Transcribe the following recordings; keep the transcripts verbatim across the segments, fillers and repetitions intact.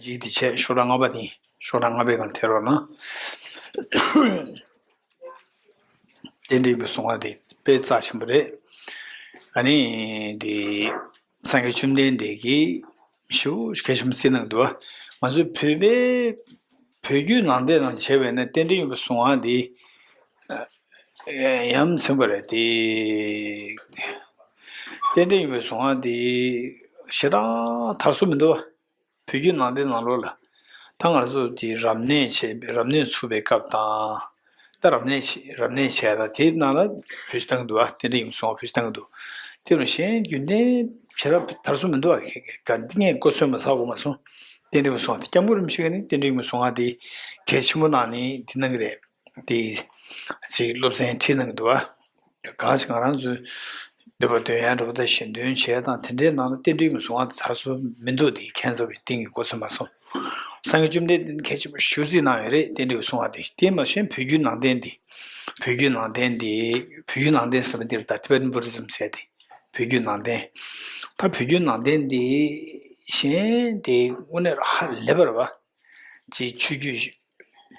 ཅིག་དེ་བྱས་ཤོག་གྲངས་ལྔ་པ་དེ་ཤོག་གྲངས་ལྔ་པའི་སྒང་ཐེར་རོགས་གནང་། རྟེན་འབྲེལ་ཡིན་པའི་གསུང་བ་དེ་དཔེ་རྩ་ཆེན་པོ་རེད། ཨ་ནི་དེ་སངས་རྒྱས་བཅོམ་ལྡན་འདས་ཀྱིས་ཞེ་པོ་གལ་ཆེན་པོ་བརྩིས་གནང་འདུག་ང་ཚོའི་བོད་པའི་བོད་བརྒྱུད་ནང་བསྟན་ནང་བྱས་པས་ན་རྟེན་འབྲེལ་ཡིན་པའི་གསུང་བ་དེ་ཡ་མཚན་པ་རེད་དེ། རྟེན་འབྲེལ་ཡིན་པའི་གསུང་བ་དེ་ཞེ་དྲག་དར་སྲོལ་མི་འདུག་བོད་བརྒྱུད་ནང་བསྟན་ནང་ལོགས་ལ་ད་ང་ཚོ་དེ་རབ་གནས་བྱས་རབ་གནས་ཚུགས་པའི་སྐབས་དང་། ད་རབ་གནས་བྱས་རབ་གནས་བྱས་ལ་དེའི་ནང་ལ་བོད་ཆས་བཏང་གི་འདུག་ཨ། རྟེན་འབྲེལ་ཡིན་པའི་གསུང་བ་བོད་ཆས་བཏང་གི་འདུག་དེ་ལ་གཞན་རྒྱུན་ལྡན་ཞེ་དྲག་དར་སྲོལ་མི་འདུག་ཨ། ག་འདི་ངས་མགོ་ཚོས་མ་ཚར་དགོས་མ་སོང་། རྟེན་འབྲེལ་ཡིན་པའི་གསུང་བ་དེ་སྐྱབས་མགོན་རིན་པོ་ཆེ་གིས་ནི་རྟེན་འབྲེལ་ཡིན་པའི་གསུང་བ་དེ་གལ་ཆེན་པོ་གནང་ནས་འདི་གནང་གི་རེད། དེ་ཅིག་སློབ་ཚན་ཁྲིད་གནང་གི་འདུག་ཨ། གང་ཞིག་ང་རང་ཚོའི་འདོད་པ་འདོན་ཡ་འདྲ་པོ་དང་ཞལ་འདོན་བྱས་དང་དེ་འདྲའི་ནང་ལ་རྟེན་འབྲེལ་ཡིན་པའི་གསུང་བ་དེ་དར་སྲོལ་མི་འདུག་དེ་ཁྱད་མཚར་བའི་གཏིང་གི་མགོ་ཚོས་མ་སོང་། སངས་རྒྱས་བཅོམ་ལྡན་འདས་ནི་གལ་ཆེན་པོ་ཞེ་པོ་བརྩིས་གནང་ཡོད་རེད། རྟེན་འབྲེལ་ཡིན་པའི་གསུང་བ་དེ་དེ་མ་གཞི་བོད་བརྒྱུད་ནང་བསྟན་དེ་བོད་བརྒྱུད་ནང་བསྟན་དེ་བོད་བརྒྱུད་ནང་བསྟན་ཟེར་བ་འདིར་ད་Tibetan Buddhism ཟེར་དེ་བོད་བརྒྱུད་ནང་བསྟན། ད་བོད་བརྒྱུད་ནང་བསྟན་དེ་གཞན་དེ་དངོས་གནས་ཧ་ལས་པ་རེད་པ། ཅིག་ཆོས་བརྒྱུད་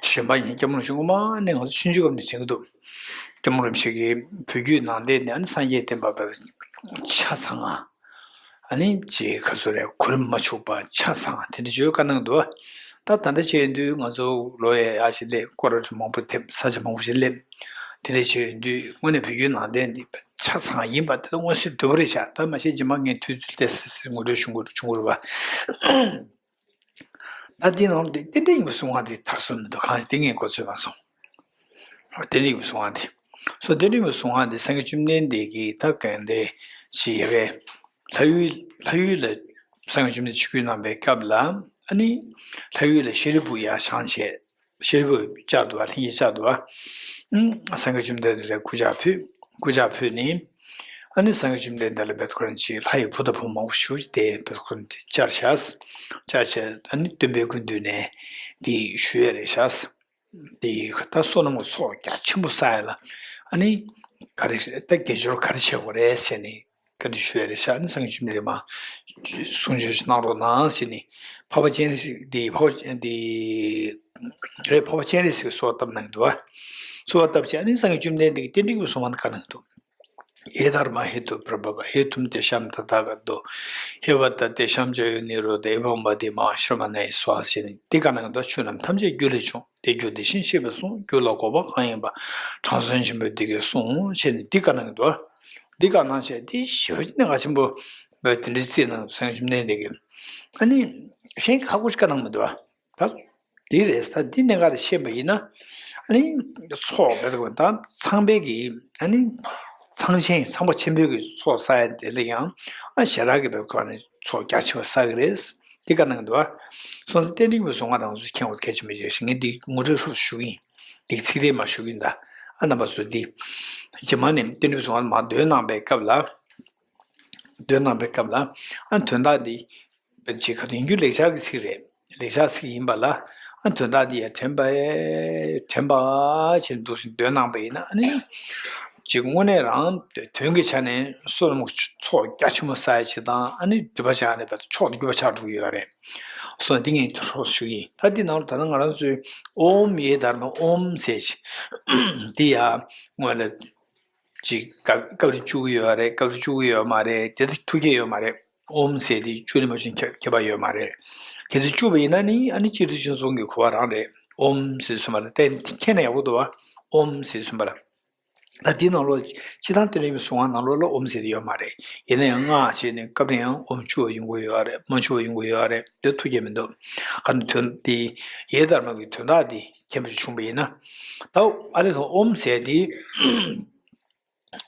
གཞན་པ་ཡིན་སྐྱབས་མགོན་རིན་པོ་ཆེ་སྔོན་མ་ནས་ང་ཚོ་ཆུང་ཆུང་སྐབས་ནས་དྲན་གྱི་འདུག་སྐྱབས་མགོན་རིན་པོ་ཆེ་གིས་བོད་བརྒྱུད་ནང་བསྟན་ནི་ཨ་ནི་སངས་རྒྱས་བསྟན་པ་བས་ཆ་ཚང་ང་། ཨ་ནི་ཅིག་ག་ཚོད་རེད་གོ་རིམ་མ་འཆུག་པ་ཆ་ཚང་ང་དེ་འདྲ་བརྗོད་བཀའ་གནང་གི་འདུག་ད་ད་ལྟ་བྱས་ཡོང་དུས་ང་ཚོ་ལོ་ཡ་ཡ་ཞིག་སླེབས་སྐོར་ར་མང་པོ་ཐེབས་ས་ཆ་མང་པོ་ཞིག་སླེབས། དེ་འདྲ་བྱས་ཡོང་དུས་དངོས་གནས་བོད་བརྒྱུད་ནང་བསྟན་འདི་ཆ་ཚང་ཡིན་པ་དེ་ལ་མངོན་གསལ་དོད་པོ་རེད་ཤག་ད་མ་གཞི་རྗེས་མ་ངས་དུས་ཚོད་ཏོག་ཙམ་ངོ་སྤྲོད་ཞུ་དགོས་བྱུང་དགོས་རེད་པ། ད་འདི་ནང་དུ་རྟེན་འབྲེལ་ཡིན་པའི་གསུང་བ་འདི་དར་སྲོལ་མི་འདུག་གང་ཞིག་དེ་ངས་གོ་ཚོད་མ་སོང་། རྟེན་འབྲེལ་ཡིན་པའི་གསུང་བ་འདི། སོ་རྟེན་འབྲེལ་ཡིན་པའི་གསུང་བ་འདི་སངས་རྒྱས་བཅོམ་ལྡན་འདས་ཀྱིས་ད་གང་འདི་ཞིག་ཡ་གའི་ལྷ་ཡུལ་ལྷ་ཡུལ་ལ་སངས་རྒྱས་བཅོམ་ལྡན་ཆིབས་བསྒྱུར་གནང་པའི་སྐབས་ལ་ཨ་ནི་ལྷ་ཡུལ་ལ་ཤཱ་རིའི་བུ་ཡར་བཞེངས་བྱས། ཤཱ་རིའི་བུ་བཅར་འདུག་པ། ལྷན་རྒྱས་བཅར་འདུག་པ། ཨུམ། སངས་རྒྱས་བཅོམ་ལྡན་འདས་ལ་སྐུ་ཕྱག་ཕུལ། སྐུ་ཕྱག་ཕུལ་ནས། ཨ་ནི་སངས་རྒྱས་བཅོམ་ལྡན་འདས་ལ་བེད་ཁོ་རང་ཅིག་ལྷ་ཡི་བུ་དང་བུ་མོ་མང་པོ་བཞུགས་ཏེ་བེད་ཁོ་རང་ཅིག་བཅར་བྱས། བཅར་བྱས་ཨ་ནི་སྟོན་པའི་སྐུ་མདུན་ནས་འདི་ཞུ་ཡ་རེད་བྱས། འདི་ད་བསོད་ནམས་ཀྱི་ཚོགས་རྒྱ་ཆེན་པོ་བསགས་ཡ་ལ་ཨ་ནི་ག་རེ་ད་དགེ་སྦྱོར་ག་རེ་བྱེད་དགོས་རེད་ཟེར་ནས། བཀའ་འདྲི་ཞུ་ཡ་རེད་ཤག་ཨ་ནི་སངས་རྒྱས་བཅོམ་ལྡན་འདས་མར་གསུང་ཆོས་ཤིག་གནང་རོགས་གནང་ཟེར་ནས་འཕགས་པ་སྤྱན་རས་གཟིགས་འདི་འཕགས་པ་འདི་རེད། འཕགས་པ་སྤྱན་རས་གཟིགས་གསོལ་བ་བཏབ་གནང་འདུག་པ། གསོལ་བ་བཏབ་བྱས་ཨ་ནི་སངས་རྒྱས་བཅོམ་ལྡན་འདས་ཀྱིས་རྟེན་འབྲེལ་གྱི་གསུང་བ་བཀའ་གནང་འདུག་ཡེ་དྷརྨཱ་ཧེ་ཏུ་པྲ་བྷ་བ། ཧེ་ཏུ་མ་ཏེ་ཤཱ་མ་ཏ་ཐཱ་ག་ཏོ། ཧེ་བ་ཏ་ཏེ་ཤཱ་མ་ཅཱ་ཡོ་ནི་རོ་དྷ། ཨེ་བྷ་མ་བ་དྷི་མ་ཧཱ་ཤྲ་མ་ཎ་ཡེ་སྭཱ་ཧཱ་ཟེར་ནས་འདི་བཀའ་གནང་འདུག་ཆོས་རྣམས་ཐམས་ཅད་རྒྱུ་ལས་བྱུང་། དེ་རྒྱུ་དེ་བཞིན་གཤེགས་པས་གསུངས། རྒྱུ་ལ་འགོག་པ་གང་ཡིན་པ། དྲང་སྲོང་ཆེན་པོས་འདི་སྐད་གསུངས། ཞེས་ནས་འདི་བཀའ་གནང་གི་འདུག་འདི་བཀའ་གནང་བྱས་འདི་ཞེ་པོ་ཅིག་གནད་འགག་ཆེན་པོ་འདི་འདྲ་བརྩིས་གནང་འདུག་སངས་རྒྱས་བཅོམ་ལྡན་འདས་ཀྱིས། ཨ་ནི་གཞན་ཁ་ཁུ་ཅིག་བཀའ་གནང་མི་འདུག་ཨ། ད་འདི་རེད། ད་འདི་གནད་འགག་དེ་ཤེས་པ་ཡིན་ན་ཨ་ནི་ཚོགས་བེད་ཀོ་ད་ཚངས་པའི་གི་ཨ་ནི་ཚངས་ཆེན་ཚངས་པ་ཆེན་པོའི་གི་ཚོགས་བསགས་ཡ་དེ་ལ་ཡང་ཨ་ཞེ་དྲག་གི་བེད་ཀོ་ཨ་ནི་ཚོགས་རྒྱ་ཆེ་བ་བསགས་གི་རེད། འདི་བཀའ་གནང་གི་འདུག་ཨ། སོང་ཙང་རྟེན་འབྲེལ་གྱི་གསུང་བ་དང་ཚུལ་མཁྱེན་པ་གལ་ཆེན་པོ་ཞིག་རེད། ངས་འདི་ངོ་སྤྲོད་ཧྲུལ་ཞུ་གི་ཡིན། འདི་ཚིག་རེ་མ་ཞུ་གི་ཡིན་ད། ཨ་རྣམ་པ་ཚོ་འདི་རྗེས་མ་ནས་རྟེན་འབྲེལ་གྱི་གསུང་བ་མར་འདོན་གནང་པའི་སྐབས་ལ། འདོན་གནང་པའི་སྐབས་ལ་ཨ་དོན་དག་འདི་དཔེ་ཆའི་ཁ་ཐུག་ཡིན་རྒྱུ་ལེགས་སྦྱར་གྱི་ཚིག་རེད། ལེགས་སྦྱར་ཚིག་ཡིན་པ་ལ་ཨ་དོན་དག་འདི་ཡང་དྲན་པ་དྲན་པ་བྱས་འདུག་སེ་འདོན་གནང་པ་ཡིན་ན་ཨ་ནི། ཅིག་དངོས་གནས་རང་དོན་གྱི་ཆ་ནས་བསོད་ནམས་ཀྱི་ཚོགས་རྒྱ་ཆེན་པོ་བསགས་ཡ་ཅིག་དང་ཨ་ནི་སྒྲིབ་པ་སྦྱངས་ནས་བར་དུ་མཆོག་ཏུ་གྱུར་པ་ཆགས་འགྲོ་གི་ཡོད་རེད། སོ་འདི་ངས་ཧྲུལ་ཞུ་གི་ཡིན། ད་འདི་ནང་ལ་ད་ལྟ་ང་རང་ཚོས་ཨོཾ་ཡེ་དྷརྨཱ་ཨོཾ་ཟེར་ཅིག་འདི་ཡང་སྔོན་ལ་ཅིག་སྐབས་སྐབས་རེ་བཅུག་གི་ཡོད་རེད། སྐབས་རེ་བཅུག་གི་ཡོད་མ་རེད། དེ་ད་ཐུགས་བསྐྱེད་ཡོད་མ་རེད། ཨོཾ་ཟེར་དེ་བཅུག་ནས་མ་བྱུང་ཁྱབ་ཁྱབ་པ་ཡོད་མ་རེད། གལ་སྲིད་བཅུག་པ་ཡིན་ན་ནི་ཨ་ནི་སྤྱིར་དུ་ཅུང་གསུང་གི་གོ་བ་རང་རེད། ཨོཾ་ཟེར་གསུངས་པ་ལ་བརྟེན་མཁྱེན་ན་ཡག་པོ་འདུག་བ། ཨོཾ་ཟེར་གསུངས་པ་ལ། ད་འདི་ནང་ལོགས་སྤྱིར་བཏང་རྟེན་འབྲེལ་གྱི་གསུང་བ་ནང་ལོགས་ལ་ཨོཾ་ཟེར་དེ་ཡོད་མ་རེད། ཡིན་ན་ཡང་སྔགས་བྱས་ནས་སྐབས་རེ་ཡང་ཨོཾ་བཅུག་པ་ཡོང་གི་ཡོད་རེད། མ་བཅུག་པ་ཡོང་གི་ཡོད་རེད། དེ་ཐུགས་བསྐྱེད་མི་འདུག་ག་ནི་དོན་དེ་ཡེ་དྷརྨཱ་གི་དོན་དག་དེ་མཁྱེན་པ་ཞིག་བྱུང་པ་ཡིན་ན། ད་ཨ་ནི་ཚོ་ཨོཾ་ཟེར་དེ།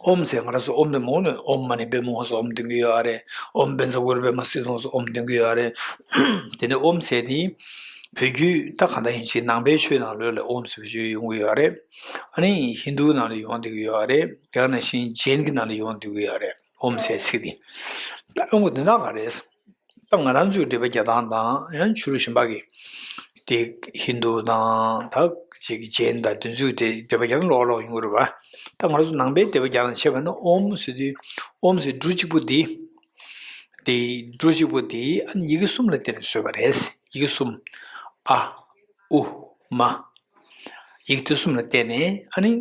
ཨོཾ་ཟེར་ང་རང་ཚོ་ཨོཾ་དེ་མོ་ནི་ཨོཾ་མ་ཎི་པདྨེ་ཧཱུྃ་སུ་ཨོཾ་འདོན་གྱི་ཡོད་རེད། ཨོཾ་བཛྲ་གུ་རུ་པདྨ་སིདྡྷི་ཧཱུྃ་སུ་ཨོཾ་འདོན་གྱི་ཡོད་རེད། དེ་ནས་ཨོཾ་ཟེར་དེ་བོད་བརྒྱུད་ད་གང་ལྟར་ཡིན་ཕྱིར་ནང་པའི་ཆོས་ནང་ལོགས་ལ་ཨོཾ་ཟེར་བའི་ཆོས་ཡོང་གི་ཡོད་རེད། ཨ་ནི་ཧིན་དུའི་ནང་ལ་ཡོང་བསྡད་ཀྱི་ཡོད་རེད། དེ་ག་ནང་བཞིན་ཇེན་གྱི་ནང་ལ་ཡོང་བསྡད་ཀྱི་ཡོད་རེད། ཨོཾ་ཟེར་ཚིག་དེ། ད་ཨོཾ་གི་དོན་དག་ག་རེད། ད་ང་རང་ཚོའི་འགྲེལ་པ་རྒྱག་སྟངས་དང་ཡང་ཆོས་ལུགས་གཞན་པ་གི་དེ་ཧིན་དུ་དང་ད་ཅིག་ཇེན་དང་དེ་ཚོའི་འགྲེལ་འགྲེལ་པ་རྒྱག་ན་ལོག་ལོག་ཡོང་གི་རེད་པ། ད་ང་རང་ཚོ་ནང་པའི་འགྲེལ་པ་རྒྱག་ན་བྱས་པ་ན་ཨོཾ་ཟེར་དུས་ཨོཾ་ཟེར་འབྲུ་གཅིག་པོ་དེ། དེ་འབྲུ་གཅིག་པོ་དེ་ཨ་ནི་ཡི་གེ་གསུམ་ལ་བརྟེན་ནས་བཟོས་པ་རེད། ཡི་གེ་གསུམ། ཨ། ཨུ། མ། ཡི་གེ་དེ་གསུམ་ལ་བརྟེན་ནས་ཨ་ནི་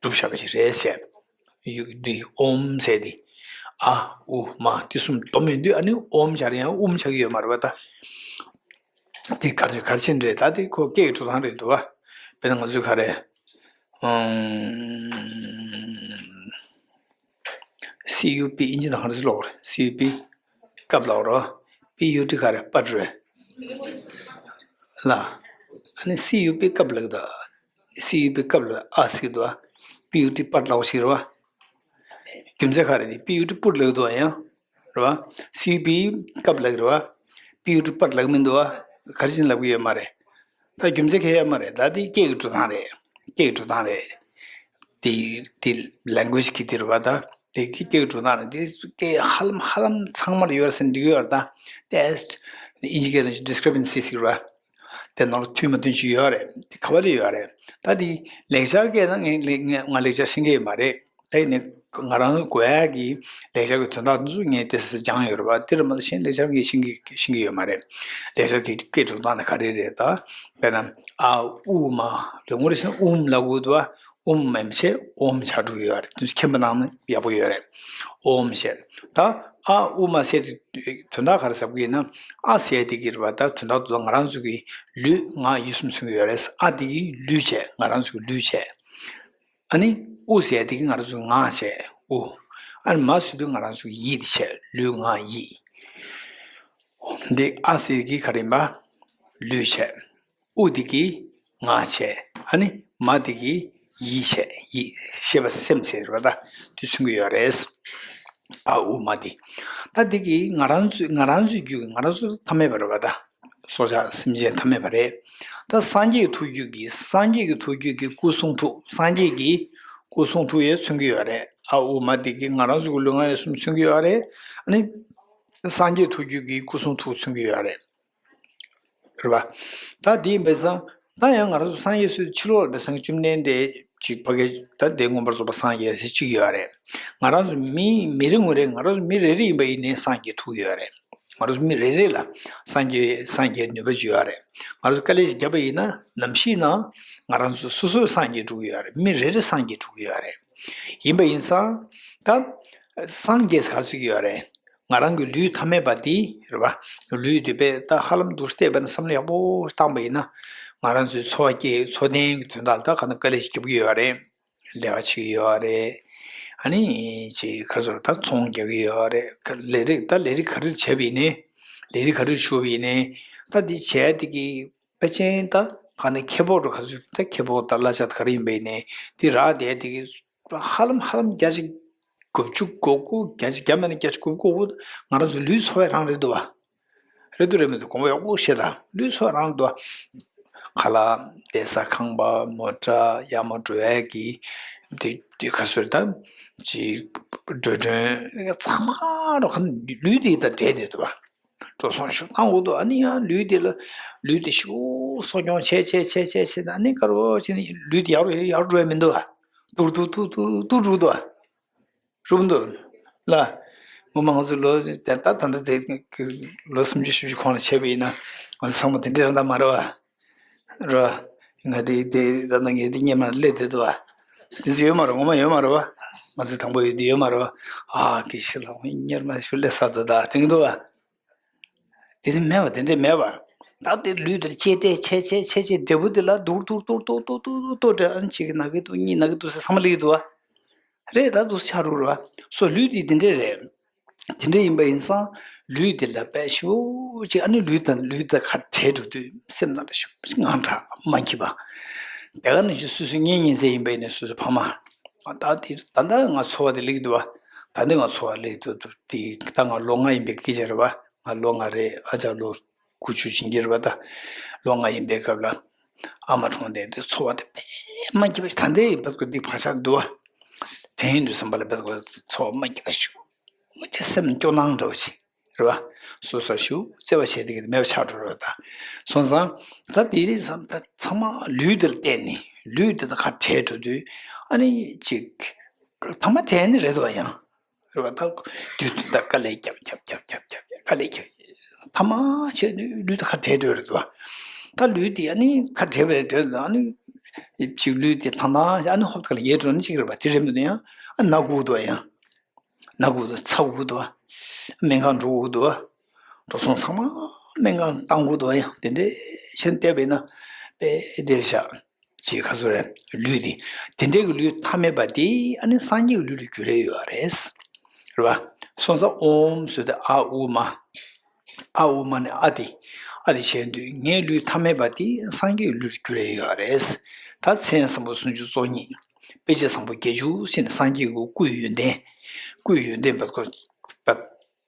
གྲུབ་བཞག་པ་ཞིག་རེད་ཟེར། ཡི་གེ་འདི་ཨོམ་ཟེར་དེ། ཨ། ཨུ། མ་དེ་གསུམ་སྡོམ་ཡོང་དུས་ཨ་ནི་ཨོམ་ཆགས་ཡང་ཨུམ་ཆགས་ཀྱི་ཡོད་མ་རེད་པ་ད། དེ་ག་རེ་ག་རེ་བྱས་ནས་རེད། ད་དེ་ཁོ་སྐད་ཀྱི་འགྲོ་སྟངས་རེད་འདུག་བ། དཔེར་ན་ང་ཚོས་ག་རེ། ཨམ། སི་ཡུ་པི་ཨིན་ཇི་ནང་ག་རེ་ཟེར་ལབ་རེད། སི་ཡུ་པི་ཀབ་ལབ་རེད། པི་ཡུ་ཊི་ག་རེ་པར་རེད། ལ། ཨ་ནི་སི་ཡུ་པི་ཀབ་ལབ་ཀྱི་འདུག་སི་ཡུ་པི་ཀབ་ལ་ཨ་ཟེར་གྱི་འདུག་པི་ཡུ་ཊི་པར་ལབ་ཞིག་རེད་བ། རྒྱུ་མཚན་ག་རེ་རེད། པི་ཡུ་ཊི་པུར་ལབ་ཀྱི་འདུག་ཡང་། རེད་བ། སི་ཡུ་པི་ཀབ་ལབ་ཀྱི་རེད་བ། པི་ཡུ་ཊི་པར་ལབ་ཀྱི་མི་འདུག་བ། ག་རེ་བྱས་ནས་ལབ་ཀྱི་ཡོད་མ་རེད། ད་རྒྱུ་མཚན་གང་ཡང་ཡོད་མ་རེད། ད་དེ་སྐད་ཀྱི་འགྲོ་སྟངས་རེད། སྐད་ཀྱི་འགྲོ་སྟངས་རེད། དེ་དེ་ལེང་གུ་ཨེ་ཇི་གི་དེ་རེད་བ། ད་དེ་གི་སྐད་ཀྱི་འགྲོ་སྟངས་རེད། དེ་སྐད་ཧ་ལམ་ཧ་ལམ་ཚང་མ་ལ་ཡོད་རེད་ཟེར་འགྲིག་གི་ཡོད་རེད། ད་དེ་ཨིན་ཇི་སྐད་ལ་ཌི་སི་ཀི་རི་པན་སི་ཟེར་གྱི་རེད་བ། དེ་ནང་ལ་མཐུན་མ་མཐུན་ཞིག་ཡོད་རེད། དེ་ག་བ་ལ་ཡོད་རེད། ད་དེ་ལེགས་སྦྱར་སྐད་ན་ངས་ལེགས་ངས་ང་ལེགས་སྦྱར་ཤེས་ཀྱི་ཡོད་མ་རེད། ད་ཡིན་ནའི་ང་རང་གོ་ཡ་གི་ལེགས་སྦྱར་གྱི་དོན་དག་དེ་ཚོ་ངས་དེ་སྦྱངས་ཡོད་རེད་བ། དེ་རེད་མ་གཏོགས་གཞན་ལེགས་སྦྱར་ངས་ཤེས་ཀྱི་ཤེས་ཀྱི་ཡོད་མ་རེད། ལེགས་སྦྱར་གྱི་སྐད་སྒྲོག་སྟངས་དེ་ག་རེ་རེད་ད། དཔེར་ན་ཨ་ཨུ་མ་རེད། ངོ་རེ་བྱས་ན་ཨུམ་ལབ་དགོས་འདུག་བ། ཨུམ་མིན་བྱས་ཨོམ་ཆགས་འགྲོ་གི་ཡོད་རེད། དེ་ཚོ་མཁྱེན་པ་གནང་ན་ཡག་པོ་ཡོད་རེད། ཨོམ་བྱས། ད་ཨ་ཨུ་མ་ཟེར་དེ་དོན་དག་ག་རེ་ཟེར་དགོས་ཡིན་ན། ཨ་ཟེར་དེ་གི་རེད་བ། ད་དོན་དག་དེ་ཚོ་ང་རང་ཚོ་གི་ལུས་ངག་ཡིད་གསུམ་མཚོན་གྱི་ཡོད་རེད། ཨ་དེ་གི་ལུས་བྱས། ང་རང་ཚོ་གི་ལུས་བྱས། ཨ་ནི་ཨུ་ཟེར་དེ་གི་ང་རང་ཚོ་ངག་བྱས། ཨུ། ཨ་ནི་མ་ཟེར་དུས་ང་རང་ཚོ་གི་ཡིད་བྱས། ལུས་ངག་ཡིད། འདི་ཨ་ཟེར་དེ་གི་ག་རེ་ཡིན་པ། ལུས་བྱས། ཨུ་དེ་གི་ངག་བྱས། ཨ་ནི་མ་དེ་གི་ཡིད་བྱས། ཡིད་ཤེས་པ་སེམས་ཟེར་བ་ད་དེ་མཚོན་གྱི་ཡོད་རེད། ཨ་ཨུ་མ་དེ། ད་དེ་གི་ང་རང་ཚོ་ང་རང་ཚོའི་རྒྱུད་ཀྱི་ང་རང་ཚོ་ཐ་མལ་པ་རེད་བ་ད། སྲོག་ཆགས་སེམས་ཅན་ཐ་མལ་པ་རེད། ད་སངས་རྒྱས་ཀྱི་ཐུགས་རྒྱུད་ཀྱི་སངས་རྒྱས་ཀྱི་ཐུགས་རྒྱུད་ཀྱི་སྐུ་གསུང་ཐུགས། སངས་རྒྱས་ཀྱི་སྐུ་གསུང་ཐུགས་ཡང་མཚོན་གྱི་ཡོད་རེད། ཨ་ཨུ་མ་དེ་གི་ང་རང་ཚོ་གི་ལུས་ངག་ཡིད་གསུམ་མཚོན་གྱི་ཡོད་རེད། ཨ་ནི་སངས་རྒྱས་ཐུགས་རྒྱུད་ཀྱི་སྐུ་གསུང་ཐུགས་མཚོན་གྱི་ཡོད་རེད། རེད་བ། ད་དེ་ཡིན་པས་སང་ད་ཡང་ང་རང་ཚོ་སངས་རྒྱས་སུ་ཕྱི་ལོགས་ལ་པའི་སངས་རྒྱས་བཅོམ་ལྡན་འདས་ཀྱི་ཕ་གི་ད་དེ་མངོན་པར་རྫོགས་པ་སངས་རྒྱས་ཟེར་གཅིག་ཡོད་རེད། ང་རང་ཚོ་མི་མི་རེ་ངོ་རེ་ང་རང་ཚོ་མི་རེ་རེ་ཡིན་པ་ཡིན་ནའི་སངས་རྒྱས་ཐུགས་ཡོད་རེད། ང་རང་ཚོ་མི་རེ་རེ་ལ་སངས་རྒྱས་སངས་རྒྱས་ནུས་པ་ཅིག་ཡོད་རེད། ང་ཚོ་དཀའ་ལས་ཤིག་བརྒྱབ་པ་ཡིན་ན་ནམ་ཞིག་ན་ང་རང་ཚོ་སོ་སོས་སངས་རྒྱས་འགྲོ་གི་ཡོད་རེད། མི་རེ་རེ་སངས་རྒྱས་འགྲོ་གི་ཡོད་རེད། ཡིན་པ་ཡིན་ཙང་ད་སངས་རྒྱས་ག་ཚོད་ཀྱི་ཡོད་རེད། ང་རང་གི་ལུས་ཐ་མལ་པ་འདི་རེད་བ། ལུས་འདི་པས་ད་ཧ་ལམ་འདུག་སྟེ་བས་ན་བསམ་བློ་ཡག་པོ་བཏང་པ་ཡིན་ན། ང་རང་ཚོའི་འཚོ་བ་སྐྱེལ་འཚོ་རྟེན་གྱི་དོན་དག་ལ་ད་ག་ན་དཀའ་ལས་ཤིག་རྒྱབ་ཀྱི་ཡོད་རེད། ལས་ཀ་བྱེད་ཀྱི་ཡོད་རེད། ཨ་ནི་ཅིག་ག་ཚོད་ད་ཚོང་རྒྱག་གི་ཡོད་རེད། ལས་རིགས་ད་ལས་རིགས་ག་རེ་བྱས་པ་ཡིན་ནའི། ལས་རིགས་ག་རེ་ཞུགས་པ་ཡིན་ནའི། ད་འདི་བྱས་དེ་གི་དཔེ་ཅན་ད་ག་ནས་ཁེ་སྤོགས་འགྲོ་ག་ཚོད་ད་ཁེ་སྤོགས་ད་གླ་ཆ་ད་ག་རེ་ཡིན་པ་ཡིན་ནའི་འདི་རག་བསྡད་དེ་གི་ཧ་ལམ་ཧ་ལམ་བརྒྱ་ཆ་དགུ་བཅུ་གོ་དགུ་བརྒྱ་ཆ་བརྒྱ་མེད་ན་བརྒྱ་ཆ་དགུ་བཅུ་གོ་དགུ་ང་རང་ཚོ་ལུས་འཚོ་བའི་རང་རེད་འདུག་བ། རེད་འདུག་རེད་མི་འདུག་དགོངས་པ་ཡག་པོ་བཞེས་དང་། ལུས་འཚོ་བའི་རང་རེད་འདུག་བ། ཁ་ལག་བསྡད་ས་ཁང་པ་མོ་ཊ་ཡར་མར་འགྲོ་ཡས་ཀྱི་དེ་དེ་ག་ཚོད་ད་ཅིག་འགྲོ་གྲོན་ཚང་མ་རོ་ཁ་ལུས་དེ་ད་འབྲེལ་བསྡད་འདུག་བ། འགྲོ་སོང་ཞུ་བཏང་འོ་དོ། ཨ་ནི་ཡང་ལུས་དེ་ལ་ལུས་དེ་ཞུ་གསོ་སྐྱོང་བྱས་བྱས་བྱས་བྱས་བྱས་ཨ་ནི་དཀར་པོ་བྱས་ནས་ལུས་དེ་ཡག་རུ་ཡག་རུ་འགྲོ་ཡ་མི་འདུག་ཨ། ཏུར་ཏུར་ཏུར་ཏུར་ཏུར་འགྲོ་འདུག་ཨ། རུབ་འདུག་ལ། ངོ་མ་ང་ཚོ་ལོ་དེ་ད་ད་ད་དེ་ལོ་སུམ་ཅུ་བཞི་བཅུ་གོང་ལ་བྱས་པ་ཡིན་ན་ང་ཚོ་ཚང་མ་དེ་འདྲ་རང་ད་མ་རེད་བ། རེད་བ། ང་དེ་དེ་ད་ད་ངས་དེ་སྙེ་མ་སླེབས་དེ་འདུག་བ། དེ་ཚོ་ཡོད་མ་རེད། ངོ་མ་ཡོད་མ་རེད་བ། ང་ཚོ་དང་པོ་ཡོད་དེ་ཡོད་མ་རེད་བ། ཨ་ཀི་ཤི་ལ་ངོ་གཉེར་མ་ཤུ་ལེ་ས་ད་ད་དྲན་གི་འདུག་བ། དེ་འདྲ་མེད་བ། དེ་འདྲ་མེད་བ། ད་དེ་ལུས་དེར་ལྕེ་ཏེ་ཆེ་ཆེ་ཆེ་ཆེ་འབྲས་བུ་དེ་ལ་དུར་དུར་དུར་དུར་དུར་དུར་དུར་དུར་དྲ་ཨན་ཅིག་གི་ན་གི་འདུག་གཉིས་ན་གི་འདུག་ཟེར་ཚང་མ་ལེགས་འདུག་བ། རེད་ད་འདུག་ཆ་རུ་རུ་བ། སོ་ལུས་དེ་དེ་འདྲ་རེད། དེ་འདྲ་ཡིན་པ་ཡིན་ཙང་ལུས་དེ་ལ་དཔེ་ཞུ་ཅིག་ཨ་ནི་ལུས་དང་ལུས་དང་ཁ་བྲལ་འགྲོ་དུས་སེམས་ནང་ལ་ཞུ་ཅིག་དངངས་སྐྲག་མ་སྐྱིད་པ། དེ་ག་ནང་བཞིན་སོ་སོའི་གཉེན་ཉེ་ཚན་ཡིན་པ་ཡིན་ན་སོ་སོའི་ཕ་མ། ད་དེ་ད་ལྟ་ང་འཚོ་བ་དེ་ལེགས་འདུག་བ། ད་ལྟ་ང་འཚོ་བ་ལེགས་འདུག་འདུག་དེ་ད་ང་ལོ་ལྔ་ཡིན་པའི་སྐད་ཆ་རེད་བ། ང་ལོ་ལྔ་རེད། ཨ་ཅག་ལོ་དགུ་བཅུ་ཕྱིན་གྱི་རེད་བ། ད་ལོ་ལྔ་ཡིན་པའི་སྐབས་ལ་ཨ་མ་གྲོངས་དེ་དེ་འཚོ་བ་དེ་དཔེ་མ་སྐྱིད་པ་ཞིག་ད་ལྟའི་བར་དུ་འདི་བག་ཆགས་འདུག་བ། དྲན་ཡོང་དུས་བསམ་པ་ལ་བར་དུ་འཚོ་བ་མ་སྐྱིད་པ་ཞིག་འུ་ཅག་སེམས་སྐྱོ་སྣང་འདྲ་བ་ཞིག་རེད་བ། སོ་སོར་ཞུ་བརྩེ་བ་བྱས་དེ་གི་མེད་པ་ཆགས་འགྲོ་རེད་བ། ད་སོང་ཙང་ད་དེ་རིང་བསམ་པ་ཚང་མ་ལུས་དེ་ལ་བརྟེན་ནས་ལུས་དེ་དང་ཁ་བྲལ་འགྲོ་དུས་ཨ་ནི་ཅིག་ཕ་མ་དྲན་ནི་རེད་དོ་ཡང་། རེད་བ། ད་དུས་ཚོད་ད་དཀའ་ལས་རྒྱབ་རྒྱབ་རྒྱབ་རྒྱབ་རྒྱབ་དཀའ་ལས་རྒྱབ། ཐ་མ་བྱས་ནས་ལུས་དེ་ཁ་བྲལ་འགྲོ་རེད་འདུག་བ། ད་ལུས་དེ་ཨ་ནི་ཁ་བྲལ་བའི་འགྲོས་དང་ཨ་ནི་ཅིག་ལུས་དེ་ཐང་ཐང་ཨ་ནི་ཧོབ་ཏེ་ཁ་ལ་ཡལ་འགྲོ་ནི་ཅིག་རེད་པ། དེ་རེད་མི་འདུག་ཡང་ཨ་ན་སྒུག་འདུག་ཡང་། ན་སྒུག་འདུག་ཚ་སྒུག་འདུག་སྨན་ཁང་འགྲོ་སྒུག་འདུག་འགྲོ་སོང་ཚང་མ་སྨན་ཁང་བཏང་སྒུག་འདུག་ཡང་དེ་འདྲའི་ཤན་བལྟས་པས་ན་དཔེ་བདེར་བཞག་ཅེས་ཁ་སོ་རེད། ལུས་འདི་དེ་འདྲའི་གི་ལུས་ཐ་མལ་པ་འདི་ཨ་ནི་སངས་རྒྱས་ཀྱི་ལུས་ལ་འགྱུར་རེ་ཡོད་རེད། རེད་བ། སོང་ཙང་ཨོམ་ཟེར་ཏེ་ཨ་ཨུ་མ། ཨ་ཨུ་མ་ནི་ཨ་དེ། ཨ་དེ་བྱས་དུས་ངའི་ལུས་ཐ་མལ་པ་འདི་སངས་རྒྱས་ཀྱི་ལུས་ལ་འགྱུར་རེ་ཡོད་རེད། ད་མཚན་བཟང་པོ་སུམ་ཅུ་སོ་གཉིས། དཔེ་བྱད་བཟང་པོ་བརྒྱད་ཅུ་ཟེར་ནས་སངས་རྒྱས་ཀྱི་སྐུའི་ཡོན་ཏན། སྐུའི་ཡོན་ཏན་པ་ཁོ་པ།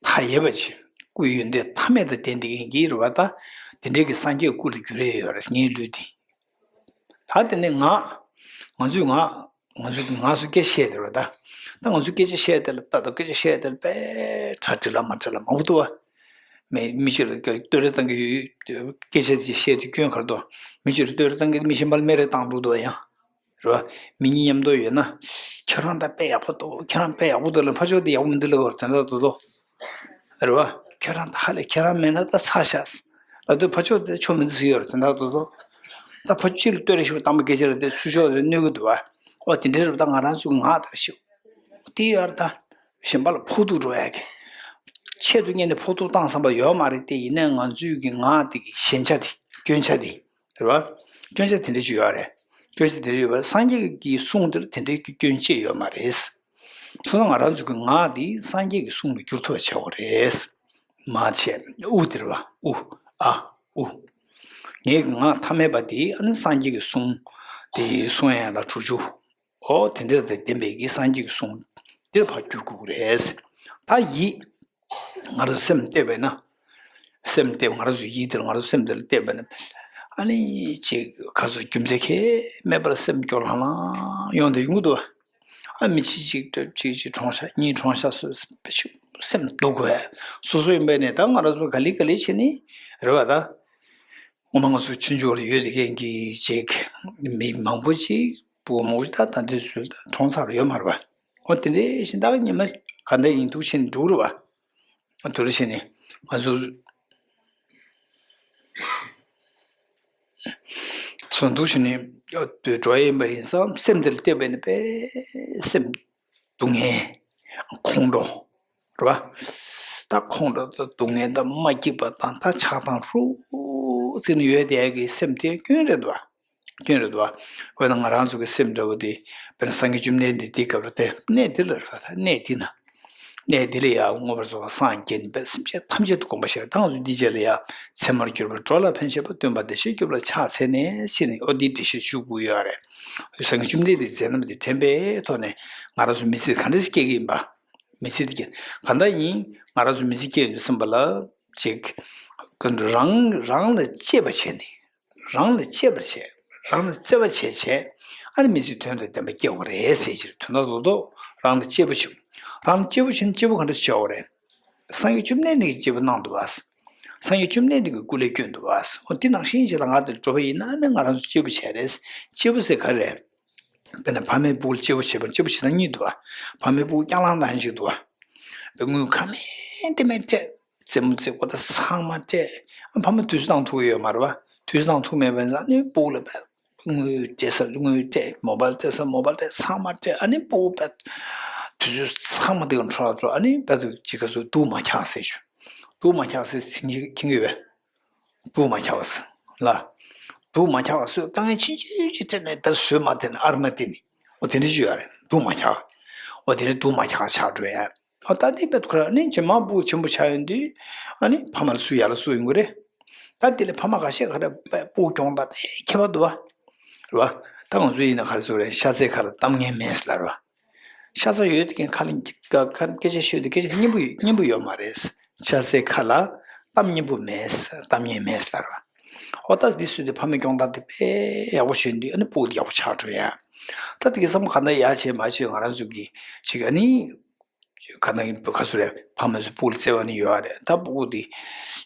མཐའ་ཡས་པ་ཅིག་སྐུའི་ཡོན་ཏན་མཐའ་མེད་དང་ལྡན་ཏེ་ཡིན་གྱི་རེད་བ། ད་དེ་འདྲའི་གི་སངས་རྒྱས་སྐུ་ལ་འགྱུར་རེ་ཡོད་རེད་ངའི་ལུས་འདི། ད་དེ་ནས་ང་། ང་ཚོས་ང་། ང་ཚོས་ང་ཚོ་སྐད་བཤད་དེ་རེད་ད། ད་ང་ཚོས་སྐད་ཆ་བཤད་དེ་ལ་ད་ད་སྐད་ཆ་བཤད་དེ་ལ་དཔེ་གྲ་འགྲིག་ལ་མ་འགྲིག་ལ་མང་པོ་འདུག་བ། མི་མི་གཅིག་ལ་བསྟོད་ར་བཏང་གི་ཡོད། སྐད་ཆ་དེ་བཤད་དུས་སྐྱོན་ག་རེ་འདུག་མི་གཅིག་ལ་བསྟོད་ར་བཏང་གི་མི་གཞན་པ་ལ་སྨད་ར་བཏང་འགྲོ་འདུག་བ་ཡང་། རེད་བ། མི་གཉིས་མཉམ་དུ་ཡོད་ན། ཁྱེད་རང་ད་དཔེ་ཡག་པོ་འདུག་ཁྱེད་རང་དཔེ་ཡག་པོ་འདུག་ལ་ཕར་ཕྱོགས་དེ་ཡག་པོ་མི་འདུག་ལ་གོ་དོན་དག་འདུག་དོ། རེད་བ། ཁྱེད་རང་ད་ཧ་ལས་ཁྱེད་རང་མེད་ན་ད་ཚར་ཤག་ལ་དུས་ཕར་ཕྱོགས་དེ་ཆོ་མི་འདུག་ཟེར་ཡོད་རེད་དོན་དག་འདུག་དོ། ད་ཕར་ཕྱོགས་ཅིག་ལ་བསྟོད་ར་ཞུ་བཏང་པ་སྐད་ཆ་རེད་དེ་ཚུར་ཕྱོགས་རེ་གནོད་གི་འདུག་བ། ཨོ་དེ་འདྲའི་རེད་ད་ང་རང་ཚོ་ངག་དར་ཞུ། དེ་ཡོད་རེད་ད། གཞན་པ་ལ་ཕོག་ཐུག་འགྲོ་ཡག་གི། ཆེད་དུ་གཉེར་ནས་ཕོག་ཐུག་བཏང་བསམ་པ་ཡོད་མ་རེད་དེ་ཡིན་ནའི་ང་ཚོའི་གི་ངག་དེ་གི་ཞན་ཆ་དེ་སྐྱོན་ཆ་དེ། རེད་བ། སྐྱོན་ཆ་དེ་འདྲ་ཅིག་ཡོད་རེད། སྐྱོན་ཆ་དེ་འདྲ་ཡོད་པར་སངས་རྒྱས་ཀྱི་གསུང་དེར་དེ་འདྲའི་གི་སྐྱོན་ཅི་ཡོད་མ་རེད། སོང་ཙང་ང་རང་ཚོ་གི་ངག་འདི་སངས་རྒྱས་ཀྱི་གསུང་ལ་འགྱུར་ཐུབ་པ་བྱ་དགོས་རེད། མ་བྱས་ཨུ་དེ་རེད་བ་ཨུ། ཨ། ཨུ། ངའི་གི་ངག་ཐ་མལ་པ་འདི་ཨ་ནི་སངས་རྒྱས་ཀྱི་གསུང་དེ་གསུང་ཡན་ལ་དྲུག་ཅུ། ཨོ་དེ་འདྲ་དང་ལྡན་པའི་གི་སངས་རྒྱས་ཀྱི་གསུང་འདིར་ཕར་བསྒྱུར་དགོས་ཀྱི་རེད། ད་ཡིད། ང་རང་སེམས་གཏད་པས་ན། སེམས་གཏད་ང་རང་ཚོའི་ཡིད་དེར་ང་རང་སེམས་དེ་ལ་གཏད་པས་ན། ཨ་ནི་ཅིག་ག་ཚོད་རྒྱུ་མཚན་ཁེ་མེད་པར་སེམས་སྐྱོ་ལྷང་ལྷང་ཡོང་དུ་ཡོང་གི་འདུག་ཨ་མི་ཅིག་ཅིག་ཅིག་ཅིག་གྲོངས་ཤག་གཉིས་གྲོངས་ཤག་སོ་སེམས་སྡུག་གོ། སོ་སོ་ཡིན་པས་ནས་ད་ང་རང་ཚོ་ག་ལེ་ག་ལེ་བྱས་ནས་རེད་བ་ད། ངོ་མ་ང་ཚོ་ཆུང་ཆུང་ལ་ཡོད་དེ་མཁན་གྱི་ཅིག་མི་མང་པོ་ཅིག་བུ་མོ་ཅིག་ད་ད་འདི་ཚོ་ད་གྲོངས་ཚར་ཡོད་མ་རེད་པ། འོ་དེ་འདྲའི་ཞིག་ད་ཉི་མ་ག་འདྲ་ཡིན་འདུག་ཕྱིན་འགྲོ་རེད་པ། འོ་དེ་འདྲ་བྱས་ནས་ང་ཚོ་སོ་འདུག་བྱས་ནས་འགྲོ་ཡིན་པ་ཡིན་ཙང་སེམས་འདི་ལ་བལྟས་པས་ནི་དཔེ་སེམས་སྡུག་བསྔལ། ཁོང་ཁྲོ། རེད་བ། ད་ཁོང་ཁྲོ་དང་སྡུག་བསྔལ་དང་མ་སྐྱིད་པ་དང་ད་ཆགས་སྡང་ཧྲུག་ཟེར་ནས་ཡོད་བསྡད་ཀྱི་སེམས་དེ་སྐྱོན་རེད་འདུག་བ། སྐྱོན་རེད་འདུག་བ། དཔེར་ན་ང་རང་ཚོ་གི་སེམས་འདྲ་བོ་དེ་དཔེར་ན་སངས་རྒྱས་བཅོམ་ལྡན་འདས་དེའི་སྐབས་ལ་དེ་གནས་འདི་ལ་རེད་བ། ད་གནས་འདི་ན། གནས་འདི་ལ་ཡང་མངོན་པར་རྫོགས་པར་སངས་རྒྱས་ནས་སེམས་ཅན་ཐམས་ཅད་དུ་དགོངས་པ་བཞེས་ད་ང་ཚོ་འདི་རྗེས་ལ་ཡང་མཚན་མར་གྱུར་པ་འགྲོ་ལ་ཕན་བཞེད་པ་སྟོན་པ་བདེ་གཤེགས་སྐྱོབ་ལ་ཕྱག་འཚལ་ནས་ཕྱིན་ནས་ཨོ་འདི་འགྲེལ་བཤད་ཞུ་དགོས་ཡོད་རེད། སངས་རྒྱས་བཅོམ་ལྡན་འདས་མཛད་རྣམ་དེ་དྲན་པའི་ཐོག་ནས་ང་རང་ཚོ་མི་ཚེ་ག་འདྲ་སྐྱེལ་གྱི་ཡིན་པ། མི་ཚེ་འདི་ག་འདྲ་ཡིན། ང་རང་ཚོ་མི་ཚེ་སྐྱེལ་ཡོང་དུས་ཙམ་པ་ལ་ཅིག་ཀུན་ཏུ་རང་རང་ལ་གཅེས་པ་བྱས་ནས་རང་ལ་གཅེས་པར་བྱས། རང་ལ་བརྩེ་བ་བྱས་བྱས་ཨ་ནི་མི་ཚེ་དོན་དང་ལྡན་པ་སྐྱེལ་དགོས་རེད་ཟེར་གྱི་རེད། དོན་དག་རྫོགས་ཐོག་རང་ལ་གཅེས་པོ་བྱེད། རང་ལ་གཅེས་པོ་བྱས་ན་གཅེས་པོ་ག་འདྲ་བྱེད་དགོས་རེད། སངས་རྒྱས་བཅོམ་ལྡན་འདས་ཀྱིས་གཅེས་པོ་གནང་འདུག་བ། སངས་རྒྱས་བཅོམ་ལྡན་འདས་ཀྱི་སྐུ་ལས་བསྐྱོན་འདུག་བ། འོ་འདི་ནང་བཞིན་ཞིག་ལ་ང་དང་འགྲོ་བ་ཡིན་ན་ནི་ང་རང་ཚོ་གཅེས་པོ་བྱས་རེད། གཅེས་པོ་ཟེར་ག་རེད། དཔེར་ན་ཕ་མས་སྤུ་གུ་གཅེས་པོ་བྱེད་པ་གཅེས་པོ་བྱེད་སྟངས་གཉིས་འདུག་བ། ཕ་མས་སྤུ་གུ་བསྐྱངས་ལངས་བཏང་ཞིག་འདུག་བ། དངུལ་ཁ་མེད་དེ་མེད་སྤྲད། རྩེད་མོ་རྩེ་དགོས་ད་ཚང་མ་སྤྲད། ཕ་མ་དུས་ཚོད་བཏང་ཐུབ་ཀྱི་ཡོད་མ་རེད་བ། དུས་ཚོད་བཏང་ཐུབ་མེད་པ་ཡིན་ཙང་ནི་སྤུ་གུ་ལ་དཔེ་དངུལ་སྤྲད་ས་དངུལ་སྤྲད། མོ་བལ་སྤྲད་ས་མོ་བལ་སྤྲད། ཚང་མ་སྤྲད། ཨ་ནི་སྤུ་གུ་དཔེ་དུས་ཚོད་ཚང་མ་དེ་ག་འཕྲོ་བརླག་འགྲོ། ཨ་ནི་དཔེ་དུ་ཅི་ག་ཚོད་སྡུག་མ་ཆགས་ཟེར་ཞུ། སྡུག་མ་ཆགས་ཟེར་ཟེར་མཁྱེན་གྱི་ཡོད་པས། སྡུག་མ་ཆགས་པ་ཟེར་ལ། སྡུག་མ་ཆགས་པ་ཟེར་དཀའ་ངལ་ཆེན་ཆེན་ཅིག་སྤྲད་ནས་དཔེ་བཟོད་མ་ཐུབ་ནས་ཨར་མ་དེ་ནི་འོ་དེ་འདྲ་ཞིག་ཡོད་རེད། སྡུག་མ་ཆགས། འོ་དེ་ནི་སྡུག་མ་ཆགས་ཆགས་འགྲོ་ཡ། ཨ་ད་དེ་དཔེ་ཁོ་ར་ནི་རྗེས་མ་སྤུ་གུ་ཆེན་པོ་ཆགས་ཡོང་དུས་ཨ་ནི་ཕ་མ་ལ་སུ་ཡ་ལ་སུ་ཡོང་གི་རེད། ད་དེ་ལས་ཕ་མ་ཁ་ཤས་ཁ་ར་སྤུ་གུ་གྱོང་དང་དཔེ་ཁྱད་པར་འདུག་བ། རེད་བ། ད་ང་ཚོ་ཡིན་ན་ག་རེ་ཟེར་རེད། ཤ་ཚའི་ཁ་ལ་གཏམ་ངན་མེད་ཟེར་ལ་རེད་བ། ཤ་ཚ་ཡོད་དེ་ཁ་ལ་སྐད་ཆ་ཤོད་དེ་སྐད་ཆ་སྙན་པོ་སྙན་པོ་ཡོད་མ་རེད། ཤ་ཚའི་ཁ་ལ་གཏམ་སྙན་པོ་མེད་ཟེར། གཏམ་ངན་མེད་ཟེར་ལ་རེད་བ། འོ་ད་འདི་སུས་དེ་ཕ་མའི་སྐྱོང་སྟངས་དེ་དཔེ་ཡག་པོ་ཤེས་དུས་ཨ་ནི་སྤུ་གུ་ཡག་པོ་ཆགས་འགྲོ་ཡ། ད་དེ་གི་བསམ་བློ་ག་འདྲ་ཡག་བྱས་མ་བྱས་ང་རང་ཚོ་གི་ཅིག་ཨ་ནི། ག་ན་ག་སུ་རེད། ཕ་མ་ཚོ་སྤུ་གུ་ལ་བརྩེ་བ་ནི་ཡོད་རེད། ད་སྤུ་གུ་དེ་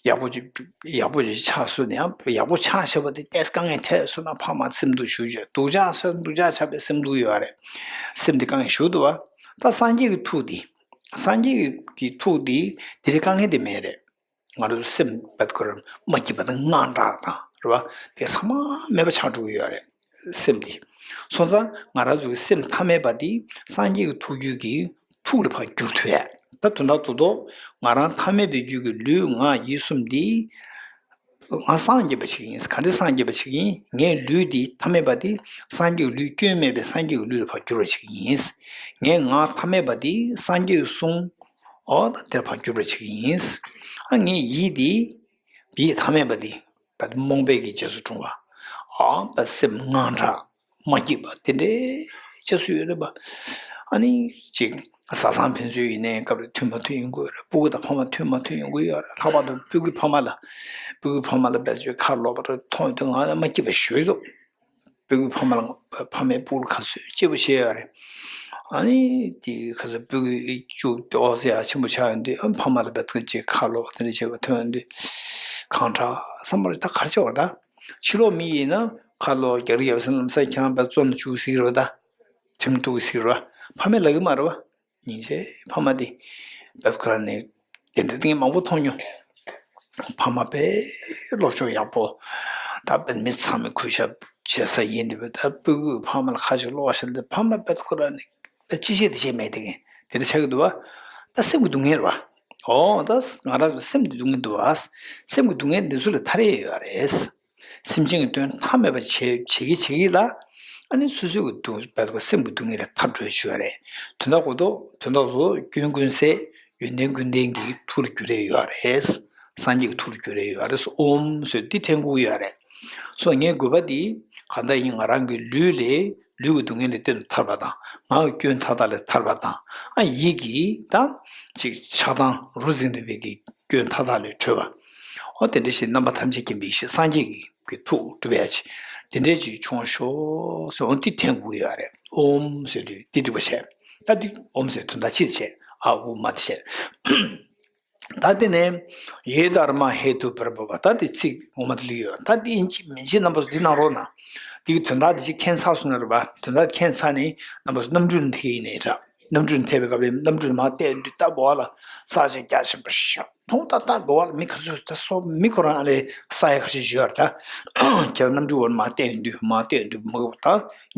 ཡག་པོ་ཅིག་ཡག་པོ་ཅིག་ཆགས་སོང་ན་ཡང་ཡག་པོ་ཆགས་བྱས་པ་དེ་ཏོག་ཙམ་དཀའ་ངལ་འཕྲད་སོང་ན་ཕ་མ་སེམས་སྡུག་ཞུ་རྒྱུ། སྡུག་ཅག་སེམས་སྡུག་ཅག་ཆགས་པའི་སེམས་སྡུག་ཡོད་རེད། སེམས་དེ་དཀའ་ངལ་ཞུ་འདུག་བ། ད་སངས་རྒྱས་ཀྱི་ཐུགས་དེ། སངས་རྒྱས་ཀྱི་ཐུགས་དེ་དེ་རིང་དཀའ་ངལ་དེ་མེད་རེད། ང་རང་ཚོ་སེམས་བད་ཁོ་རང་མ་སྐྱིད་པ་དང་དངངས་སྐྲག་དང་རེད་བ། དེ་ཚང་མ་མེད་པ་ཆགས་འགྲོ་གི་ཡོད་རེད། སེམས་འདི། སོང་ཙང་ང་རང་ཚོ་གི་སེམས་ཐ་མལ་པ་འདི་སངས་རྒྱས་ཀྱི་ཐུགས་རྒྱུད་ཀྱི་ཐུགས་ལ་ཕར་བསྒྱུར་ཐུབ་ཡ། ད་དོན་དག་ཏུ་ཏོ་ང་རང་ཐ་མལ་པའི་རྒྱུད་ཀྱི་ལུས་ངག་ཡིད་གསུམ་འདི། ང་སངས་རྒྱས་པ་ཞིག་ཡིན། ག་འདྲ་སངས་རྒྱས་པ་ཞིག་ཡིན། ངའི་ལུས་འདི་ཐ་མལ་པ་འདི་སངས་རྒྱས་ཀྱི་ལུས་སྐྱོན་མེད་པའི་སངས་རྒྱས་ཀྱི་ལུས་ལ་ཕར་བསྒྱུར་བ་ཞིག་ཡིན། ངའི་ངག་ཐ་མལ་པ་འདི་སངས་རྒྱས་ཀྱི་གསུང་འོ་ད་དེར་ཕར་བསྒྱུར་བ་ཞིག་ཡིན། ཨ་ངའི་ཡིད་འདི་ཡིད་ཐ་མལ་པ་འདི་རྨོངས་པའི་གི་རྗེས་སུ་འབྲང་བ། ཨ་ད་སེམས་དངངས་སྐྲག་མ་སྐྱིད་པ་དེ་འདྲའི་ཆ་སུ་ཡོད་རེད་པ། ཨ་ནི་ཅིག་བཟའ་ཚང་ཕན་ཚུན་ཡིན་ནའི་སྐབས་རེ་མཐུན་མ་མཐུན་ཡོང་གི་ཡོད་རེད། སྤུ་གུ་དང་ཕ་མ་མཐུན་མ་མཐུན་ཡོང་གི་ཡོད་རེད། ལྷག་པར་དུ་སྤུ་གུའི་ཕ་མ་ལ་སྤུ་གུའི་ཕ་མ་ལ་བེད་སྤྱོད་ཁ་ལོག་པ་རེ་མཐོང་ཡོང་དུས་ང་ལ་མ་སྐྱིད་པ་ཞེ་པོ་འདུག་སྤུ་གུའི་ཕ་མ་ལ་ཕ་མས་སྤུ་གུ་ལ་ག་ཚོད་སྐྱིད་པོ་བྱས་ཡོད་རེད། ཨ་ནི་དེ་ག་ཚོད་སྤུ་གུ་ཅུག་ཏོག་ཙེ་ཡ་ཆེན་པོ་ཆགས་ཡོང་དུས་ཨ་ཕ་མ་ལ་བེད་སྤྱོད་ཅིག་ཁ་ལོག་པ་དེ་འདྲ་བྱས་པ་མཐོང་ཡོང་དུས་གང་དྲག་བསམ་པ་རེད། ད་ག་རེ་བྱས་པ་རེད་ད། ཕྱི་ལོགས་མི་ཡིན་ན་ཁ་ལོག་རྒྱག་རེས་བྱས་པ་ཟིན་ལམ་སང་ཁྱེད་རང་བཙོན་ལ་བཅུག་ཟེར་གི་རེད་པ། ད་ཁྲིམས་གཏུག་གི་ཟེར་གི་རེད་པ། ཕ་མས་ལབ་གི་མ་རེད་པ། སྙིང་རྗེ་ཕ་མ་དེ་བེད་ཁོ་རང་ནས་དེ་འདྲ་དེ་མང་པོ་མཐོང་མྱོང་། ཕ་མ་དཔེ་སློབ་སྦྱོང་ཡག་པོ། ད་དཔེ་མི་ཚང་མས་གུས་ཞབས་བྱེད་ས་ཡིན་དུས་ད་སྤུ་གུས་ཕ་མ་ལ་ཁ་ཅིག་གློ་བ་བཤད་ན་ཕ་མ་བེད་ཁོ་རང་ནས་ཅི་བྱེད་དེ་བྱེད་མེད་དེ་གི་དེ་འདྲ་ཆགས་ཀྱི་འདུག་པ། ད་སེམས་ཀྱི་སྡུག་བསྔལ་རེད་པ། ཨོ་ད་ང་རང་ཚོ་སེམས་ཀྱི་སྡུག་བསྔལ་འདུག་པ། སེམས་ཀྱི་སྡུག་བསྔལ་འདི་ཚོ་ལས་ཐར་ཡས་ཡོད་རེད། སེམས་ཅན་གྱི་དོན་ཐ་མལ་པ་བྱེད་བྱེད་ཀྱི་བྱེད་ཀྱི་ལ། ཨ་ནི་སོ་སོའི་གི་སྡུག་བསྔལ་སེམས་ཀྱི་སྡུག་བསྔལ་ལས་ཐར་འགྲོ་ཞུ་བ་རེད། དོན་དག་གོ་ཐོག་དོན་དག་ཚོ་སྐྱོན་ཀུན་ཟད། ཡོན་ཏན་ཀུན་ལྡན་གྱི་ཐུགས་ལ་འགྱུར་རེ་ཡོད་རེད། སངས་རྒྱས་ཀྱི་ཐུགས་ལ་འགྱུར་རེ་ཡོད་རེད། ཨོམ་ཟེར་འདི་ཕྲེང་སྐུ་ཡོད་རེད། སོ་ངའི་དགོས་པ་འདི་གང་ལྟར་ཡིན་ང་རང་གི་ལུས་ལས་ལུས་ཀྱི་སྡུག་བསྔལ་ལས་གཏན་དུ་ཐར་བ་དང་ངག་གི་སྐྱོན་མཐའ་དག་ལས་ཐར་བ་དང་ཨ་ཡིད་ཀྱི་དང་ཅིག་ཆགས་སྡང་རུ་འཛིན་འདྲ་བའི་གི་སྐྱོན་མཐའ་དག་ལས་གྲོལ་བ། འོ་དེ་འདྲ་ཞིག་རྣམ་པ་ཐམས་ཅད་མཁྱེན་པའི་ཡེ་ཤེས་སངས་རྒྱས་ཀྱི་གི་ཐུགས་སྒྲུབ་ཡ་ཅིག་དེ་འདྲའི་ཅིག་བྱུང་ཤོག་ཟེར་འོ་འདི་ཕྲེང་སྐུ་ཡོད་རེད། ཨོམ་ཟེར་དུས་འདི་སྒྲུབ་པ་བྱས། ད་འདི་ཨོམ་ཟེར་དོན་དག་ཕྱི་དེ་བྱས་ཨ་ཨུ་མ་དེ་བྱས། ད་དེ་ནས་ཡེ་དྷརྨཱ་ཧེ་ཏུ་བྷར་བྷ་བ། ད་དེ་ཚིག་ངོ་མ་དེ་ལུས་ཡོད། ད་དེ་ཡིན་གཅིག་མིན་གཅིག་རྣམ་པ་ཚོ་འདི་གནང་རོགས་གནང་། འདི་གི་དོན་དག་དེ་ཅིག་མཁྱེན་ཚར་སོང་ན་རེད་པ། དོན་དག་མཁྱེན་ཚར་ནས་རྣམ་པ་ཚོ་རྣམ་སྤྲུལ་ནས་ཐེག་ཡིན་ནའི་འདྲ། རྣམ་སྤྲུལ་ཐེག་པའི་སྐབས་ལ་རྣམ་སྤྲུལ་མར་བལྟས་དུས་ད་གོ་བ་ལ་ས་ཆ་རྒྱ་ཆེན་པོ་ཞིག་མཐོང་། ད་ད་གོ་བ་ལ་མི་ག་ཚོད་ད་སོ་མི་ཁོ་རང་ཨ་ལས་ས་ཡ་ཁ་ཤས་ཞིག་ཡོད་རེད་ད། ཁྱེད་རང་རྣམ་སྤྲུལ་འོར་མར་བལྟས་དུས་མར་བལྟས་དུས་མ་གོ་ད་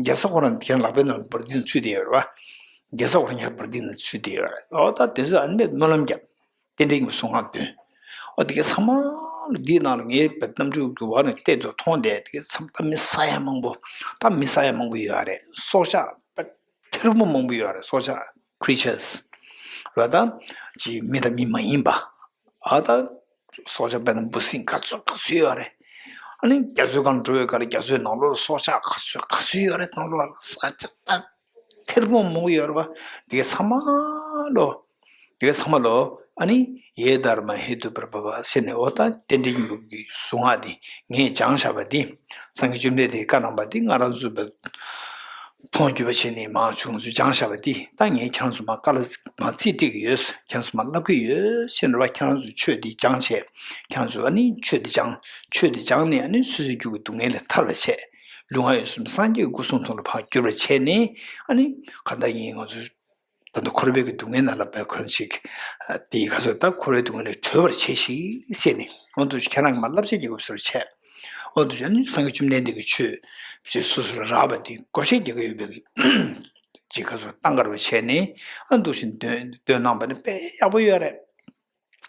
རྒྱལ་ས་ཁོ་རང་ཁྱེད་རང་ལག་པའི་ནང་འབར་ཏིང་ཚུད་དེ་ཡོད་རེད་པ། རྒྱལ་ས་ཁོ་རང་ཁྱེད་རང་འབར་ཏིང་ནང་ཚུད་དེ་ཡོད་རེད། འོ་ད་དེ་ཚོ་ཨ་ནི་སྨོན་ལམ་རྒྱབ། རྟེན་འབྲེལ་གྱི་གསུང་ངག་འདོན། ཨོ་དེ་གའི་ཚང་མ་ལོ་འདིའི་ནང་ལ་ངའི་བོད་རྣམ་འཕྲུལ་གྱི་བར་ནས་བལྟས་དུ་མཐོང་བསྡད་དེ་གའི་ཚང་མ་ད་མི་ས་ཡ་མང་པོ། ད་མི་ས་ཡ་མང་པོ་ཡོད་རེད། སྲོག་ཆགས་ཐེར་འབུམ་མང་པོ་ཡོད་རེད། སྲོག་ཆགས་creatures་ར་ད་ཅི་མི་དང་མི་མ་ཡིན་པ། ཨ་ད་སྲོག་ཆགས་དཔེར་ན་འབུ་སྲིན་ག་ཚོད་ག་ཚོད་ཡོད་རེད། ཨ་ནི་རྒྱ་མཚོའི་སྒང་འགྲོ་བའི་སྒང་ལ་རྒྱ་མཚོའི་ནང་ལོགས་ལ་སྲོག་ཆགས་ག་ཚོད་ག་ཚོད་ཡོད་རེད། ནང་ལོགས་ལ་ས་ཆ་ད། ཐེར་འབུམ་མང་པོ་ཡོད་རེད་པ། དེ་གའི་ཚང་མ་ལོ། དེ་གའི་ཚང་མ་ལོ། ཨ་ནི་ཡེ་དྷརྨཱ་ཧེ་ཏུ་བྷར་བྷ་བ་ཟེར་ནས་འོ་ད་རྟེན་འབྲེལ་གྱི་འབུབ་ཀྱི་གཟུངས་སྔགས་དེ་ངས་སྦྱངས་བཞག་པ་དེ། སངས་རྒྱས་བཅོམ་ལྡན་འདས་ཀྱིས་བཀའ་གནང་བ་དེ་ང་རང་ཚོ་བོད་མཐོང་རྒྱུ་བ་བྱས་ནས་མང་ཆུང་ཚོས་སྦྱངས་བཞག་པ་དེ་ད་ངས་ཁྱེད་རང་ཚོ་མར་བཀའ་སློབ་མར་རྩིས་སྤྲད་ཀྱི་ཡོད། ཁྱེད་རང་ཚོ་མར་བསླབ་ཀྱི་ཡོད་ཟེར་ནས་རེད་པ། ཁྱེད་རང་ཚོས་ཆོས་འདི་སྦྱངས་བྱས། ཁྱེད་རང་ཚོས་ཨ་ནི་ཆོས་འདི་སྦྱངས། ཆོས་འདི་སྦྱངས་ནས་ཨ་ནི་སོ་སོའི་རྒྱུད་ཀྱི་སྡུག་བསྔལ་ལས་ཐར་བར་བྱས། ལུས་ངག་ཡིད་གསུམ་སངས་རྒྱས་ཀྱི་སྐུ་གསུང་ཐུགས་ལ་ཕར་བསྒྱུར་བར་བྱས་ནས་ཨ་ནི་གང་ལྟར་ཡིན་ང་ཚོ་ད་ལྟ་འཁོར་བའི་གི་སྡུག་བསྔལ་ནང་ལ་བབས་ཁོ་རང་ཞིག་དེའི་ཁ་སོ་ད་འཁོར་བའི་སྡུག་བསྔལ་ལས་གྲོལ་བར་བྱེད་ཞིག་ཅེས་ནས་འོ་འདུག་ཁྱེད་རང་གི་མ་བསླབ་བྱ་རྒྱལ་ཁབ་སོར་བྱས། འོ་འདུག་ཨ་ནི་སངས་རྒྱས་བཅོམ་ལྡན་འདས་ཀྱི་ཆོས་ཅེས་སོ་སོར་རག་པ་དེ་བགོ་བཤའ་རྒྱག་གི་ཡོད་པའི་གི་ཅེས་ཁ་སོ་བཏང་གར་བ་བྱས་ནས་ཨ་འདུག་བཞིན་འདོན་འདོན་གནང་བ་ནི་དཔེ་ཡག་པོ་ཡོད་རེད།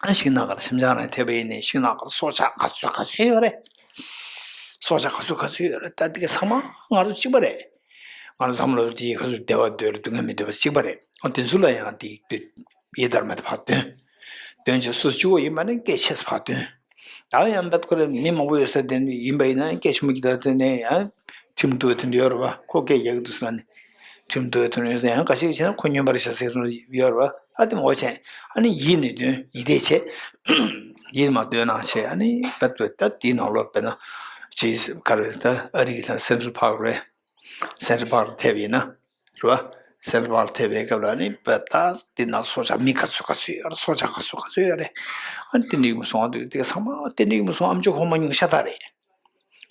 ཨ་ཤིང་ནགས་ཁར་སེམས་ཅན་རང་ཐེ་བ་ཡིན་ནའི་ཤིང་ནགས་ཁར་སྲོག་ཆགས་ག་ཚོད་ག་ཚོད་ཡོད་རེད། སྲོག་ཆགས་ག་ཚོད་ག་ཚོད་ཡོད་རེད། ད་དེ་ག་ཚང་མ་ང་ཚོ་གཅིག་པ་རེད། ང་ཚོ་ཚང་མ་ལོ་དེའི་ཁ་ཚུར་བདེ་བ་འདོད་རེད། སྡུག་བསྔལ་མི་འདོད་པ་གཅིག་པ་རེད། ཨོ་དེ་ཚོ་ལ་ཡང་དེ་དེ་ཡེ་དྷརྨཱ་དེ་ཕར་འདོན། འདོན་བྱས་སུ་གཅིག་པོ་ཡིན་པ་ནི་སྐད་ཆེ་ས་ཕར་འདོན། ད་ཡང་བད་ཁོ་རེ་མི་མང་པོ་ཡོད་ས་དེ་ཡིན་པ་ཡིན་ན་སྐད་ཆེན་པོ་གི་ད་དེ་ནས་ཡང་ཁྲིམས་གཏུག་དེ་འདྲ་ཡོད་རེད་པ། ཁོ་སྐད་རྒྱག་གི་འདུག་ཟེར་ན་ནི། ཁྲིམས་གཏུག་དེ་འདྲ་ཡོད་ས་ཡང་འགའ་ཞིག་བྱས་ན་ཁོ་སྨྱོན་པར་བྱ་ཟེར་ཡོད་རེད་པ། ཨ་དེ་མོ་བྱས་ཨ་ནི་ཡིད་ནས་འདོན། ཡིད་བཟླས་བྱས། ཡིད་མ་འདོན་ན་བྱས་ཨ་ནི་བད་ཁོ་རེ་ད་དེའི་ནང་ལོགས་དཔེར་ན་ཅིག་ག་རེ་ད་ཨ་རི་གི་ད་སེན་ཊར་པཱརཀ་རེད། སེན་ཊར་པཱརཀ་ལ་ཐེབས་ཡིན་ན། རེད་བ། སེན་ཊར་པཱརཀ་ལ་ཐེབས་པའི་སྐབས་ལ་ནི་བད་ད་དེ་ན་སྲོག་ཆགས་མི་ག་ཚོད་ག་ཚོད་ཡོད་རེད། སྲོག་ཆགས་ག་ཚོད་ག་ཚོད་ཡོད་རེད། ཨ་ནི་དེ་འདྲའི་མི་སོང་ཨ་འདུག་དེ་ག་ཚང་མ་དེ་འདྲའི་མི་སོང་ཨམ་ཅོག་ཧོ་མ་ཉུང་ཤ་སྟག་རེད།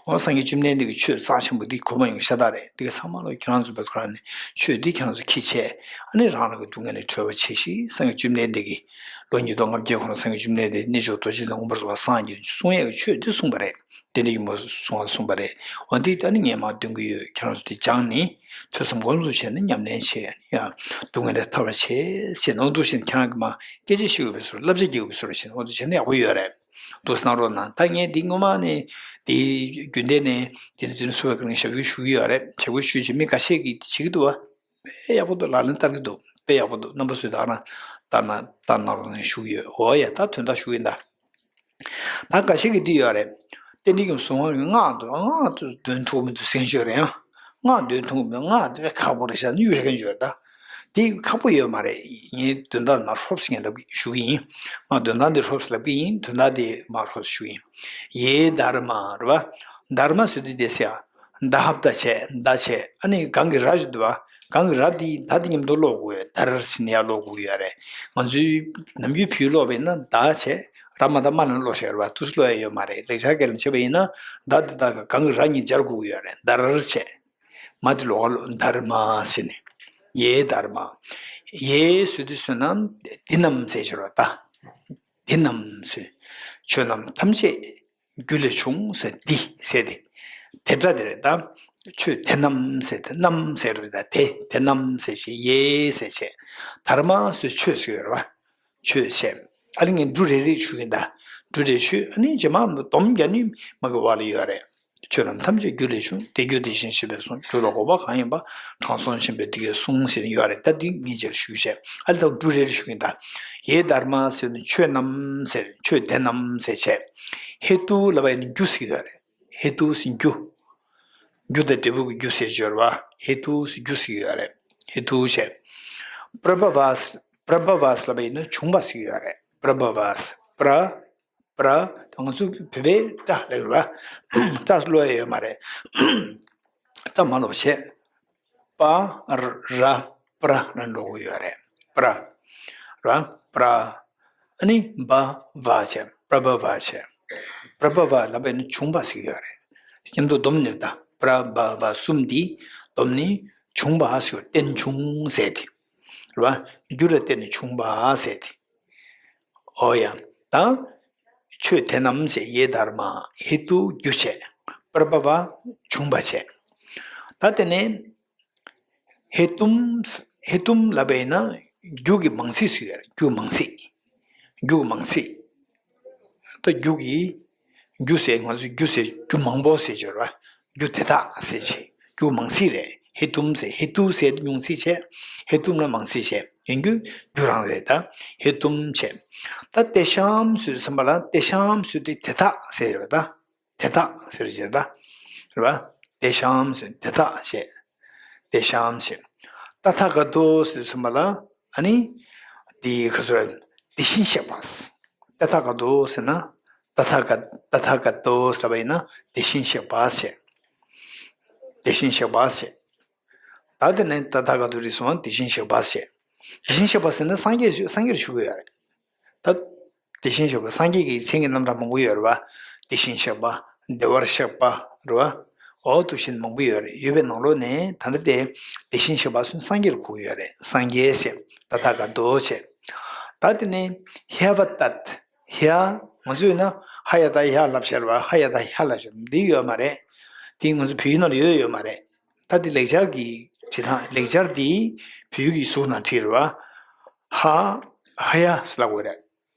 འོ་སངས་རྒྱས་བཅོམ་ལྡན་འདས་ཀྱི་ཆོས་རྩ་ཆེན་པོ་འདི་གོ་མ་ཡོང་ཤ་སྟག་རེད། འདི་ག་ཚང་མ་ལོ་ཁྱེད་རང་ཚོ་བོད་ཁ་ནས་ཆོས་འདི་ཁྱེད་རང་ཚོ་ཁྱི་བྱས། ཨ་ནི་རང་རང་གི་སྡུག་བསྔལ་ནས་གྲོལ་བ་བྱེད་ཤིག་སངས་རྒྱས་བཅོམ་ལྡན་འདས་ཀྱིས་ལོ་ཉིས་སྟོང་ལྔ་བརྒྱའི་གོང་ལ་སངས་རྒྱས་བཅོམ་ལྡན་འདས་གནས་མཆོག་རྡོ་རྗེ་གདན་དབེན་པར་སོང་བ་སངས་རྒྱས་གསུང་ཡས་ཀྱི་ཆོས་འདི་གསུངས་པ་རེད། དེ་འདྲ་ཡིན་མོ་གསུང་བ་གསུངས་པ་རེད། འོ་འདི་ད་ནི་ངས་མར་འདོན་གྱི་ཡོད། ཁྱེད་རང་ཚོ་འདི་སྦྱངས་ནས་ཐོས་བསམ་སྒོམ་གསུམ་བྱས་ནས་ཉམས་ལེན་བྱས་ཡ། སྡུག་བསྔལ་ལས་ཐར་བར་བྱེད་ཅེས་ནོར་འདུག་བཞིན་ཁྱེད་རང་གིས་མར་སྐད་ཆ་བཤད་དགོས་པའི་བཟོ་འདྲ་བསླབ་བྱ་རྒྱག་དགོས་པའི་བཟོ་འདྲ་བྱས་ནས་འོ་འདུག་བྱས་ན་ཡག་པོ་ཡོད་རེད། འདུག་སེ་གནང་རོགས་གནང་། ད་ངས་འདི་སྔོན་མ་ནས་འདི་རྒྱུན་ལྡན་ནས་འདི་ནས་འཛིན་གསོ་བའི་སྒང་ནས་ཞབས་ཞུ་ཞུ་གི་ཡོད་རེད། ཞབས་ཞུ་ཞུས་བྱས་མི་འགའ་ཤས་ཀྱིས་བྱེད་ཀྱི་འདུག་བ། དཔེ་ཡག་པོ་འདུག་ལག་ལེན་བསྟར་གྱི་འདུག་དཔེ་ཡག་པོ་འདུག་རྣམ་པ་ཚོས་ད་ག་རང་བསྟར་ན་བསྟར་གནང་རོགས་གནང་ཞུ་གི་ཡོད། འོ་ཡ་ད་དོན་དག་ཞུ་གི་ཡིན་ད། ད་འགའ་ཤས་ཀྱིས་འདི་ཡོད་རེད། ཏན་ཏིག་གི་གསུང་བ་གི་སྔགས་འདོན་སྔགས་འདོན་ཐུབ་མི་འདུག་སེམས་ཤོད་རེད་ཨང་། སྔགས་འདོན་ཐུབ་མི་འདུག་སྔགས་འདོན་ཁག་པོ་རེད་ཤག་ནི་ཡོད་མཁན་ཡོད་རེད་ད། འདི་ཁག་པོ་ཡོད་མ་རེད། ངས་དོན་དག་མར་ཧྲོབ་ཙམ་ངས་ལབ་ཞུ་གི་ཡིན། ང་དོན་དག་འདི་ཧྲོབ་ཙམ་ལབ་ཀྱི་ཡིན། དོན་དག་འདི་མར་ཧྲོབ་ཙམ་ཞུ་གི་ཡིན། ཡེ་དྷརྨ་རེད་བ། དྷརྨ་ཟེར་དུས་དེ་སེ་ཡ། ད་ཧབ་ད་བྱས་ད་བྱས་ཨ་ནི་གང་གི་ར་ཞིག་འདུག་བ། གང་གི་ར་འདི་ད་འདི་མཉམ་དུ་ཀློག་དགོས་ཡོད། དྷརྨ་ཟེར་ནས་ཡར་ཀློག་དགོས་ཡོད་རེད། ང་ཚོའི་ནམ་རྒྱུན་བོད་ཡིག་ཀློག་པ་ཡིན་ན་ད་བྱས། ར་མ་ད་མ་ལ་ཀློག་བཞག་རེད་བ། དུས་སུ་ཀློག་ཡ་ཡོད་མ་རེད། ལེགས་སྦྱར་སྐད་ལ་བྱས་པ་ཡིན་ན་ད་འདི་ད་གང་གི་ར་གཉིས་སྦྱར་དགོས་ཀྱི་ཡོད་རེད། དྷརྨ་བྱས། མ་དེ་ལོགས་ཀ་ལོགས་དྷརྨ་ཟེར་ནས། ཡེ་དྷརྨ། ཡེ་ཟེར་དུས་ཟེར་ན་འདི་རྣམས་ཟེར་ཞོར་བ་ད། འདི་རྣམས་ཟེར། ཆོས་རྣམས་ཐམས་ཅད་རྒྱུ་ལས་བྱུང་ཟེར་འདི་ཟེར་ཏེ། དེ་སྒྲ་དེ་རེད་ད། ཆོས་དེ་རྣམས་ཟེར་ཏེ་རྣམས་ཟེར་རེད་ད་དེ་དེ་རྣམས་ཟེར་ཞེས་ཡེ་ཟེར་བྱས། དྷརྨ་ཟེར་ཆོས་ཟེར་ཡོད་རེད་བ། ཆོས་བྱས། ཨ་ནི་ངས་འབྲུ་རེ་རེ་ཞུ་གིན་ད། འབྲུ་རེ་ཞུས་ཨ་ནི་རྗེས་མ་སྡོམ་རྒྱག་ནི་མ་གི་བ་ལ་ཡོད་རེད། ཆོས་རྣམས་ཐམས་ཅད་རྒྱུ་ལས་བྱུང་། དེ་རྒྱུ་དེ་བཞིན་གཤེགས་པས་གསུངས། རྒྱུ་ལ་དགོངས་པ་གང་ཡིན་པ། དྲང་སྲོང་ཆེན་པོས་འདི་སྐད་གསུངས་ཟེར་ནས་ཡོད་རེད། ད་འདི་ངས་རྗེས་ལ་ཞུ་བྱས་ཨ་ལ་ད་འབྲུ་རེ་རེ་ཞུ་གིན་ད། ཡེ་དྷརྨ་ཟེར་ནས་ཆོས་རྣམས་ཟེར་ཆོས་དེ་རྣམས་ཟེར་བྱས། ཧེ་ཏུ་ལབ་པ་ཡིན་ན་རྒྱུ་ཟེར་གི་ཡོད་རེད། ཧེ་ཏུ་ཟེར་རྒྱུ། རྒྱུ་དང་འབྲས་བུ་གི་རྒྱུ་ཟེར་སྦྱོར་བ། ཧེ་ཏུ་ཟེར་རྒྱུ་ཟེར་གི་ཡོད་རེད། ཧེ་ཏུ་བྱས། པྲ་བྷ་བ་པྲ་བྷ་བ་ལབ་པ་ཡིན་ན་བྱུང་བ་ཟེར་གི་ཡོད་རེད། པྲ་བྷ་བ་པྲ། པྲ། ང་ཚོ་བོད་པའི་པྲ་ལབ་ཡོད་རེད་བ། པྲ་ཀློག་ཡ་ཡོད་མ་རེད། པྲ་མ་ཀློག་བྱས། པ་ར་པྲ་ལ་འགྲོ་གི་ཡོད་རེད། པྲ། ར་པྲ། ཨ་ནི་བ་བ་བྱས། པྲ་བ་བ་བྱས། པྲ་བ་བ་ལབ་པ་ཡིན་ན་བྱུང་བ་ཟེར་གི་ཡོད་རེད། མཉམ་དུ་སྡོམ་ནས་ད་པྲ་བ་བ་གསུམ་འདི་སྡོམ་ནི་བྱུང་བ་ཟེར་རྟེན་བྱུང་ཟེར་ཏེ། ར་རྒྱུ་ལ་བརྟེན་ནས་བྱུང་བ་ཟེར་ཏེ། ཨོ་ཡ། ད་ཆོས་དེ་རྣམས་ཟེར་ཡེ་དྷརྨ། ཧེ་ཏུ་རྒྱུ་བྱས། པྲ་བྷ་བ་བྱུང་བ་བྱས། ད་དེ་ནས་ཧེ་ཏུམ། ཧེ་ཏུམ་ལབ་པ་ཡིན་ན་རྒྱུ་གི་མང་ཚིག་ཟེར་ཡོད་རེད། རྒྱུ་མང་ཚིག་རྒྱུ་གི་མང་ཚིག་ད་རྒྱུ་གི། རྒྱུ་ཟེར་ང་ཚོས་རྒྱུ་ཟེར་རྒྱུ་མང་པོ་ཟེར་གྱི་རེད་བ། རྒྱུ་དེ་དག་ཟེར་བྱས་རྒྱུ་མང་ཚིག་རེད། ཧེ་ཏུམ་ཟེར་ཧེ་ཏུ་ཟེར་ཉུང་ཚིག་བྱས། ཧེ་ཏུམ་ལ་མང་ཚིག་བྱས་ཡིན་རྒྱུ་རྒྱུ་རང་རེད་ད། ཧེ་ཏུམ་བྱས། ད་ཏེ་ཤམ་ཟེར་ཙམ་པ་ལ་ཏེ་ཤམ་ཟེར་དུས་དེ་དག་ཟེར་རེད་ད། དེ་དག་ཟེར་བྱས་ད། རེད་བ། ཏེ་ཤམ་ཟེར་དེ་དག་བྱས། ཏེ་ཤམ་ཟེར། ཏ་ཐཱ་ག་ཏོ་ཟེར་ཙམ་པ་ལ་ཨ་ནི། དེ་ག་ཚོད་རེད། དེ་བཞིན་གཤེགས་པ། ཏ་ཐཱ་ག་ཏོ་ཟེར་ན། ཏ་ཐཱ་ག་ཏ་ཐཱ་ག་ཏོ་ཟེར་བ་ཡིན་ན་དེ་བཞིན་གཤེགས་པ་ཟེར། དེ་བཞིན་གཤེགས་པ་ཟེར། ད་དེ་ནས་ཏ་ཐཱ་ག་ཏོ་རིགས་སུ་དེ་བཞིན་གཤེགས་པ་ཟེར། དེ་བཞིན་གཤེགས་པ་ཟེར་ན་སངས་རྒྱས་སངས་རྒྱས་ཞུ་གི་ཡོད་རེད། ད་དེ་བཞིན་གཤེགས་པ་སངས་རྒྱས་ཀྱི་མཚན་གྱི་རྣམ་གྲངས་མང་པོ་ཡོད་རེད་བ། དེ་བཞིན་གཤེགས་པ། བདེ་བར་གཤེགས་པ། རེད་བ། འོ་དེ་བཞིན་མང་པོ་ཡོད་རེད། ཡོད་པའི་ནང་ལོགས་ནས་ད་ལྟ་དེ་དེ་བཞིན་གཤེགས་པ་སུ་སངས་རྒྱས་ལ་གོ་གི་ཡོད་རེད། སངས་རྒྱས་ཞེས་ཏ་ཐཱ་ག་ཏོ་ཞེས། ད་དེ་ནས་ཧྱ་བ་ཏད། ཧྱ། ང་ཚོས་ན་ཧ་ཡ་ད་ཧྱ་ལབ་ཤར་བ་ཧ་ཡ་ད་ཧྱ་ལབ་ཤར་འདི་ཡོད་མ་རེད། དེ་ང་ཚོ་བོད་ཡིག་ནང་ལ་ཡོད་ཡོད་མ་རེད། ད་དེ་ལེགས་སྦྱར་གྱི་བྲིས་སྟངས་ལེགས་སྦྱར་འདི་བོད་ཡིག་གི་གཟུགས་ནང་བྲིས་རེད་བ། ཧ། ཧ་ཡ་ལབ་དགོས་རེད།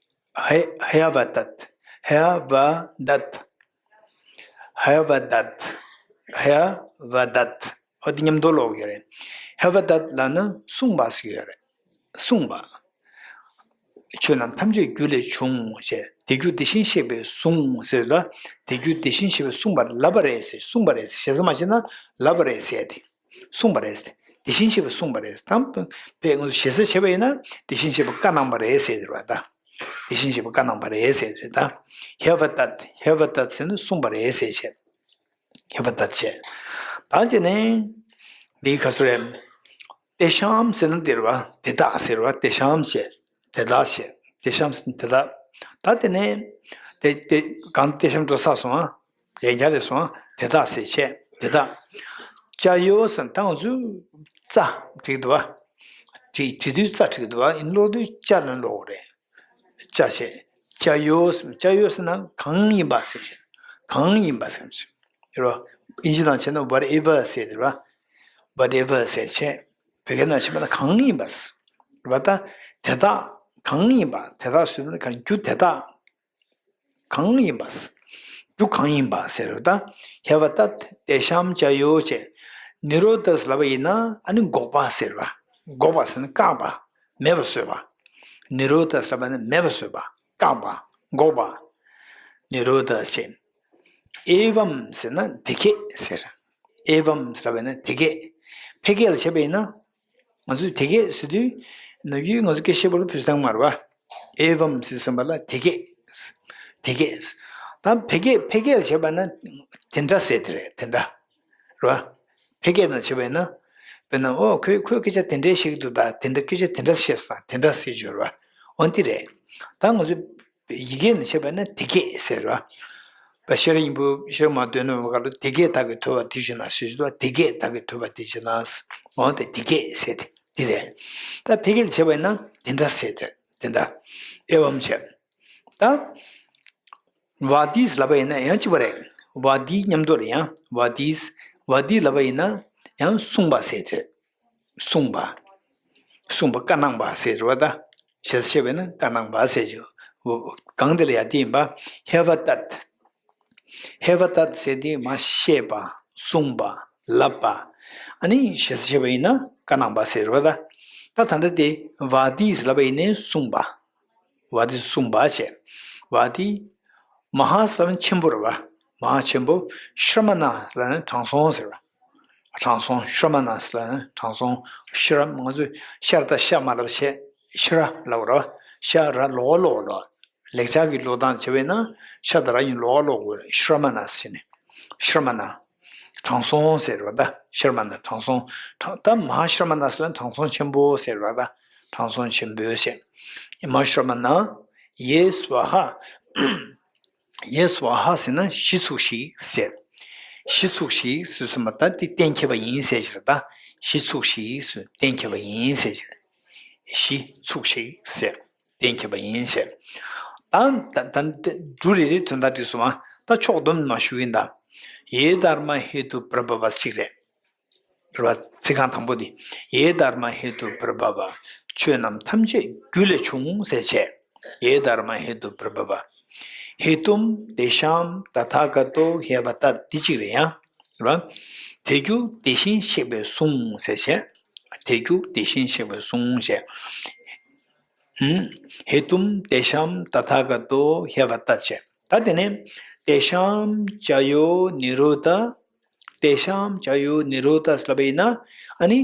ཧ་ཧ་ཡ་བ་ཏད། ཧ་ཡ་བ་ཏད། ཧ་ཡ་བ་ཏད། ཧ་ཡ་བ་ཏད། འོ་དེ་མཉམ་དུ་ཀློག་ཡོད་རེད། ཧ་ཡ་བ་ཏད་ལབ་ན་གསུངས་པ་ཟེར་ཡོད་རེད། གསུངས་པ། ཆོས་རྣམས་ཐམས་ཅད་རྒྱུ་ལས་བྱུང་ཞེས་དེ་རྒྱུ་དེ་བཞིན་གཤེགས་པས་གསུངས་ཟེར་ལ། དེ་རྒྱུ་དེ་བཞིན་གཤེགས་པས་གསུངས་པ་ལབ་པ་རེད་ཟེར་གསུངས་པ་རེད་ཟེར་ཞེ་ས་མ་བྱས་ན་ལབ་པ་རེད་ཟེར་ཏེ། གསུངས་པ་རེད་ཟེར། དེ་བཞིན་གཤེགས་པས་གསུངས་པ་རེད་དམ། དཔེ་ང་ཚོ་ཞེ་ས་བྱས་པ་ཡིན་ན་དེ་བཞིན་གཤེགས་པས་བཀའ་གནང་བ་རེད་ཟེར་དེ་རེད་བ་ད། དེ་བཞིན་གཤེགས་པས་བཀའ་གནང་བ་རེད་ཟེར་དེ་རེད་ད། ཧ་ཡ་བ་ཏད། ཧ་ཡ་བ་ཏད་ཟེར་ན་གསུངས་པ་རེད་ཟེར་བྱས། ཧ་ཡ་བ་ཏད་བྱས། ད་དེ་ནས་འདི་ག་ཚོད་རེད། ཏེ་ཤམ་ཟེར་ན་དེ་རེད་བ། དེ་དག་ཟེར་བ་ཏེ་ཤམ་བྱས། དེ་དག་བྱས། ཏེ་ཤམ་ཟེར་ན་དེ་དག་ད་དེ་ནས་དེ་དེ་གང་ཏེ་ཤམ་འགྲོ་ས་སོང་ཨ། ལན་རྒྱག་ལས་སོང་དེ་དག་ཟེར་བྱས་དེ་དག་ཅ་ཡོ་ཟེར་ད་ང་ཚོས་ཙ་བྲིས་འདུག་བ། བྲིས་བྲིས་དུས་ཙ་བྲིས་འདུག་བ་ཡིན་ཀློག་དུས་ཅ་ལ་ཀློག་རེད། ཅ་བྱས། ཅ་ཡོ་ཟེར་ཅ་ཡོ་ཟེར་ན་གང་ཡིན་པ་ཟེར་བྱས། གང་ཡིན་པ་ཟེར་བྱས། རོ། ཨིན་ཇི་ནང་བྱས་ན་whatever ཟེར་དེ་རོ། whatever ཟེར་བྱས། བོད་སྐད་ནང་བྱས་པ་ན་གང་ཡིན་པ་ཟེར། རོ་ད། དེ་དག་གང་ཡིན་པ་དེ་དག་ཟེར་ན་གང་རྒྱུ་དེ་དག་གང་ཡིན་པ། རྒྱུ་གང་ཡིན་པ་ཟེར་བ་དང་། ཧེ་བ་ཏ་དེ་ཤམ་ཅ་ཡོ་ཅེ། ནི་རོ་ཏ་ལབ་པ་ཡིན་ན་ཨ་ནི་འགོག་པ་ཟེར་བ། འགོག་པ་ཟེར་ན་བཀག་པ། མེད་པར་བཟོས་པ། ནི་རོ་ཏ་ལབ་པ་ནི་མེད་པར་བཟོས་པ། བཀག་པ། འགོག་པ། ནི་རོ་ཏ་ཅེ། ཨེ་བམ་ཟེར་ན་དེ་སྐད་ཟེར། ཨེ་བམ་ཟེར་བ་ནི་དེ་སྐད། ཕལ་སྐད་ལ་བྱས་པ་ཡིན་ན། ང་ཚོས་དེ་སྐད་ཟེར་དུས། ནམ་རྒྱུན་ང་ཚོ་སྐད་བཤད་པ་ལ་ཕུལ་སྟངས་མ་རེད་བ། ཨེ་བམ་ཟེར་ཟིན་པ་ལ་དེ་སྐད། དེ་སྐད། ད་ཕལ་སྐད་ཕལ་སྐད་ལ་བྱས་པ་ན། དེ་འདྲ་ཟེར་དེ་རེད་དེ་འདྲ། རེད་བ། ཕལ་སྐད་ནང་བྱས་པ་ཡིན་ན། དཔེར་ན་ཨོ་ཁོས་ཁོས་སྐད་ཆ་དེ་འདྲས་བཤད་ཀྱི་འདུག་ད་དེ་འདྲ་སྐད་ཆ་དེ་འདྲ་བཤད་སོང་དེ་འདྲ་ཟེར་སྦྱོར་བ། འོན་ཏེ་རེད། ད་ང་ཚོས། ཡི་གེ་ནང་བཤད་པ་ན་དེ་སྐད་ཟེར་བ། པ་ཤེས་རབ་སྙིང་པོ་ཤེས་རབ་མ་འདོན་ནོ་བ་ག་ལ་དེ་སྐད་བདག་གིས་ཐོས་པ་དེ་བཞིན་ལ་ཞེས་བྱ་བ་དེ་སྐད་བདག་གིས་ཐོས་པ་དེ་བཞིན་ལ། འོ་དེ་དེ་སྐད་ཟེར་དེ་དེ་རེད། ད་ཕལ་སྐད་བྱས་པ་ཡིན་ན་དེ་འདྲ་ཟེར་དེ་དེ་འདྲ། ཨེ་བམ་ཆེ། ད། བ་དིས་ལབ་པ་ཡིན་ན་ཡང་གཅིག་པ་རེད། བ་དིས་མཉམ་དུ་རེད་ཡང་བ་དིས། བ་དིས་ལབ་པ་ཡིན་ན་ཡང་གསུངས་པ་ཟེར་དེ། གསུངས་པ། གསུངས་པ་བཀའ་གནང་བ་ཟེར་བ་ད། ཞེས་བཤད་པས་ན་བཀའ་གནང་བ་ཟེར་གྱི། གང་དེ་ལ་ཡ་དེ་ཡིན་པ། ཧེ་བ་ཏད། ཧེ་བ་ཏད་ཟེར་དེ་མ་བཤད་པ། གསུངས་པ། ལབ་པ། ཨ་ནི་ཞེས་བཤད་པ་ཡིན་ན་བཀའ་གནང་བ་ཟེར་བ་ད། ད་ད་ལྟ་དེ་བ་དིས་ལབ་པ་ཡིན་ནའི་གསུངས་པ། བ་དིས་གསུངས་པ་བྱས། བ་དིས། མ་ཧཱ་ཟེར་བ་ཆེན་པོ་རེད་བ། མ་ཧཱ་ཆེན་པོ། ཤྲ་མ་ཎ་ལ་ནི་དྲང་སྲོང་ཟེར་བ། དྲང་སྲོང་ཤྲ་མ་ཎ་ཟེར་ལ་ནི་དྲང་སྲོང་ཤྲ་མ་ང་ཚོས་ཤར་དང་ཤ་མ་ལབ་བྱས་ཤྲ་ལབ་ར་བ། ཤ་ར་ལོག་ལོག་ལོག་ལེགས་སྦྱར་གྱི་ཀློག་སྟངས་བྱས་པས་ན་ཤ་དང་ར་གཉིས་ལོག་ལོག་དགོས་ཤྲ་མ་ཎ་ཟེར་ནས་ཤྲ་མ་ཎ། དྲང་སྲོང་ཟེར་བ་ད་ཤྲ་མ་ཎ་དྲང་སྲོང་དྲང་ད་མ་ཧཱ་ཤྲ་མ་ཎ་ཟེར་ན་དྲང་སྲོང་ཆེན་པོ་ཟེར་བ་ད་དྲང་སྲོང་ཆེན་པོ་ཟེར། མ་ཧཱ་ཤྲ་མ་ཎ་ཡེ་སྭཱ་ཧཱ། ཡེ་སྭཱ་ཧཱ་ཟེར་ན་གཞི་ཚུགས་ཤིག་ཟེར། གཞི་ཚུགས་ཤིག་ཟེར་སོང་བ་ད་དེ་གཏན་འཁེལ་བ་ཡིན་ཟེར་གྱི་རེད་ད། གཞི་ཚུགས་ཤིག་ཟེར་གཏན་འཁེལ་བ་ཡིན་ཟེར་གྱི་རེད། གཞི་ཚུགས་ཤིག་ཟེར་གཏན་འཁེལ་བ་ཡིན་ཟེར། ད་ད་ད་འབྲུ་རེ་རེ་དོན་དག་བྲིས་སོང་བ་ད་ཕྱོགས་བསྡོམས་མ་ཞུ་ཡིན་ད། ཡེ་དྷརྨ་ཧེ་ཏུ་པྲ་བྷ་བ་གཅིག་རེད། རེད་བ། ཚིག་རྐང་དང་པོ་འདི། ཡེ་དྷརྨ་ཧེ་ཏུ་པྲ་བྷ་བ། ཆོས་རྣམས་ཐམས་ཅད་རྒྱུ་ལས་བྱུང་ཟེར་བྱས། ཡེ་དྷརྨ་ཧེ་ཏུ་པྲ་བྷ་བ། ཧེ་ཏུམ་ཏེ་ཤམ་ཏ་ཐཱ་ག་ཏོ་ཧེ་བ་ཏ་འདི་གཅིག་རེད་ཡ། རེད་བ། དེ་རྒྱུ་དེ་བཞིན་གཤེགས་པས་གསུངས་ཟེར་བྱས། དེ་རྒྱུ་དེ་བཞིན་གཤེགས་པས་གསུངས་བྱས། ཧེ་ཏུམ་ཏེ་ཤམ་ཏ་ཐཱ་ག་ཏོ་ཧེ་བ་ཏ་བྱས། ད་དེ་ནས་ཏེ་ཤམ་ཅ་ཡོ་ནི་རོ་ཏ། ཏེ་ཤམ་ཅ་ཡོ་ནི་རོ་ཏ་ལབ་པ་ཡིན་ན། ཨ་ནི།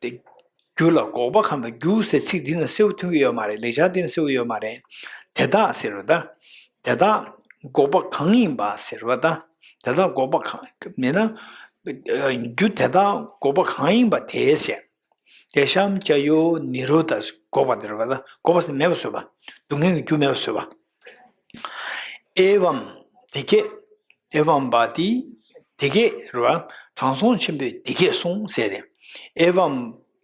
དེ། རྒྱུ་ལ་འགོག་པ་གང་དང་རྒྱུ་ཟེར་ཚིག་འདི་ན་གསལ་པོ་མཐོང་གི་ཡོད་མ་རེད། ལེགས་སྦྱར་འདི་ན་གསལ་པོ་ཡོད་མ་རེད། དེ་དག་ཟེར་བ་ད། དེ་དག་འགོག་པ་གང་ཡིན་པ་ཟེར་བ་ད། དེ་དག་འགོག་པ་གང་མིན་ན། རྒྱུ་དེ་དག་འགོག་པ་གང་ཡིན་པ་དེ་ཟེར། ཏེ་ཤམ་ཅ་ཡོ་ནི་རོ་ཏ་འགོག་པ་དེ་རེད་བ་ད། འགོག་པ་ཟེར་མེད་པར་བཟོས་པ། སྡུག་བསྔལ་གྱི་རྒྱུ་མེད་པར་བཟོས་པ། ཨེ་བམ། དེ་སྐད། ཨེ་བམ་བ་ཏི། དེ་སྐད་རེད་བ། དྲང་སྲོང་ཆེན་པོས་དེ་སྐད་གསུངས་ཟེར་ཏེ། ཨེ་བམ་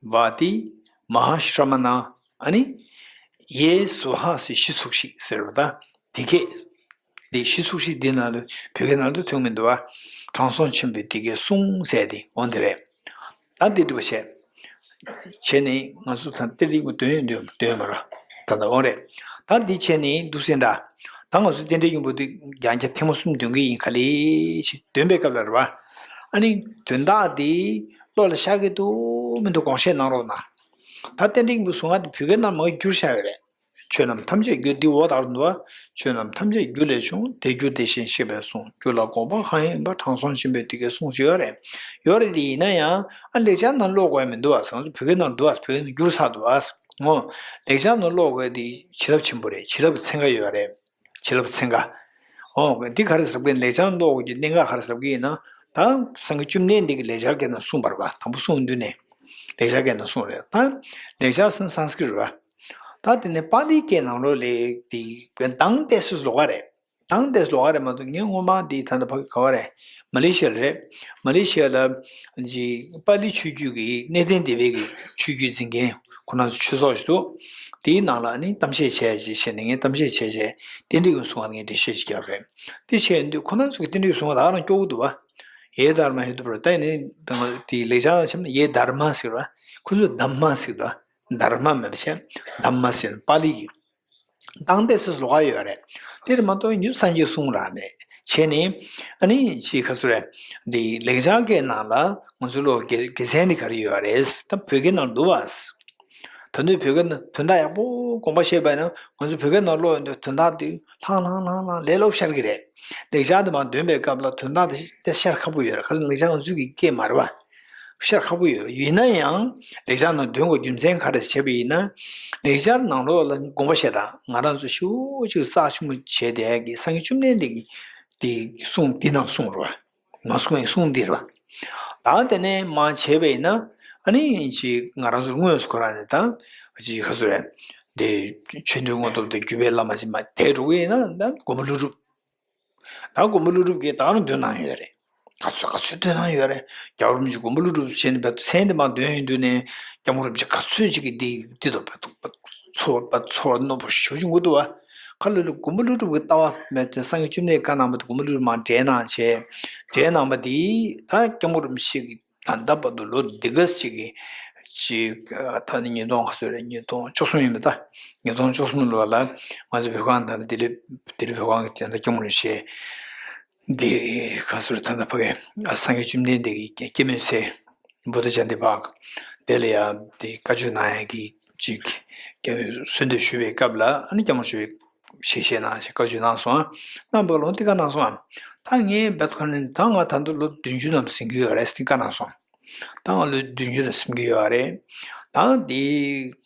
བ་ཏི། མ་ཧཱ་ཤྲ་མ་ཎ། ཨ་ནི། ཡེ་སྭཱ་ཧཱ་ཟེར་གཞི་ཚུགས་ཤིག་ཟེར་བ་ད། དེ་སྐད། དེ་གཞི་ཚུགས་ཤིག་འདི་ནང་དུ་བོད་སྐད་ནང་དུ་ཐོན་མི་འདུག་བ། དྲང་སྲོང་ཆེན་པོས་དེ་སྐད་གསུངས་ཟེར་ཏེ་འོ་འདི་རེད། ད་འདི་འདྲ་བ་བྱས། བྱས་ནས་ང་ཚོ་ད་ལྟ་རིང་པོ་འདོན་ཡོད་འདོན་འདོན་མ་ར། ད་ལྟ་འོང་རེད། ད་འདི་བྱས་ནས་འདུག་སེ་འདྲ། ད་ང་ཚོ་རྟེན་འབྲེལ་སྙིང་པོ་འདི་རྒྱང་རྒྱ་ཐེངས་མ་གསུམ་འདོན་གི་ཡིན་ག་ལེ་ཞེས་འདོན་པའི་སྐབས་ལ་རེད་བ། ཨ་ནི་དོན་དག་འདི་བློ་ལ་ཤར་གི་འདུག་མི་འདུག་དགོངས་བཞེས་གནང་རོགས་གནང་། ད་རྟེན་འབྲེལ་སྙིང་པོ་གསུང་ང་འདི་བོད་སྐད་ནང་མ་བསྒྱུར་བཞག་ཡོད་རེད། ཆོས་རྣམས་ཐམས་ཅད་རྒྱུ་འདི་འོ་ད་རུང་འདུག་བ། ཆོས་རྣམས་ཐམས་ཅད་རྒྱུ་ལས་བྱུང་། དེ་རྒྱུ་དེ་བཞིན་གཤེགས་པས་གསུངས། རྒྱུ་ལ་འགོག་པ་གང་ཡིན་པ། དྲང་སྲོང་ཆེན་པོས་དེ་སྐད་གསུངས་ཞེས་ཡོད་རེད། ཡོད་རེད་དེ་ཡིན་ན་ཡང་ཨ་ལེགས་སྦྱར་ནང་ཀློག་དགོས་མི་འདུག་བ། ང་ཚོ་བོད་སྐད་ནང་འདུག་བ། བོད་སྐད་ནང་བསྒྱུར་ཚར་འདུག་བ། ངོ་། ལེགས་སྦྱར་ནང་ཀློག་དགོས་དེ་བྱིན་རླབས་ཆེན་པོ་རེད། བྱིན་རླབས་ཚན་ཁ་ཡོད་རེད། བྱིན་རླབས་ཚན་ཁ། ཨོ་འདི་ག་རེ་ཟེར་གི་ལེགས་སྦྱར་ཀློག་དགོས་ཀྱི་གནད་འགག་ག་རེ་ཟེར་གི་ཡིན་ན། ད་སངས་རྒྱས་བཅོམ་ལྡན་འདས་ཀྱིས་ལེགས་སྦྱར་སྐད་ནང་གསུངས་པ་རེད་བ། དང་པོ་གསུངས་དུས་ནས། ལེགས་སྦྱར་སྐད་ནང་གསུངས་རེད་ད། ལེགས་སྦྱར་ཟེར་ན་སཾ་སྐྲྀཏ་རེད་བ། ད་དེ་ནས་པཱ་ལིའི་སྐད་ནང་ལོགས་ལས་དེ་གདངས་ཏོག་ཙམ་ལོགས་ཀ་རེད། དང་ཏོག་ཙམ་ལོགས་ཀ་རེད་མ་གཏོགས། ངས་སྔོན་མ་འདི་ད་ལྟ་ཕ་གི་ག་བ་རེད། མ་ལེ་ཤི་ཡ་རེད། མ་ལེ་ཤི་ཡ་ལ་ཅིག་པཱ་ལི་ཆོས་བརྒྱུད་ཀྱི་གནས་བརྟན་སྡེ་པའི་གི་ཆོས་བརྒྱུད་འཛིན་མཁན་ཁོ་རང་ཚོ་ཆོས་ཚོགས་ཤིག་འདུག་དེའི་ནང་ལ་ནི་གཏམ་བཤད་བྱས་ཅིག་བྱས་ནས། ངས་གཏམ་བཤད་བྱས་བྱས་རྟེན་འབྲེལ་གྱི་གསུང་བ་ངས་འགྲེལ་བཤད་ཅིག་རྒྱབ་རེད། དེ་བྱས་ཡོང་དུས་ཁོ་རང་ཚོ་གི་རྟེན་འབྲེལ་གསུང་བ་ད་ག་རང་སྐྱོ་བོ་འདུག་བ། ཡེ་དྷརྨ་ཧེ་ཏུ་པྲ། ད་ཡིན་ནའི་དེ་ལེགས་སྦྱར་ལ་བྱས་ན་ཡེ་དྷརྨ་ཟེར་བ། ཁོ་ཚོས་དྷརྨ་ཟེར་འདུག་དྷརྨ་མེད་པ་བྱས། དྷརྨ་ཟེར་ན་པཱ་ལི་གི། དང་ཏོག་ཙམ་ལོགས་ཀ་ཡོད་རེད། དེར་མ་གཏོགས་ཉིད་སངས་རྒྱས་གསུང་རང་རེད་བྱས་ནས། ཨ་ནི་ཅིག་ག་ཚོད་རེད། འདི་ལེགས་སྦྱར་སྐད་ནང་ལ་ང་ཚོ་ལོ་དགེ་དགེ་མཚན་འདི་ག་རེ་ཡོད་རེད། ད་བོད་སྐད་ནང་འདུག་བ། ད་དུང་བོད་སྐད་ནང་དོན་དག་ཡག་པོ་དགོངས་པ་བཞེས་པ་ཡིན་ན། ང་ཚོ་བོད་སྐད་ནང་ཀློག་ཡོང་དུས་དོན་དག་འདི་ལྷང་ལྷང་ལྷང་ལྷང་ལས་སླ་པོ་ཤར་གི་རེད། ལེགས་སྦྱར་དེ་མར་འདོན་པའི་སྐབས་ལ་དོན་དག་དེ་ཏོག་ཙམ་ཤར་ཁག་པོ་ཡོད་རེད། ག་ཚོད་ལེགས་སྦྱར་ང་ཚོའི་གི་སྐད་མ་རེད་བ། ཤར་ཁག་པོ་ཡོད། ཡིན་ན་ཡང་ལེགས་སྦྱར་ནང་འདོན་དགོས་རྒྱུ་མཚན་ག་རེ་བྱས་པ་ཡིན་ན། ལེགས་སྦྱར་ནང་ལོགས་ལ་དགོངས་པ་བཞེས་དང་། ང་རང་ཚོ་ཞེ་པོ་ཅིག་རྩ་ཆེན་པོ་བྱས་བསྡད་ཀྱི་སངས་རྒྱས་བཅོམ་ལྡན་འདས་ཀྱི་དེ་གསུང་འདི་ནང་གསུངས་རེད་བ། མ་གསུངས་ཡང་གསུང་འདི་རེད་བ། ད་དེ་ནས་མ་བྱས་པ་ཡིན་ན། ཨ་ནི་ཅིག་ང་རང་ཚོ་དངོས་སུ་ཁོ་རང་ནས་ད་ཅིག་ག་ཚོད་རེད། དེ་ཆོས་འདུལ་དངོས་སྟོབས་དང་བརྒྱུད་པའི་བླ་མ་ཞིག་མར་དེད་འགྲོ་གི་ཡིན་ན། ད་མགོན་པོ་ཀླུ་སྒྲུབ། ད་མགོན་པོ་ཀླུ་སྒྲུབ་ཀྱིས་ད་རུང་འདོན་གནང་ཡོད་རེད། ག་ཚོད་ག་ཚོད་འདོན་གནང་ཡོད་རེད། རྒྱལ་བ་རིན་པོ་ཆེ་མགོན་པོ་ཀླུ་སྒྲུབ་ཞེས་ནས་བས་མཚན་དེ་མར་འདོན་ཡོང་དུས་ནས། སྐྱབས་མགོན་རིན་པོ་ཆེ་ག་ཚོད་ཅིག་གིས་འདི་འདི་དང་བས་ཚོར་བ་ཚོར་བ་རྣོན་པོ་ཞེ་པོ་ཅིག་འགོ་འདུག་བ། ཁ་ལོ་ལོ་མགོན་པོ་ཀླུ་སྒྲུབ་ཀྱི་ལྟ་བ་མེད་ཅིང་། སངས་རྒྱས་བཅོམ་ལྡན་འདས་བཀའ་གནང་བ་དེ་མགོན་པོ་ཀླུ་སྒྲུབ་མར་འགྲེལ་གནང་བྱས། འགྲེལ་གནང་བ་དེ་ད་སྐྱབས་མགོན་རིན་པོ་ཆེ་གིས་ད་ལྟ་བར་དུ་ལོ་འདི་ག་ཅིག་གི་ཅིག་ད་ནི་ཉིས་སྟོང་ག་ཚོད་རེད། ཉིས་སྟོང་བཅུ་གསུམ་ཡིན་པ། ད་ཉིས་སྟོང་བཅུ་གསུམ་ལོ་ལ་ང་ཚོ་བོད་ཁང་ད་ལྟ་ལྡི་ལི་ལྡི་ལི་བོད་ཁང་གི་ད་ལྟ་སྐྱབས་མགོན་རིན་པོ་ཆེ་འདི་ག་ཚོད་རེད། ད་ལྟ་ཕ་གི་སངས་རྒྱས་བཅོམ་ལྡན་འདས་ཀྱི་སྐྱེད་མོས་ཚལ་བུདྡྷ་ཇ་ཡནྟི་པཱརྐ་དེ་ལ་ཡང་དེ་བཀའ་ཆོས་གནང་ཡ་གི་ཅིག་གསོལ་འདེབས་ཞུ་བའི་སྐབས་ལ། ཨ་ནི་སྐྱབས་མགོན་ཆེན་པོས་ཞལ་བཞེས་གནང་ཞེས་བཀའ་ཆོས་གནང་སོང་། གནང་བ་ལོ་འདི་ག་གནང་སོང་། ད་ངས་བེད་ཁ་ནས་ད་ང་ད་དུང་ལོ་བདུན་ཅུ་ཙམ་ཟིན་གྱི་ཡོད་རེད་ཟེར་བཀའ་གནང་སོང་། ད་ང་ལོ་བདུན་ཅུ་ཙམ་ཟིན་གྱི་ཡོད་རེད། ད་འདི་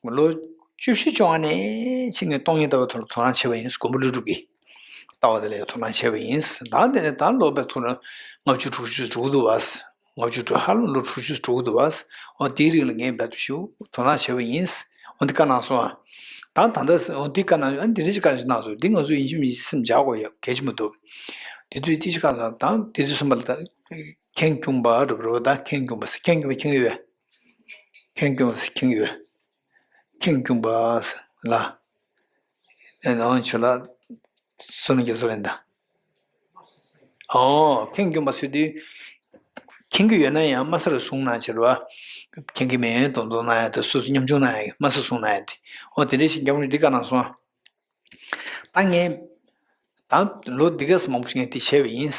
ལོ་བཅུ་བཞི་བཅོ་ལྔ་ནས་ཕྱིན་ངས་སྟོང་ཉིད་ལྟ་བའི་ཐོག་ལ་དོ་སྣང་བྱས་པ་ཡིན། མགོན་པོ་ཀླུ་སྒྲུབ་ཀྱི་ལྟ་བ་དེ་ལ་ཡང་དོ་སྣང་བྱས་པ་ཡིན། ད་དེ་ནས་ད་ལོ་བེད་ཁ་ནས་ལྔ་བཅུ་དྲུག་ཅུ་འགྲོ་གི་འདུག་བ། ལྔ་བཅུ་དྲུག་ཧ་ལམ་ལོ་དྲུག་ཅུ་འགྲོ་གི་འདུག་བ། འོ་དེའི་རིང་ལ་ངས་རྦད་དེ་ཞུ་དོ་སྣང་བྱས་པ་ཡིན། འོ་འདི་བཀའ་གནང་སོང་ཨ། ད་ད་ལྟ་འོ་འདི་བཀའ་གནང་། ཨ་འདི་འདྲ་ཅིག་བཀའ་གནང་སོང་། འདི་ང་ཚོ་ཡིན་གཅིག་མིན་གཅིག་སེམས་འཇགས་དགོས་ཡ་གལ་ཆེན་པོ་འདུག་དེ་དུས་འདི་ཅིག་བཀའ་གནང་། ད་དེ་དུས་ཙམ་པ་ལ་ད་ཁེངས་སྐྱུང་པ་རུ་རུ། ད་ཁེངས་སྐྱུང་པ་ཟེར། ཁེངས་སྐྱུང་པ་ཁེངས་ཡོད། ཁེངས་སྐྱུང་པ་ཟེར་ཁེངས་ཡོད། ཁེངས་སྐྱུང་པ་ཟེར་ལ། ཨེ་ནང་ཆོས་ལ་སུ་ནི་རྒྱ་སུ་ལེན་ད། ཨོ་ཁེངས་སྐྱུང་པ་ཟེར་དུས། མཁྱེན་གྱི་ཡོད་ན་ཡང་དམའ་ས་རུ་གསུང་གནང་བྱེད་རོགས། མཁྱེན་གྱི་མེད་དོ་དོ་གནང་ཡ་དེ་སོ་སོ་ཉམ་ཆུང་གནང་ཡ་དམའ་ས་གསུང་གནང་ཡ་དེ། ཨོ་དེ་འདྲ་ཞིག་སྐྱབས་མགོན་འདི་བཀའ་གནང་སོང་། ད་ངས་ད་ལོ་འདི་གས་མང་པོ་ཞིག་ངས་དེ་བྱས་པ་ཡིན།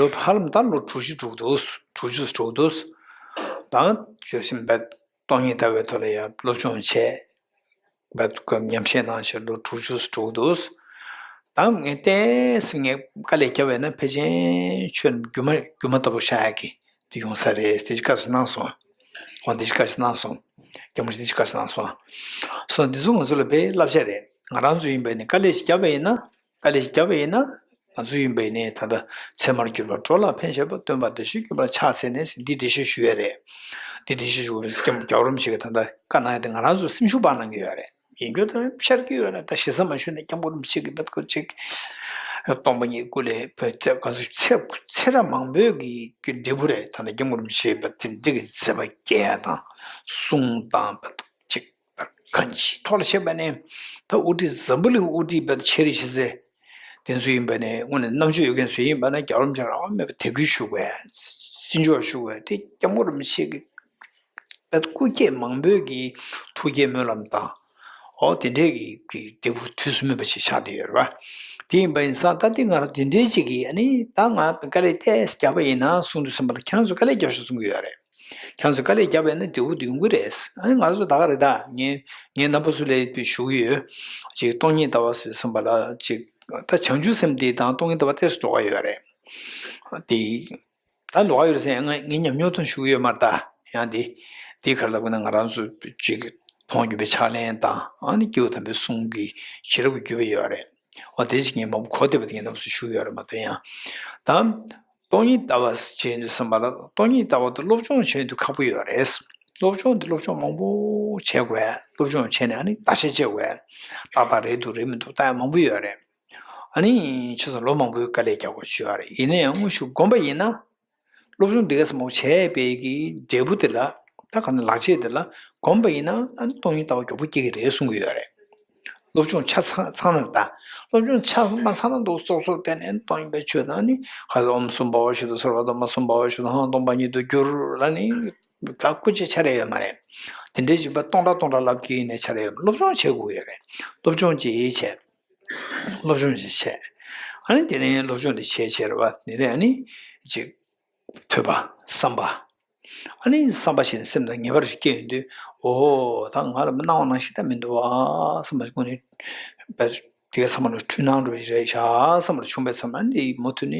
ལོ་ཧ་ལམ་ད་ལོ་དྲུག་ཅུ་དྲུག་འདུག་དྲུག་ཅུ་དྲུག་འདུག་ད་ཆོས་སེམས་པའི་སྟོང་ཉིད་ལྟ་བའི་ཐོག་ལ་ཡང་སློབ་སྦྱོང་བྱས། བ་ཉམས་བཞེས་གནང་བྱས་ལོ་དྲུག་ཅུ་དྲུག་འདུག་ད་ངས་ཏོག་ཙམ་ངས་དཀའ་ལས་བརྒྱབ་པ་ཡིན་ན་ཕལ་ཆེར་ཆོས་རྣམས་སྒྱུ་མ་སྒྱུ་མ་ལྟ་བུ་ཤར་ཡག་གི་དེ་ཡོང་ས་རེད། དེ་ཅིག་བཀའ་ཞིག་གནང་སོང་། འོ་དེ་ཅིག་བཀའ་ཞིག་གནང་སོང་། སྐྱབས་མགོན་དེ་ཅིག་བཀའ་ཞིག་གནང་སོང་། སོ་འདི་ཚོ་ང་ཚོ་ལ་དཔེ་བསླབ་བྱ་རེད། ང་རང་ཚོ་ཡིན་པ་ཡིན་ན་དཀའ་ལས་ཤིག་བརྒྱབ་པ་ཡིན་ན། དཀའ་ལས་ཤིག་བརྒྱབ་པ་ཡིན་ན། ང་ཚོ་ཡིན་པ་ཡིན་ནའི་ད་ལྟ་ཚད་མར་གྱུར་པ་འགྲོ་ལ་ཕན་བཞེད་པ། སྟོན་པ་འདི་ཕྱིར་གྱུར་པར་ཕྱག་འཚལ་ནས་ཟེར་འདི་འགྲེལ་བཤད་ཞུ་ཡས་རེད། འདི་འགྲེལ་བཤད་ཞུ་བའི་སྐྱབས་རྒྱལ་བ་རིན་པོ་ཆེ་གིས་ད་ལྟ་བཀའ་གནང་ཡས་དེ་ང་རང་ཚོ་སེམས་ཤུགས་སྤར་གནང་གི་ཡོད་རེད། ཡིན་རྒྱུ་དེ་ཤར་གྱི་ཡོད་རེད། ད་ཞེ་ས་མ་ཞུས་ན་སྐྱབས་མགོན་རིན་པོ་ཆེ་གིས་བེད་ཁོ་ཅིག་སྟོང་པ་ཉིད་སྐུ་ལས་བོད་ཚེ་ག་ཚོད་ཚེ་ཚེ་རབས་མང་པོའི་གི་གི་འབྲས་བུ་རེད། ད་ནི་སྐྱབས་མགོན་རིན་པོ་ཆེ་བེད་དེ་འདྲ་གི་མཛད་པ་རྒྱས་ཡ་དང་གསུང་དང་བེད་ཅིག་གང་ཅིའི་ཐོག་ལ་བཤད་པ་ནི། ད་དབུ་ཁྲིད་འཛམ་བུ་གླིང་དབུ་ཁྲིད་བེད་ཆེ་རིགས་ཤིག་ཟེར། དེ་ཚོ་ཡིན་པ་ནས་དངོས་གནས་རྣམ་དཔྱོད་ཡོད་མཁན་ཚོ་ཡིན་པ་ན་རྒྱལ་བ་རིན་པོ་ཆེ་རང་དབང་མེད་པར་དད་གུས་ཞུ་དགོས། བརྩི་འཇོག་ཞུ་དགོས། དེ་སྐྱབས་མགོན་རིན་པོ་ཆེ་གི་བེད་སྐུ་སྐྱེ་མང་པོས་ཀྱི་ཐུགས་བསྐྱེད་སྨོན་ལམ་དང་། འོ་དེ་འདྲའི་གི་གི་འབྲས་བུ་དུས་སུ་སྨིན་པ་ཞིག་ཆགས་བསྡད་ཡོད་རེད་པ། དེ་ཡིན་པ་ཡིན་ཙང་ད་དེ་ང་རང་དེ་འདྲའི་ཅིག་གིས་ཨ་ནི་ད་ང་དཀའ་ལས་ཏོག་ཙམ་བརྒྱབ་པ་ཡིན་ན་གསུང་དུས་ཙམ་པ་ལ་ཁྱེད་རང་ཚོ་དཀའ་ལས་རྒྱབ་ཤོག་གསུང་གི་ཡོད་རེད། ཁྱེད་ཚོས་དཀའ་ལས་བརྒྱབ་པ་ཡིན་ན་འབྲས་བུ་དེ་ཡོང་གི་རེད། ཨ་ནི་ང་ཚོ་ད་ག་རེད། ད་ངས་ངས་རྣམ་པ་ཚོ་ལ་དཔེ་ཞུ་གི་ཡོད། ཅིག་སྟོང་ཉིད་ལྟ་བ་ཟེར་ཙམ་པ་ལ་ཅིག་ད་བྱང་ཆུབ་སེམས་དེ་དང་སྟོང་ཉིད་ལྟ་བ་ཏོག་ཙམ་འགྲོགས་ཀྱི་ཡོད་རེད། དེ་ད་འགྲོགས་ཀྱི་ཡོད་རེད་ཟེར་ཡང་ངས་ངས་ཉམས་མྱོང་ཙམ་ཞུ་གི་ཡོད་མ་རེད། ད་ཡང་དེ་དེ་ག་རེ་ལབ་དགོས་ན་ང་རང་ཚོ་ཅིག་མཐོང་བརྒྱུད་པའི་ཕྱག་ལེན་དང་ཨ་ནི་སྐྱེས་བུ་དམ་པའི་གསུང་གི་ཤེས་རབ་ཀྱི་བརྒྱུད་པ་ཡོད་རེད། འོ་དེ་ཅིག་ངས་མང་པོ་གོ་བདེ་བ་དེ་ངས་རྣམ་པ་ཚོ་ཞུ་གི་ཡོད་རེད་མ་གཏོགས་ཡང་། ད། སྟོང་ཉིད་ལྟ་བ་ཟེར་བྱས་ནས་བསམ་པ་ལ། སྟོང་ཉིད་ལྟ་བ་དེ་སློབ་སྦྱོང་བྱེད་དུས་ཁག་པོ་ཡོད་རེད། སློབ་སྦྱོང་དེ་སློབ་སྦྱོང་མང་པོ་བྱེད་དགོས། སློབ་སྦྱོང་བྱས་ནས་ཨ་ནི་བརྟག་དཔྱད་བྱེད་དགོས། ཏག་ཏག་རེད་འདུག་རེད་མི་འདུག་ལྟ་ཡ་མང་པོ་ཡོད་རེད། ཨ་ནི་ཆོས་སོང་ལོ་མང་པོའི་དཀའ་ལས་རྒྱག་དགོས་བྱུང་ཡོད་རེད། ཡིན་ན་ཡང་དངོས་ཤུགས་བསྒོམས་པ་ཡིན་ན། སློབ་སྦྱོང་འདི་ག་ཙམ་བྱས་པའི་གི་འབྲས་བུ་དེ་ལ། ད་ག་ནས་ལག་རྗེས་དེ་ལ་བསྒོམས་པ་ཡིན་ན། ཨ་ནི་སྟོང་ཉིད་ལྟ་བ་མགྱོགས་པོ་སྐྱེ་གི་རེད་གསུང་གི་ཡོད་རེད། སློབ་སྦྱོང་ཆ་ཚང་ཚང་ན་ད། སློབ་སྦྱོང་ཆ་མ་ཚང་ན་འདུག་སོག་སོག་བལྟས་ནས་སྟོང་ཉིད་པའི་ཆོས་དང་ནི་ཁ་སང་ཨོཾ་སུམ་བྷ་བ་ཞིག་དང་སརྦ་དྷརྨ་སུམ་བྷ་བ་ཞིག་དང་ཧང་སྟོང་པ་ཉིད་དུ་འགྱུར་ལ་ནི། ག་སྐུ་ཅི་ཆ་རེ་ཡོད་མ་རེད། དེ་འདྲའི་བྱིས་པ་སྟོང་ཕྲག་སྟོང་ཕྲག་ལབ་ཀྱི་ཡིན་ནའི་ཆ་རེ་ཡོད་མ་རེད། སློབ་སྦྱོང་བྱེད་དགོས་ཡོད་རེད། སློབ་སྦྱོང་ཅིག་བྱས། སློབ་སྦྱོང་ཅིག་བྱས། ཨ་ནི་དེ་ནས་སློབ་སྦྱོང་དེ་བྱས་བྱས་རེད་བ། དེ་ནས་ཨ་ནི་ཅིག་ཐོས་པ། བསམ་པ། ཨ་ནི་བསམ་པ་ཞིག་ནི་སེམས་ནང་ངེས་པར་ཞིག་སྐྱེ་ཡོང་དུས། འོ་ད་ང་ལ་མི་སྣང་བ་ནང་བཞིན་ད་མི་འདུག་ཨ་བསམ་པ་ཞིག་དངོས་གནས་དཔེ་དེ་ག་ཚང་མ་ལ་འཁྲུལ་སྣང་འགྲོ་ཡི་རེད་ཤག་བསམ་པ་བྱུང་བའི་མཚམས་ལ་འདི་མུ་མཐུད་ནས་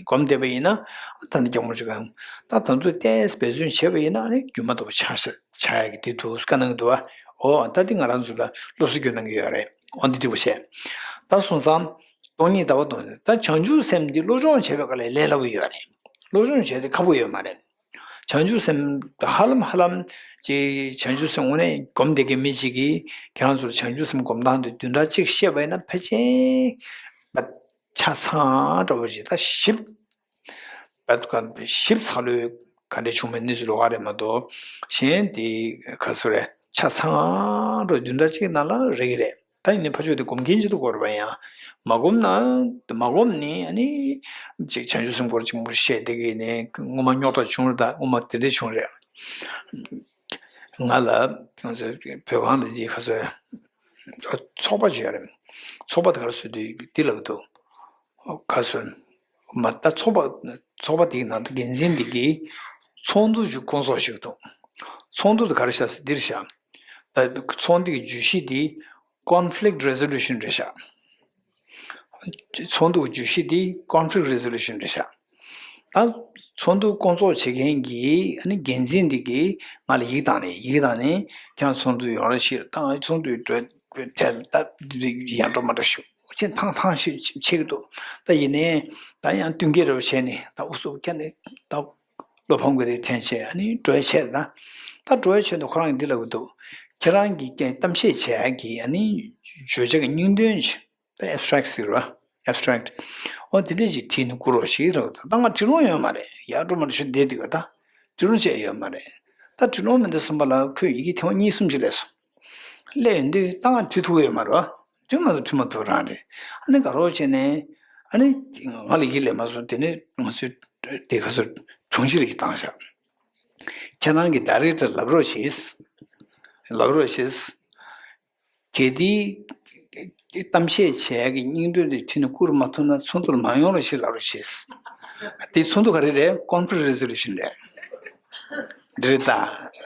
སྒོམ་བསྡད་པ་ཡིན་ན། ད་ནི་རྒྱག་མོ་ཅིག་གང་ད་ད་ཚོད་ཏོག་ཙམ་འབད་བརྩོན་བྱས་པ་ཡིན་ན་ནི་རྒྱུ་མ་གཏོགས་པ་ཆགས་ཤ་ཆགས་ཡག་གི་དེ་འདུག་བཀའ་གནང་གི་འདུག་ཨ། འོ་ད་འདི་ང་རང་ཚོ་ལ་སློབ་གསོ་སྐྱོན་གནང་གི་ཡོད་རེད། འོ་འདི་འགྲིག་པ་བྱས། ད་སོང་ཙང་སྟོང་ཉིད་ལྟ་བ་སྟོང་ཉིད། ད་བྱང་ཆུབ་སེམས་འདི་སློབ་སྦྱོང་བྱེད་པའི་སྐབས་ལ་ལས་སླ་པོ་ཡོད་རེད། སློབ་སྦྱོང་བྱེད་དེ་ཁག་པོ་ཡོད་མ་རེད། བྱང་ཆུབ་སེམས་ཧ་ལམ་ཧ་ལམ་ཅིག་བྱང་ཆུབ་སེམས་དངོས་གནས་སྒོམ་བསྡད་མཁན་མི་ཅིག་གིས་ཁྱེད་རང་ཚོར་བྱང་ཆུབ་སེམས་སྒོམ་སྟངས་དེ་བདུན་ཕྲག་གཅིག་བཤད་པ་ཡིན་ན་ཕལ་ཆེར་ཆ་ཚང་འདྲ་བོ་ཞིག་ད་ཞིབ་ཞིབ་ཚགས་ལོས་ག་འདྲ་བྱུང་མིན་གནས་ཚུལ་ལོགས་ཀ་རེད་མ་གཏོགས། གཞན་དེ་ག་ཚོད་རེད། ཆ་ཚང་འདྲ་བོ་བདུན་ཕྲག་གཅིག་ནང་ལ་རེག་གི་རེད། ད་ཡིན་ནའི་ཕར་ཕྱོགས་དེ་སྒོམ་མཁན་ཅིག་ཏུ་དགོས་རེད་པ། ཡང་མ་སྒོམ་ན་མ་སྒོམ་ནས་ཨ་ནི་ཅིག་བྱང་ཆུབ་སེམས་སྐོར་ཅིག་མང་པོ་བཤད་བསྡད་ཀྱི་ནས་སྔོན་མ་རྙོག་དྲ་བྱུང་རེད། ད་སྔོན་མ་དེ་འདྲ་བྱུང་རེད། ང་ལ་ཁྱོད་ཚོ་བོད་ཁང་ལ་ཅིག་ག་ཚོད་ཚོགས་པ་ཅིག་ཡོད་རེད། ཚོགས་པ་དེ་ག་རེ་ཟེར་དུས་འདི་ལབ་ཀྱི་འདུག་ག་ཚོད་མ་ད་ཚོགས་པ་ཚོགས་པ་དེའི་ནང་དུ་འགན་འཛིན་འདི་གིས་ཚོགས་འདུ་ཞིག་བསྐོང་ཚོགས་ཞིག་འདུག་ཚོགས་འདུ་དེ་ག་རེ་བྱ་ཟེར་འདིར་བྱ། ད་ཚོགས་འདུ་གི་བརྗོད་གཞི་འདི་Conflict Resolution རེད་ཤག་ཚོགས་འདུ་གི་བརྗོད་གཞི་འདི་Conflict Resolution རེད་ཤག་ད་ཚོགས་འདུ་བསྐོང་ཚོགས་བྱེད་མཁན་གྱི་ཨ་ནི་འགན་འཛིན་འདི་གིས་ང་ལ་ཡིག་བཏང་ནས་ཡིག་བཏང་ནས་ཁྱེད་རང་ཚོགས་འདུ་ཡོང་རོགས་ཞེས་བཏང་། ཚོགས་འདུའི་གྲོས་གྲོས་ཐད་ད་ཡང་འགྲོ་མ་འགྲོ་ཞུ་ཅེས་ཐང་ཐང་ཞིག་བྱེད་ཀྱི་འདུག་ད་ཡིན་ནའི་ད་ཡང་བསྟུན་མཁས་རེ་བྱས་ནས་ད་ཨུ་ཚུགས་བསྐྱལ་ནས་ད། བློ་ཕམ་གྱི་རེད་དྲན་བྱས་ཨ་ནི་འགྲོ་ཡ་བྱས་རེད་ད། ད་འགྲོ་ཡ་བྱས་འདུག་ཁོ་རང་གིས་འདི་ལབ་ཀྱི་འདུག་ཁྱེད་རང་གིས་ཀྱང་གཏམ་བཤད་བྱེད་ཡ་གི་ཨ་ནི་བརྗོད་བྱ་གི་སྙིང་དོན་ཞིག་ད་ཨེབ་སི་ཊེག་ཟེར་བ། ཨེབ་སི་ཊེག་འོ་དེ་འདྲས་ཞིག་བྲིས་ནས་བསྐུར་རོགས་ཞེས་ལབ་ཀྱི་འདུག་ད་ང་བྲིས་ལོང་ཡོད་མ་རེད། ཡར་འགྲོ་མ་འགྲོ་ཞིག་བསྡད་འདུག་ག་ད་བྲིས་ལོང་བྱས་ཡོད་མ་རེད། ད་བྲིས་ལོང་མི་འདུག་བསམ་པ་ལ་ཁོས་ཡི་གེ་ཐེངས་མ་གཉིས་གསུམ་ཅིག་སླེབས་སོང་། སླེབས་ཡོང་དུས་ད་ང་བྲིས་ཐུབ་ཡོད་མ་རེད་བ། བྲིས་མ་ཐུབ་བྲིས་མ་ཐུབ་རང་རེད། ཨ་ནི་དགའ་རོགས་བྱས་ནས་ཨ་ནི་ང་ལ་ཡིད་ལས་མ་སོང་། དེ་ནས་ང་ཚོས་དེ་ག་ཚོད་དྲུང་ཆེ་ལ་ཡིད་བཏང་བཞག་ཁྱེད་རང་གི་ཌའི་རེག་ཊར་ལབ་རོགས་བྱེད། ལབ་རོགས་བྱེད། གལ་ཏེ་གཏམ་བཤད་བྱེད་ཡག་གི་སྙིང་དོན་དེ་བྲིས་ནས་བསྐུར་མ་ཐུབ་ན་ཚོགས་འདུར་མ་ཡོང་རོགས་ཞེས་ལབ་རོགས་བྱེད། དེ་ཚོགས་འདུ་ག་རེ་རེད། Conflict Resolution རེད། འདི་རེད་ད།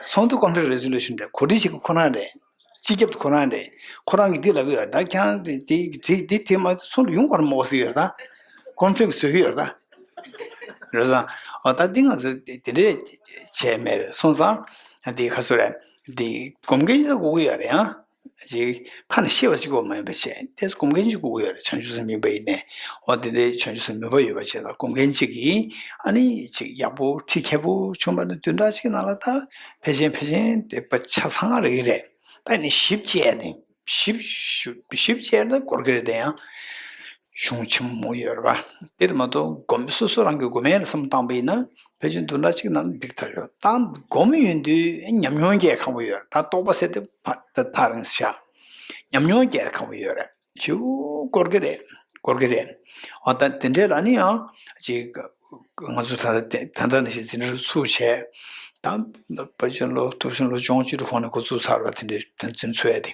ཚོགས་འདུ་Conflict Resolution རེད། གོ་སྒྲིག་བྱེད་མཁན་ཁོ་རང་རེད། སྤྱི་ཁྱབ་ཁོ་རང་རེད། ཁོ་རང་གིས་འདི་ལབ་ཀྱི་ཡོད་རེད། ད་ཁྱེད་རང་དེ་དེ་དེ་དེ་དེ་མ་ཚོགས་འདུ་ཡོང་གར་མོ་ཟེར་ཡོད་རེད་ད། Conflict བཟོ་གི་ཡོད་རེད་ད། རེད་སོང་། ཨ་ད་འདི་ང་ཚོ་དེ་དེ་འདྲས་བྱས་མེད་རེད་སོང་ཙང་། དེ་ག་ཚོད་རེད། དེ་སྒོམ་མཁན་ཅིག་དགོས་ཀྱི་ཡོད་རེད་ཨང་། ཅིག་ཁ་ནས་བཤད་པ་ཅིག་དགོས་མ་ཡིན་པ་བྱས་དེ་སྒོམ་མཁན་ཅིག་དགོས་ཀྱི་ཡོད་རེད། བྱང་ཆུབ་སེམས་སྨིན་པ་ཡིན་ནའི། འོ་དེ་འདྲའི་བྱང་ཆུབ་སེམས་སྨིན་པ་ཡོད་པ་ཅིག་ལ་སྒོམ་མཁན་ཅིག་གིས་ཨ་ནི་ཅིག་ཡག་པོ་ཁྲིད་མཁས་པོ་བྱུང་བ་ན་བདུན་ཕྲག་གཅིག་ནང་ལ་ད་ཕལ་ཆེར་ཕལ་ཆེར་དེ་པ་ཆ་ཚང་རེད་ཀྱི་རེད། ད་ཡིན་ནའི་ཞིབ་དཔྱད་ནས་ཞིབ་ཞིབ་ཞིབ་དཔྱད་ན་སྐོར་གྱི་རེད། དེ་ཡང་གཞུང་ཆེན་མོ་ཡོད་རེད་པ། དེར་མ་གཏོགས་སྒོམ་སོ་སོ་རང་གི་སྒོམ་ཡས་ལ་བསམ་བཏང་པ་ཡིན་ན་ཕལ་ཆེར་བདུན་ཕྲག་གཅིག་ནང་འགྲིག་ཐག་ཆོད། ད་སྒོམ་ཡོང་དུས་ཉམས་མྱོང་སྐྱེ་ཁག་པོ་ཡོད་རེད། ད་རྟོགས་པ་ཟེར་དེ་ཕ་ད་ཐག་རིང་ཤག་ཉམས་མྱོང་སྐྱེ་ཁག་པོ་ཡོད་རེད། ཞེ་པོ་སྐོར་གྱི་རེད། སྐོར་གྱི་རེད། འོ་ད་དེ་འདྲས་ལ་ནི་ཡང་ཅིག་ང་ཚོ་ད་ལྟ་དེ་ད་ལྟ་ནས་བཞིན་འཛིན་གྲྭ་ཚུགས་བྱས། ད་ཕལ་ཆེར་ལོ་ཐུབ་ཆེན་ལོ་བཅོ་ལྔ་བཅུ་དྲུག་གོང་ནས་འགོ་བཙུགས་ཚར་བ་དེ་འདྲའི་དོན་ཚན་ཚུད་ཡ་དེ།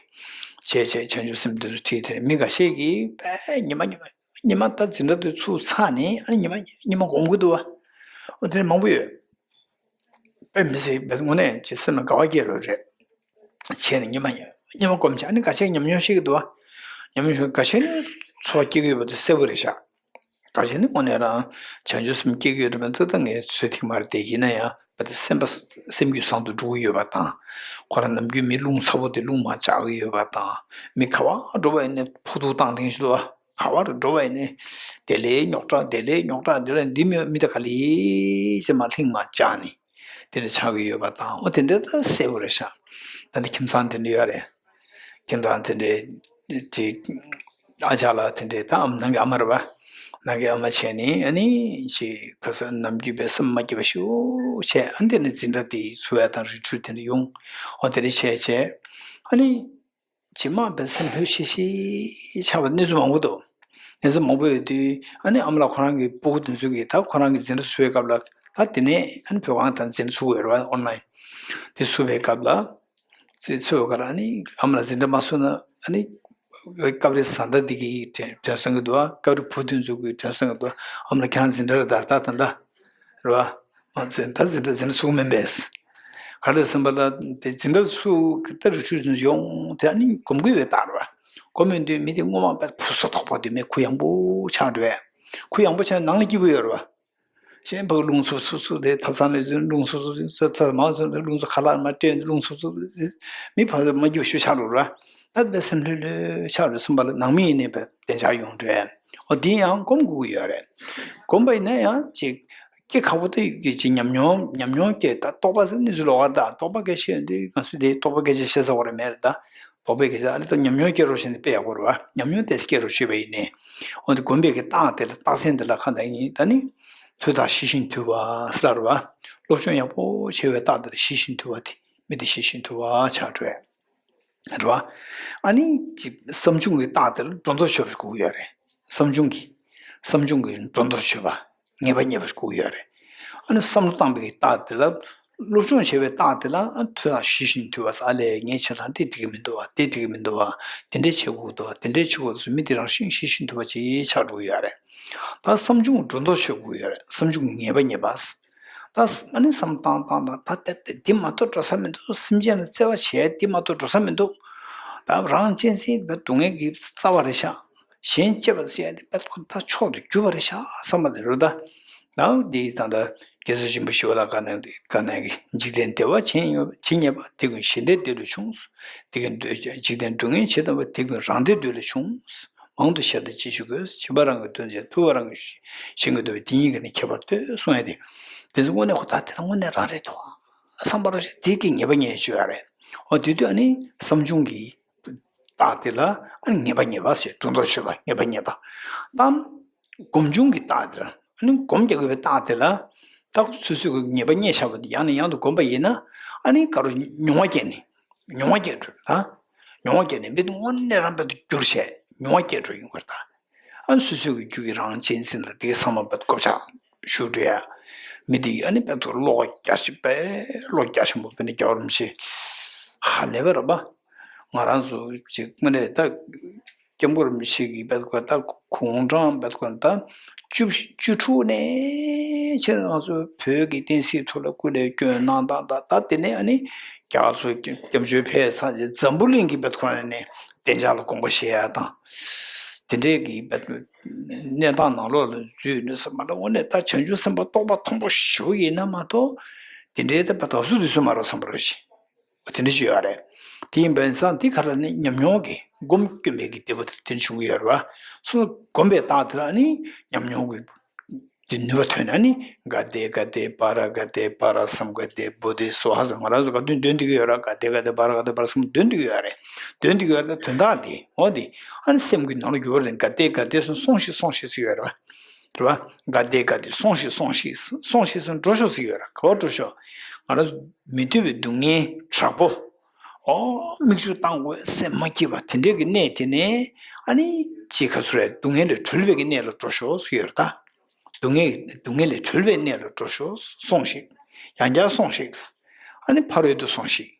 བྱས་བྱས་བྱང་ཆུབ་སེམས་དེ་ཚོ་ཁྲིད་དེ་མི་འགའ་ཤས་ཀྱིས་པས་ཉི་མ་ཉི་མ་ཉི་མ་ད་འཛིན་གྲྭ་དེ་ཚུགས་ཚར་ནས་ཨ་ཉི་མ་ཉི་མ་སྒོམ་གྱི་འདུག་བ། འོ་དེ་འདྲ་མང་པོ་ཡོད། དཔེ་མི་སྲིད་པའི་དངོས་གནས་ཀྱི་སེམས་ལ་དགའ་བ་སྐྱེ་རོགས་རེད། བྱས་ནས་ཉི་མ་ཉི་མ་སྒོམ་བྱས་ཨ་ནི་འགའ་ཤས་ཉམས་མྱོང་ཤེས་ཀྱི་འདུག་བ། ཉམས་མྱོང་ཤེས་འགའ་ཤས་ནི་ཚོར་བ་སྐྱེ་གི་ཡོད་པ་དེ་གསལ་པོ་རེད་ཤག་འགའ་ཤས་ནི་དངོས་གནས་རང་བྱང་ཆུབ་སེམས་སྐྱེ་གི་ཡོད་རེད་པས་ཚོད་ལྟ་ངས་ཚོད་ཐིག་མ་རེད་དེ། ཡིན་ན་ཡང་བ་དེ་སེམས་པ་སེམས་རྒྱུད་བཟང་དུ་འགྲོ་གི་ཡོད་པ་དང་། ཁོ་རང་ནམ་རྒྱུན་མི་རླུང་ཚ་པོ་དེ་རླུང་མ་བཅག་གི་ཡོད་པ་དང་། མི་ག་བ་འགྲོ་བ་ཡིན་ནའི་ཕོག་ཐུག་བཏང་ཐེངས་ཤིག་འདུག་བ། ག་བར་འགྲོ་བ་ཡིན་ནའི། དེ་ལས་རྙོག་དྲ་དེ་ལས་རྙོག་དྲ་འདི་ལ་འདི་མི་མི་དེ་ག་ལེ་ཞེས་མ་ལྷིང་མ་བཅག་ནས་དེ་འདྲ་ཆགས་ཀྱི་ཡོད་པ་དང་། འོ་དེ་འདྲ་ད་གསལ་པོ་རེད་ཤག་ད་ནི་ཁྱིམ་ཚང་དེ་འདྲ་ཡོད་རེད། ཁྱིམ་ཚང་དེ་འདྲའི་དེ་ ཨ་ཅག་ལགས་དེ་འདྲའི་ད་ཨམ་ནང་གི་ཨ་མ་རེད་པ། ནང་གི་ཨ་མ་བྱས་ནས་ཨ་ནི་ཅིག་ཁ་སང་ནམ་རྒྱུན་པའི་སེམས་མ་སྐྱིད་པ་ཞེ་པོ་བྱས། ཨ་ནི་དེ་ནས་འཛིན་གྲྭ་དེ་ཚུགས་ཡ་དང་རི་ཁྲོད་དེ་འདྲ་ཡོང་། འོ་དེ་འདྲ་བྱས་བྱས་ཨ་ནི། ཇེ་མང་བའི་སེམས་ལྷོད་ཤིག་ཤིག་ཆགས་པ་གནས་ཚུལ་མང་པོ་འདུག། གནས་ཚུལ་མང་པོ་ཡོད་དུས་ཨ་ནི་ཨ་མ་ལགས་ཁོ་རང་གི་སྤུ་གུ་དེ་ཚོ་གིས་ད་ཁོ་རང་གི་འཛིན་གྲྭ་ཚུགས་པའི་སྐབས་ལ། ད་དེ་ནས་ཨ་ནི་བོད་ཁང་དང་འཛིན་གྲྭ་ཚུགས་ཡོད་རེད་པ། ཨོན་ལན་དེ་ཚུགས་པའི་སྐབས་ལ། ཚུགས་ཚུགས་པའི་སྐབས་ལ་ཨ་ནི་ཨ་མ་ལགས་འཛིན་གྲྭ་མ་ཚུགས་ན་ཨ་ནི་སྐབས་རེ་བཟའ་ཟླ་དེ་གིས་དྲན་དྲན་སོང་གི་འདུག་པ། སྐབས་རེ་བུ་དེ་ཚོ་གིས་དྲན་སོང་གི་འདུག་པ། ཨ་མ་ལགས་ཁྱེད་རང་འཛིན་གྲྭ་རེད་ད་ད་ད་ད། རེད་བ། ང་ཚོས་ད་འཛིན་གྲྭ་འཛིན་གྲྭ་ཚུགས་མིན་པས། ག་རེ་ཟེར་བ་ལ་དེ་འཛིན་གྲྭ་ཚུགས་ད་རི་ཁྲོད་ཚུགས་ཡོང་དེ་ཨ་ནི་སྒོམ་གྱི་ཡོད་ད་རེད་བ། སྒོམ་ཡོང་དུས་མི་དེ་སྔོན་མ་དཔེ་ཕུ་སོ་ཐོག་པ་དེ་མི་ཁུ་ཡངས་པོ་ཆགས་འགྲོ་བས། ཁུ་ཡངས་པོ་ཆགས་ནང་ལ་སྐྱིད་པོ་ཡོད་རེད་བ། གཞན་ཕ་གི་རླུང་འཚུབ་འཚུབ་འཚུབ་དེ་ཐབ་ཚང་ལ་འཛུལ་རླུང་འཚུབ་འཚུབ་འཚུབ་ཚ་མང་ཚོ་རླུང་འཚུབ་ཁ་ལག་མ་སྤྲད་རླུང་འཚུབ་འཚུབ་འཚུབ་མི་ཕ་གི་མ་སྐྱིད་པོ་ཞེ་པོ་ཆགས་འགྲོ་རེད་བ། ད་དཔེ་སེམས་ལྷོད་ལྷོད་ཆགས་འགྲོ་སེམས་པ་ལ་ནང་མི་ཡིན་ནའི་དཔེ་བདེ་འཇགས་ཡོང་འགྲོ་བས། འོ་དེ་ཡང་སྒོམ་དགོས་ཀྱི་ཡོད་རེད། སྒོམ་པ་ཡིན་ན་ཡང་ཅིག་སྐྱེ་ཁག་པོ་དེ་ཡོད་ཀྱི་ཅིག་ཉམས་མྱོང་ཉམས་མྱོང་སྐྱེ་ད་རྟོགས་པ་ཟེར་ནི་ཚོ་ལོག་པ་ད་རྟོགས་པ་སྐད་ཆ་ཡོད་འདི་ང་ཚོས་དེ་རྟོགས་པ་སྐད་ཆ་བཤད་ས་བོ་རེད་མེད་རེད་ད། རྟོགས་པའི་སྐད་ཆ་ཨ་ནི་ད་ཉམས་མྱོང་སྐྱེ་རོགས་བྱས་ནས་དཔེ་ཡག་པོ་རེད་བ། ཉམས་མྱོང་དེ་སྐྱེ་རོགས་བྱས་པ་ཡིན་ནའི། འོ་དེ་སྒོམ་པའི་གི་རྟགས་དེ་ལ་རྟགས་མཚན་དེ་ལ་ག་འདྲ་ཡིན་ད་ནི། དུས་དང་ཤེས་བཞིན་དུལ་བ་ཟེར་བ། སློབ་སྦྱོང་ཡག་པོ་བྱས་པའི་རྟགས་དེ་ལ་ཤེས་བཞིན་དུལ་བ་དེ་མི་དེ་ཤེས་བཞིན་དུལ་བ་ཆགས་འགྲོ་བས། རེད་བ། ཨ་ནི་ཅིག་བསམ་བྱུང་གི་རྟགས་དེ་ལ་སྒྲོ་འདོགས་ཆོད་པ་ཞིག་དགོས་ཀྱི་ཡོད་རེད། བསམ་བྱུང་གི་བསམ་བྱུང་གི་སྒྲོ་འདོགས་ཆོད་པ་ངེས་པ་ངེས་པ་ཞིག་དགོས་ཀྱི་ཡོད་རེད། ཨ་ནི་བསམ་བློ་བཏང་པའི་རྟགས་དེ་ལ་སློབ་སྦྱོང་བྱས་པའི་རྟགས་དེ་ལ་ཨ་ཐོས་དང་ཤེས་བཞིན་དུལ་བ་ཟེར་ཨ་ལས་ངས་བྱེད་སྟངས་དེ་འགྲིག་གི་མི་འདུག་བ་དེ་འགྲིག་གི་མི་འདུག་བ་དེ་འདྲས་བྱེད་དགོས་འདུག་བ་དེ་འདྲས་བྱེད་དགོས་འདུག་མི་དེ་རང་བཞིན་ཤེས་བཞིན་དུལ་བ་ཅིག་ཆགས་འགྲོ་གི་ཡོད་རེད། ད་བསམ་བྱུང་སྒྲོ་འདོགས་ཆོད་དགོས་ཀྱི་ཡོད་རེད། བསམ་བྱུང་གི་ངེས་པ་ངེས་པ། ད་ཨ་ནི་བསམ་བཏང་བཏང་བཏང་ད་དེ་དེ་འདི་མ་གཏོགས་འགྲོ་ས་མི་འདུག་སེམས་ཅན་ལ་བརྩེ་བ་བྱས་འདི་མ་གཏོགས་འགྲོ་ས་མི་འདུག་ད་རང་གཅེས་འཛིན་པའི་སྡུག་བསྔལ་གྱི་རྩ་བ་རེད་ཤག་གཞན་གཅེས་པར་བྱས་འདི་དཔེ་ཁོ་ད་མཆོག་ཏུ་གྱུར་པ་རེད་ཤག་བསམ་པ་དེ་རེད་ད། ད་འདི་ད་ལྟ་རྒྱལ་སྲས་ཆེན་པོ་ཞི་བ་ལྷ་བཀའ་གནང་བཀའ་གནང་གི་འཇིག་རྟེན་བདེ་བ་ཇི་སྙེད་ཇི་སྙེད་པ། དེ་ཀུན་གཞན་བདེ་འདོད་ལས་བྱུང་། དེ་ཀུན་འདོད་འཇིག་རྟེན་སྡུག་བསྔལ་ཇི་ལྟ་བུ། དེ་ཀུན་རང་བདེ་འདོད་ལས་བྱུང་། མང་དུ་བཤད་དང་ཅི་ཞིག་དགོས། བྱིས་པ་རང་གི་དོན་བྱེད། ཐུབ་པ་རང་གིས་གཞན་གྱི་འདོད་པའི་དེ་ཉིད་ཀྱིས་ནི་ཁྱད་པར་ལྟོས་གསུང་ཡ་དེ། དེ་ཚོ་དངོས་གནས་ཁོ་ཐག་དེ་དང་དངོས་གནས་རང་རེད་དོ། བསམ་པ་རོ་ཞིག་དེ་གི་ངེས་པ་ངེས་ཤོས་ཡ་རེད། འོ་དེ་དུས་ཨ་ནི་བསམ་བྱུང་གི་རྟགས་དེ་ལ་ཨ་ནི་ངེས་པ་ངེས་པ་ཞེས་སྒྲོ་འདོགས་ཆོད་པ་ངེས་པ་ངེས་པ། དང་། སྒོམ་བྱུང་གི་རྟགས་དེ་ལ་ཨ་ནི་སྒོམ་རྒྱག་དགོས་པའི་རྟགས་དེ་ལ། རྟགས་སོ་སོའི་གི་ངེས་པ་རྙེད་བཞག་པ་དེ་ཡང་ནས་ཡང་དུ་སྒོམ་པ་ཡིན་ན། ཨ་ནི་ག་རུ་མྱོང་བ་སྐྱེས་ནས། མྱོང་བ་སྐྱེ་འགྲོ་ད། མྱོང་བ་སྐྱེ་ནས་མི་དེ་དངོས་གནས་རང་དཔེ་དུ་འགྱུར་བྱས་མྱོང་བ་སྐྱེ་འགྲོ་ཡོང་བར་ད། ཨ་ནི་སོ་སོའི་གི་རྒྱུད་ཀྱི་རང་གཅེས་འཛིན་ལ་དེ་གི་ཚང་མ་དཔེ་དུ་བཀོད་ཆག་ཞུ་འགྲོ་ཡ། མི་དེ་ཨ་ནི་དཔེ་དུ་བློ་རྒྱ་ཆེ་དཔེ་བློ་རྒྱ་ཆེན་པོ་དཔེ་ནི་རྒྱལ་བ་རིན་པོ་ཆེ། ཧ་ལས་པ་རེད་པ། ང་རང་ཚོ་ཅིག་དངོས་གནས་ད། སྐྱབས་མགོན་རིན་པོ་ཆེ་གིས་དཔེ་དཀར་ད་དགུང་གྲངས་དཔེ་དཀར་ད་བཅུ་བཅུ་དྲུག་ནས་ཕྱིར་ང་ཚོ་བོད་ཀྱི་བསྟན་སྲིད་ཐོག་ལ་སྐུ་ལས་བསྐྱོན་གནང་སྟངས་ད་ད་དེ་ནས་ཨ་ནི་རྒྱ་གར་ཚོ་སྐྱབས་བཅོལ་ཕེབས་ཚར་རྗེས་འཛམ་བུ་གླིང་གི་དཔེ་དཀར་ནས་བདེ་འཇགས་ལ་དགོངས་པ་བཞེས་ཡ་དང་། དེ་འདྲས་ཀྱི་དཔེ་གནས་སྟངས་ནང་ལོགས་ལ་འཛུལ་ནས་སེམས་པ་ད་དངོས་གནས་ད་བྱང་ཆུབ་སེམས་དཔའ་རྟོགས་པ་མཐོན་པོ་ཞེ་པོ་ཡིན་ན་མ་གཏོགས་དེ་འདྲའི་ད་དཔེ་དག་སུ་དུས་སུ་མ་རོགས་བསམ་པ་རོགས་ཤིག་དེ་འདྲ་ཞིག་ཡོད་རེད། དེ་ཡིན་པ་ཡིན་ཙང་དེ་ག་རེ་ནི་ཉམས་མྱོང་གི་སྒོམ་སྐྱོན་པའི་གི་བདེ་པོ་དེ་དེ་འདྲ་བྱུང་གི་ཡོད་རེད་བ། སོ་སོ་སྒོམ་པའི་རྟགས་དེ་ལ་ནི་ཉམས་མྱོང་གི་དེ་ནུས་པ་ཐོན་ན་ནི་ག་དེ་ག་དེ་པ་ར་ག་དེ་པ་ར་སམ་ག་དེ་བོ་དེ་སོ་ཧ་ཟེར་ང་རང་ཚོ་ག་དུས་འདོན་འདི་གི་ཡོད་ར་ག་དེ་ག་དེ་པ་ར་ག་དེ་པ་ར་སམ་འདོན་འདི་གི་ཡོད་རེད། འདོན་འདི་གི་ཡོད་རེད་དོན་དག་དེ་འོ་དེ་ཨ་ནི་སེམས་ཀྱི་ནང་ལ་འགྱུར་བ་རེད་ག་དེ་ག་དེ་སོང་སོང་ཞིག་སོང་ཞིག་ཟེར་ཡོད་རེད་བ། རེད་བ། ག་དེ་ག་དེ་སོང་ཞིག་སོང་ཞིག་སོང་ཞིག་སོང་འགྲོ་ཤོག་ཟེར་ཡོད་ར་ག་བ་འགྲོ་ཤོག་ང་རང་མི་འདོད་པའི་སྡུག་བསྔལ་དྲག་པོ། ཨོ་མིག་ཆུ་བཏང་དགོས་སེམས་མ་སྐྱིད་པ་དེ་འདྲས་ཀྱི་གནས་དེ་ནས་ཨ་ནི་ཅི་ག་ཚོད་རེད་སྡུག་བསྔལ་ལས་གྲོལ་བའི་གི་གནས་ལ་འགྲོ་ཤོག་ཟེར་ཡོད་ར་ད། སྡུག་བསྔལ་སྡུག་བསྔལ་ལས་གྲོལ་བའི་གནས་ལ་འགྲོ་ཤོག་སོང་ཞིག་ཡང་བསྐྱར་སོང་ཞིག་ཨ་ནི་ཕ་རོལ་ཏུ་སོང་ཞིག་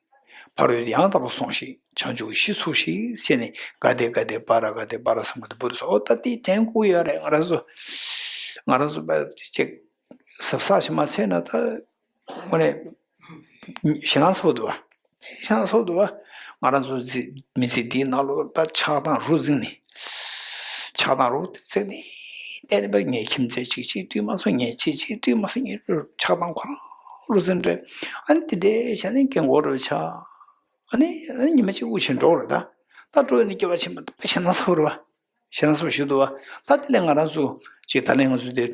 ཕ་རོལ་ཏུ་ཡང་དག་པར་སོང་ཞིག་བྱང་ཆུབ་ཀྱི་གཞི་ཚུགས་ཤིག་ཟེར་ནས་ག་དེ་ག་དེ་པ་ར་ག་དེ་པ་ར་སམ་ག་དེ་བོ་དེ་སོ་ད་དེ་དྲན་དགོས་ཡོད་རེད། ང་རང་ཚོ་ང་རང་ཚོ་པ་ཅིག་གཟབ་གཟབ་ཞིག་མ་བྱས་ན་ད་དངོས་གནས་ཞེད་སྣང་ཚ་པོ་འདུག་བ། ཞེད་སྣང་ཚ་པོ་འདུག་བ། ང་རང་ཚོ་མི་ཚེ་འདིའི་ནང་ལོགས་ད་ཆགས་སྡང་རུ་འཛིང་ནས་ཆགས་སྡང་རུ་འཛིང་ནས་བལྟས་ནས་པ་ངའི་ཁྱིམ་མཚེས་གཅིག་གཅིག་འགྲིག་མ་སོང་ངའི་ཁྱི་གཅིག་འགྲིག་མ་སོང་ངའི་ཆགས་སྡང་ཁོ་རང་རུ་འཛིང་འདྲ་ཨ་ནི་དེ་འདྲའི་བྱས་ནས་སྐད་མགོ་རུ་ཆགས། ཨ་ནི་ཨ་ནི་ཉི་མ་གཅིག་དབུགས་ཆད་འགྲོ་རེད་ད། ད་འགྲོ་ཡོང་ནས་སྐྱེ་བ་ཕྱི་མ་ད་ཞེད་སྣང་ཚ་པོ་རེད་བ། ཞེད་སྣང་ཚ་པོ་ཞིག་འདུག་བ། ད་དེ་ལས་ང་རང་ཚོ་ཅིག་ད་ལན་ང་ཚོ་དེ་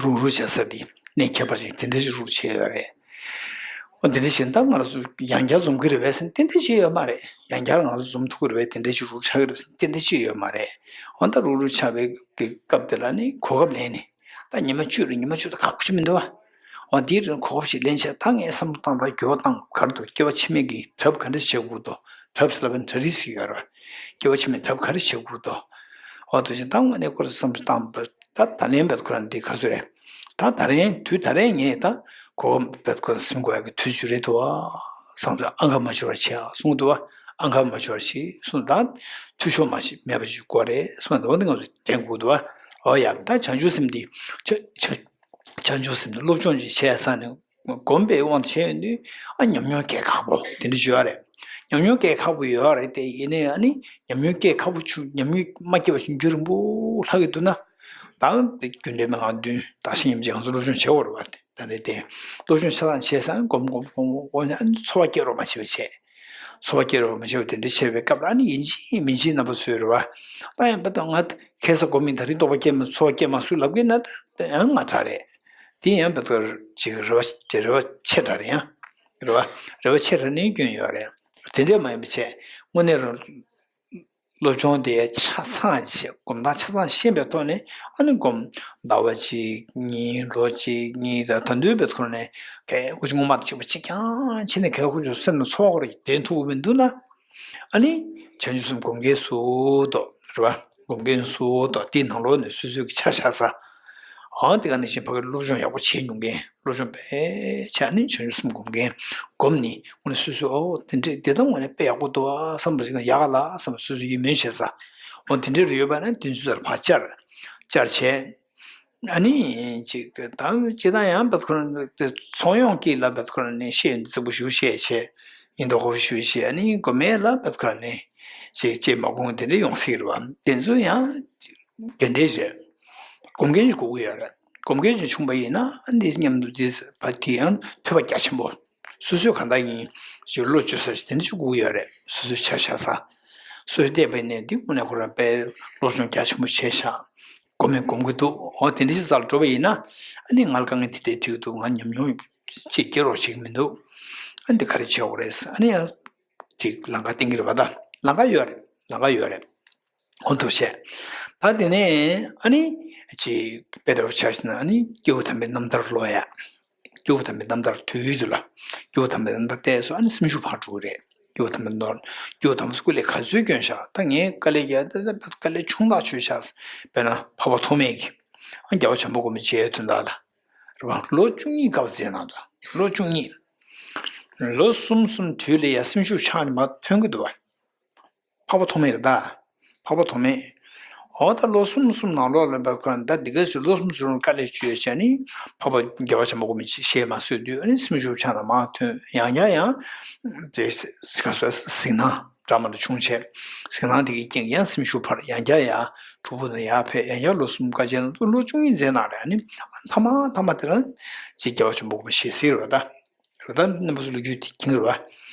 རུག་རུག་བྱ་ས་དེ་གནས་ཁྱད་པར་ཅན་དེ་འདྲ་ཞིག་རུག་བྱས་ཡོད་རེད། འོ་དེ་འདྲ་བྱས་ན་ད་ང་རང་ཚོ་ཡང་བསྐྱར་འཛོམས་ཀྱི་རེད་པས་ཟེར་ན་ཏན་ཏན་ཅིག་ཡོད་མ་རེད། ཡང་བསྐྱར་ང་ཚོ་འཛོམས་ཐུབ་ཀྱི་རེད་པས་དེ་འདྲ་ཅིག་རུབ་རུབ་ཆགས་ཀྱི་རེད་ཟེར་ན་ཏན་ཏན་ཅིག་ཡོད་མ་རེད། འོ་ད་རུབ་རུབ་ཆགས་པའི་གི་སྐབས་དེ་ལ་ནི་གོ་སྐབས་ལེན་ནས། ད་ཉི་མ་བཅུ་རེད། ཉི་མ་བཅུ་ད་ཁག་པོ་ཅིག་མི་འདུག་བ། འོ་དེའི་རིང་གོ་སྐབས་ཤིག་ལེན་བྱས་ད་ངས་བསམ་བློ་བཏང་དང་འགྱུར་བ་བཏང་ག་རེ་འདུག་སྐྱེ་བ་ཕྱི་མའི་གི་གྲབས་ག་འདྲ་བྱེད་དགོས་འདུག་གྲབས་ཟེར་ལབ་པའི་གྲ་སྒྲིག་ཟེར་གྱི་ཡོད་རེད་བ། སྐྱེ་བ་ཕྱི་མའི་གྲབས་ག་རེ་བྱེད་དགོས་འདུག་འོ་དེ་བཞིན་ད་དངོས་གནས་ཁོ་རང་བསམ་བློ་བཏང་བ་ད་ད་ལན་བེད་ཁོ་རང་འདི་ག་ཚོད་རེད། ད་ད་རིང་དུས་ད་རིང་ངས་ད་གོ་སྐབས་བེད་ཁོ་རང་ཟིན་དགོས་ཡ་གི་དུས་ཚོད་རེད་འདུག་བ། བསམ་བློ་ཨང་ཁ་མ་ཤོར་བ་བྱེད་ཨ་གསུངས་འདུག་བ། ཨང་ཁ་མ་ཤོར་བ་ཞིག་གསུངས། ད་འཐུས་ཤོར་མ་ཞིག་མེད་པ་ཞིག་དགོས་རེད་གསུངས། འདི་འོ་འདི་ང་ཚོ་དྲན་དགོས་འདུག་བ། འོ་ཡ་ད་བྱང་ཆུབ་སེམས་འདི་བྱ་བྱ་བྱང་ཆུབ་སེམས་ནི་སློབ་སྦྱོང་ཅིག་བྱས་ས་ནས་སྒོམ་པའི་དབང་དུ་བྱས་ཡོང་དུས་ཨ་ཉམས་མྱོང་སྐྱེལ་ཁག་པོ་དེ་འདྲ་ཅིག་ཡོད་རེད། ཉམས་མྱོང་སྐྱེལ་ཁག་པོ་ཡོད་རེད་དེ། ཡིན་ནའི་ཨ་ནི་ཉམས་མྱོང་སྐྱེལ་ཁག་པོ་བྱུང་། ཉམས་མྱོང་མ་སྐྱེས་པ་བྱུང་རྒྱུན་རིང་པོ་ལྷག་གི་འདུག་ན། ད་རྒྱུ་འབྲས་མན་ངག་བདུན་བདག་གཞན་མཉམ་བརྗེ་ང་ཚོ་སློབ་སྦྱོང་བྱེད་དགོས་རེད་བ། དེ་ད་ནི་དེ་སློབ་སྦྱོང་ཆ་ཚང་བྱས་ས་སྒོམ་སྒོམ་སྒོམ་སྒོམ་ནས་ཨ་ནི་ཚོར་བ་སྐྱེ་རོགས་མ་བྱེད་པ་བྱས། ཚོར་བ་སྐྱེ་རོགས་མ་བྱེད་པ་དེ་འདྲ་བྱས་པའི་སྐབས་ལ་ཨ་ནི་ཡིན་གཅིག་མིན་གཅིག་རྣམ་པ་ཚོས་རེད་བ། ད་ཡང་བ་ད་ང་ཁ་སང་སྒོམ་ཡིན། ད་རིང་རྟོགས་པ་སྐྱེས་མ། ཚོར་བ་སྐྱེས་མ་སུས་ལབ་གི་ན་ད་ཡང་ང་དྲག་རེད། དེ་ཡང་བ་ད་ཅིག་རེ་བ་དེ་རེ་བ་ཆེ་དྲགས་རེད། ཡང་རེད་བ། རེ་བ་ཆེ་དྲགས་ནས་སྐྱོན་ཡོད་རེད། དེ་འདྲས་མ་ཡིན་པ་བྱས་དངོས་གནས་རང་སློབ་སྦྱོང་དེ་ཆ་ཚང་ཞིག་སྒོམ་སྟངས་ཆ་ཚང་ཤེས་པའི་ཐོག་ནས་ཨ་ནི་སྒོམ། ཟླ་བ་གཅིག་གཉིས་ལོ་གཅིག་གཉིས་དང་ད་དུང་བེད་ཁོ་ནས་གལ་སྐུ་ཅི་སྔོན་མ་དང་གཅིག་པ་གཅིག་རྐྱང་བྱས་ནས་གལ་སྐུ་ཅི་སེམས་ལ་ཚོར་བ་རེ་དྲན་ཐུབ་ཀྱི་མི་འདུག་ན། ཨ་ནི་བྱང་ཆུབ་སེམས་སྒོམ་མཁན་སུ་དོ་རེད་བ། སྒོམ་མཁན་སུ་དོ་དེའི་ནང་ལོགས་ནས་སོ་སོའི་གི་ཆ་བཞག་ས། ཨང་དེ་ག་ནང་བཞིན་ཕ་གི་སློབ་སྦྱོང་ཡག་པོ་བྱེད་མྱོང་མཁན། སློབ་སྦྱོང་དཔེ་བྱས་ནས་བྱང་ཆུབ་སེམས་སྒོམ་མཁན། སྒོམ་ནི་དངོས་གནས་སོ་སོས་ཨོ་དེ་འདྲས་དེ་ལྟ་དངོས་གནས་དཔེ་ཡག་པོ་འདུག་ཨ་བསམ་པ་ཞིག་ན་ཡག་ག་ལ་བསམ་པ་སོ་སོ་ཡིད་སྨོན་བྱེད་ས། ཨོ་དེ་འདྲས་རེ་ཡོད་པ་ན་དེ་ཚོ་ལ་ཕར་བཅར། བཅར་བྱས། ཨ་ནི་ཅིག་ད་སྤྱིར་བཏང་ཡང་བེད་ཁོ་རང་དེ་ཚོང་ཡོང་གི་ལ་བེད་ཁོ་རང་ནས་བཤད་རྫིག་པོ་ཞིག་བཤད་བྱས། ཡིན་མདོག་ཁ་པོ་ཞིག་བཤད། ཨ་ནི་སྒོམ་མེད་ལ་བེད་ཁོ་རང་ནས་ཅིག་ཅེས་མ་དགོངས་དེ་འདྲས་ཡོང་སྲིད་རེད་བ། དེ་ཚོ་ཡང་དེ་འདྲས་བྱས། སྒོམ་མཁན་ཞིག་དགོས་ཀྱི་ཡོད་རེད། སྒོམ་མཁན་ཞིག་བྱུང་པ་ཡིན་ན་འདི་མཉམ་དུ་འདི་བ་དེ་ཡང་ཐོས་པ་རྒྱ་ཆེན་པོ། སོ་སོས་གང་ལྟར་ཡིན་ཞིག་བློ་བཅོས་ས་ཞིག་དེ་འདྲ་ཞིག་དགོས་ཀྱི་ཡོད་རེད། སོ་སོའི་ཆ་བཞག་ས། སོ་སོས་བལྟས་པ་ཡིན་ནའི་འདི་དངོས་གནས་ཁོ་རང་དཔེ་སློབ་སྦྱོང་རྒྱ་ཆེན་པོ་བྱས་ཤག་སྒོམ་མིན་སྒོམ་གྱི་འདུག་འོ་དེ་འདྲ་ཞིག་སར་འགྲོ་བ་ཡིན་ན། ཨ་ནི་ང་ལ་དཀའ་ངལ་དེ་འདྲ་འཕྲད་ཀྱི་འདུག་ང་ཉམས་མྱོང་ཅིག་སྐྱེ་རོགས་བྱེད་ཀྱི་མི་འདུག་ཨ་ནི་འདི་ག་རེ་བྱེད་དགོས་རེད། ཨ་ནི་ཡང་ཅིག་ལམ་ཁ་བསྟན་གྱི་རེད་བ། ད་ལམ་ཁ་ཡོད་རེད། ལམ་ཁ་ཡོད་རེད། ཧོན་ཐུགས་ཆེ། ད་དེ་ནས་ཨ་ནི་ཅིག་དཔེ་འདྲ་བོ་ཆ་བཞག་ན་ཨ་ནི་སྐྱེས་བུ་དམ་པའི་རྣམ་ཐར་ཀློག་ཡ། སྐྱེས་བུ་དམ་པའི་རྣམ་ཐར་དུས་ཡུན་དུ་ལ། སྐྱེས་བུ་དམ་པའི་རྣམ་ཐར་བལྟས་སོང་ཨ་ནི་སེམས་ཤུགས་འཕར་འགྲོ་གི་རེད། སྐྱེས་བུ་དམ་པའི་རྣམ་ཐར། སྐྱེས་བུ་དམ་པ་སྐུ་ལས་ག་ཚོད་བསྐྱོན་ཤག་ད་ངས་དཀའ་ལས་རྒྱག་ད་ད་དཀའ་ལས་ཆུང་ཐག་ཆོད་ཤག་དཔེར་ན་འཕགས་པ་ཐོགས་མེད་ཀྱིས་ཨ་རྒྱལ་བ་བྱམས་པ་མགོན་པོ་མཇལ་དོན་དག་ལ། རེད་བ། ལོ་བཅུ་གཉིས་སྐབས་མཛད་གནང་འདུག་ལོ་བཅུ་གཉིས། ལོ་གསུམ་གསུམ་དུས་ལ་ཡ་སེམས་ཤུགས་ཆག་ནས་མར་ཐོན་གྱི་འདུག་བ། འཕགས་པ་ཐོགས་མེད་རེད་ད། འཕགས་པ་ཐོགས་མེད། འོ་ད་ལོ་གསུམ་གསུམ་ནང་ལོགས་ལ་བབ་ཁོ་ན་ད་འདི་ག་ཚོད་ལོ་གསུམ་གསུམ་དཀའ་ལས་སྤྱོད་བྱས་ནས་འཕགས་པ་རྒྱལ་བ་བྱམས་པ་མགོན་པོ་མཇལ་མ་སོས་དུས་ཨ་ནི་སེམས་ཤུགས་ཆག་ནས་མར་ཐོན། ཡང་བསྐྱར་ཡང་དེ་ག་ཚོད་གཟིགས་སྣང་འདྲ་མི་འདྲ་བྱུང་བྱས། གཟིགས་སྣང་དེ་གི་རྐྱེན་གྱིས་ཡང་སེམས་ཤུགས་འཕར། ཡང་བསྐྱར་ཡང་གྲུབ་ཕུག་ནས་ཡར་ཕེབས། ཡང་བསྐྱར་ལོ་གསུམ་དཀའ་སྤྱད་ནས་ལོ་བཅུ་གཉིས་མཛད་གནང་རེད། ཨ་ནི་མཐའ་མ་མཐའ་མ་དེ་ལ་ཅིག་རྒྱལ་བ་བྱམས་པ་མགོན་པོ་མཇལ་སྲིད་རེད་ད། རེད་ད་རྣམ་པ་ཚོ་ལོ་རྒྱུས་དེ་མཁྱེན་གྱི་རེད་བ།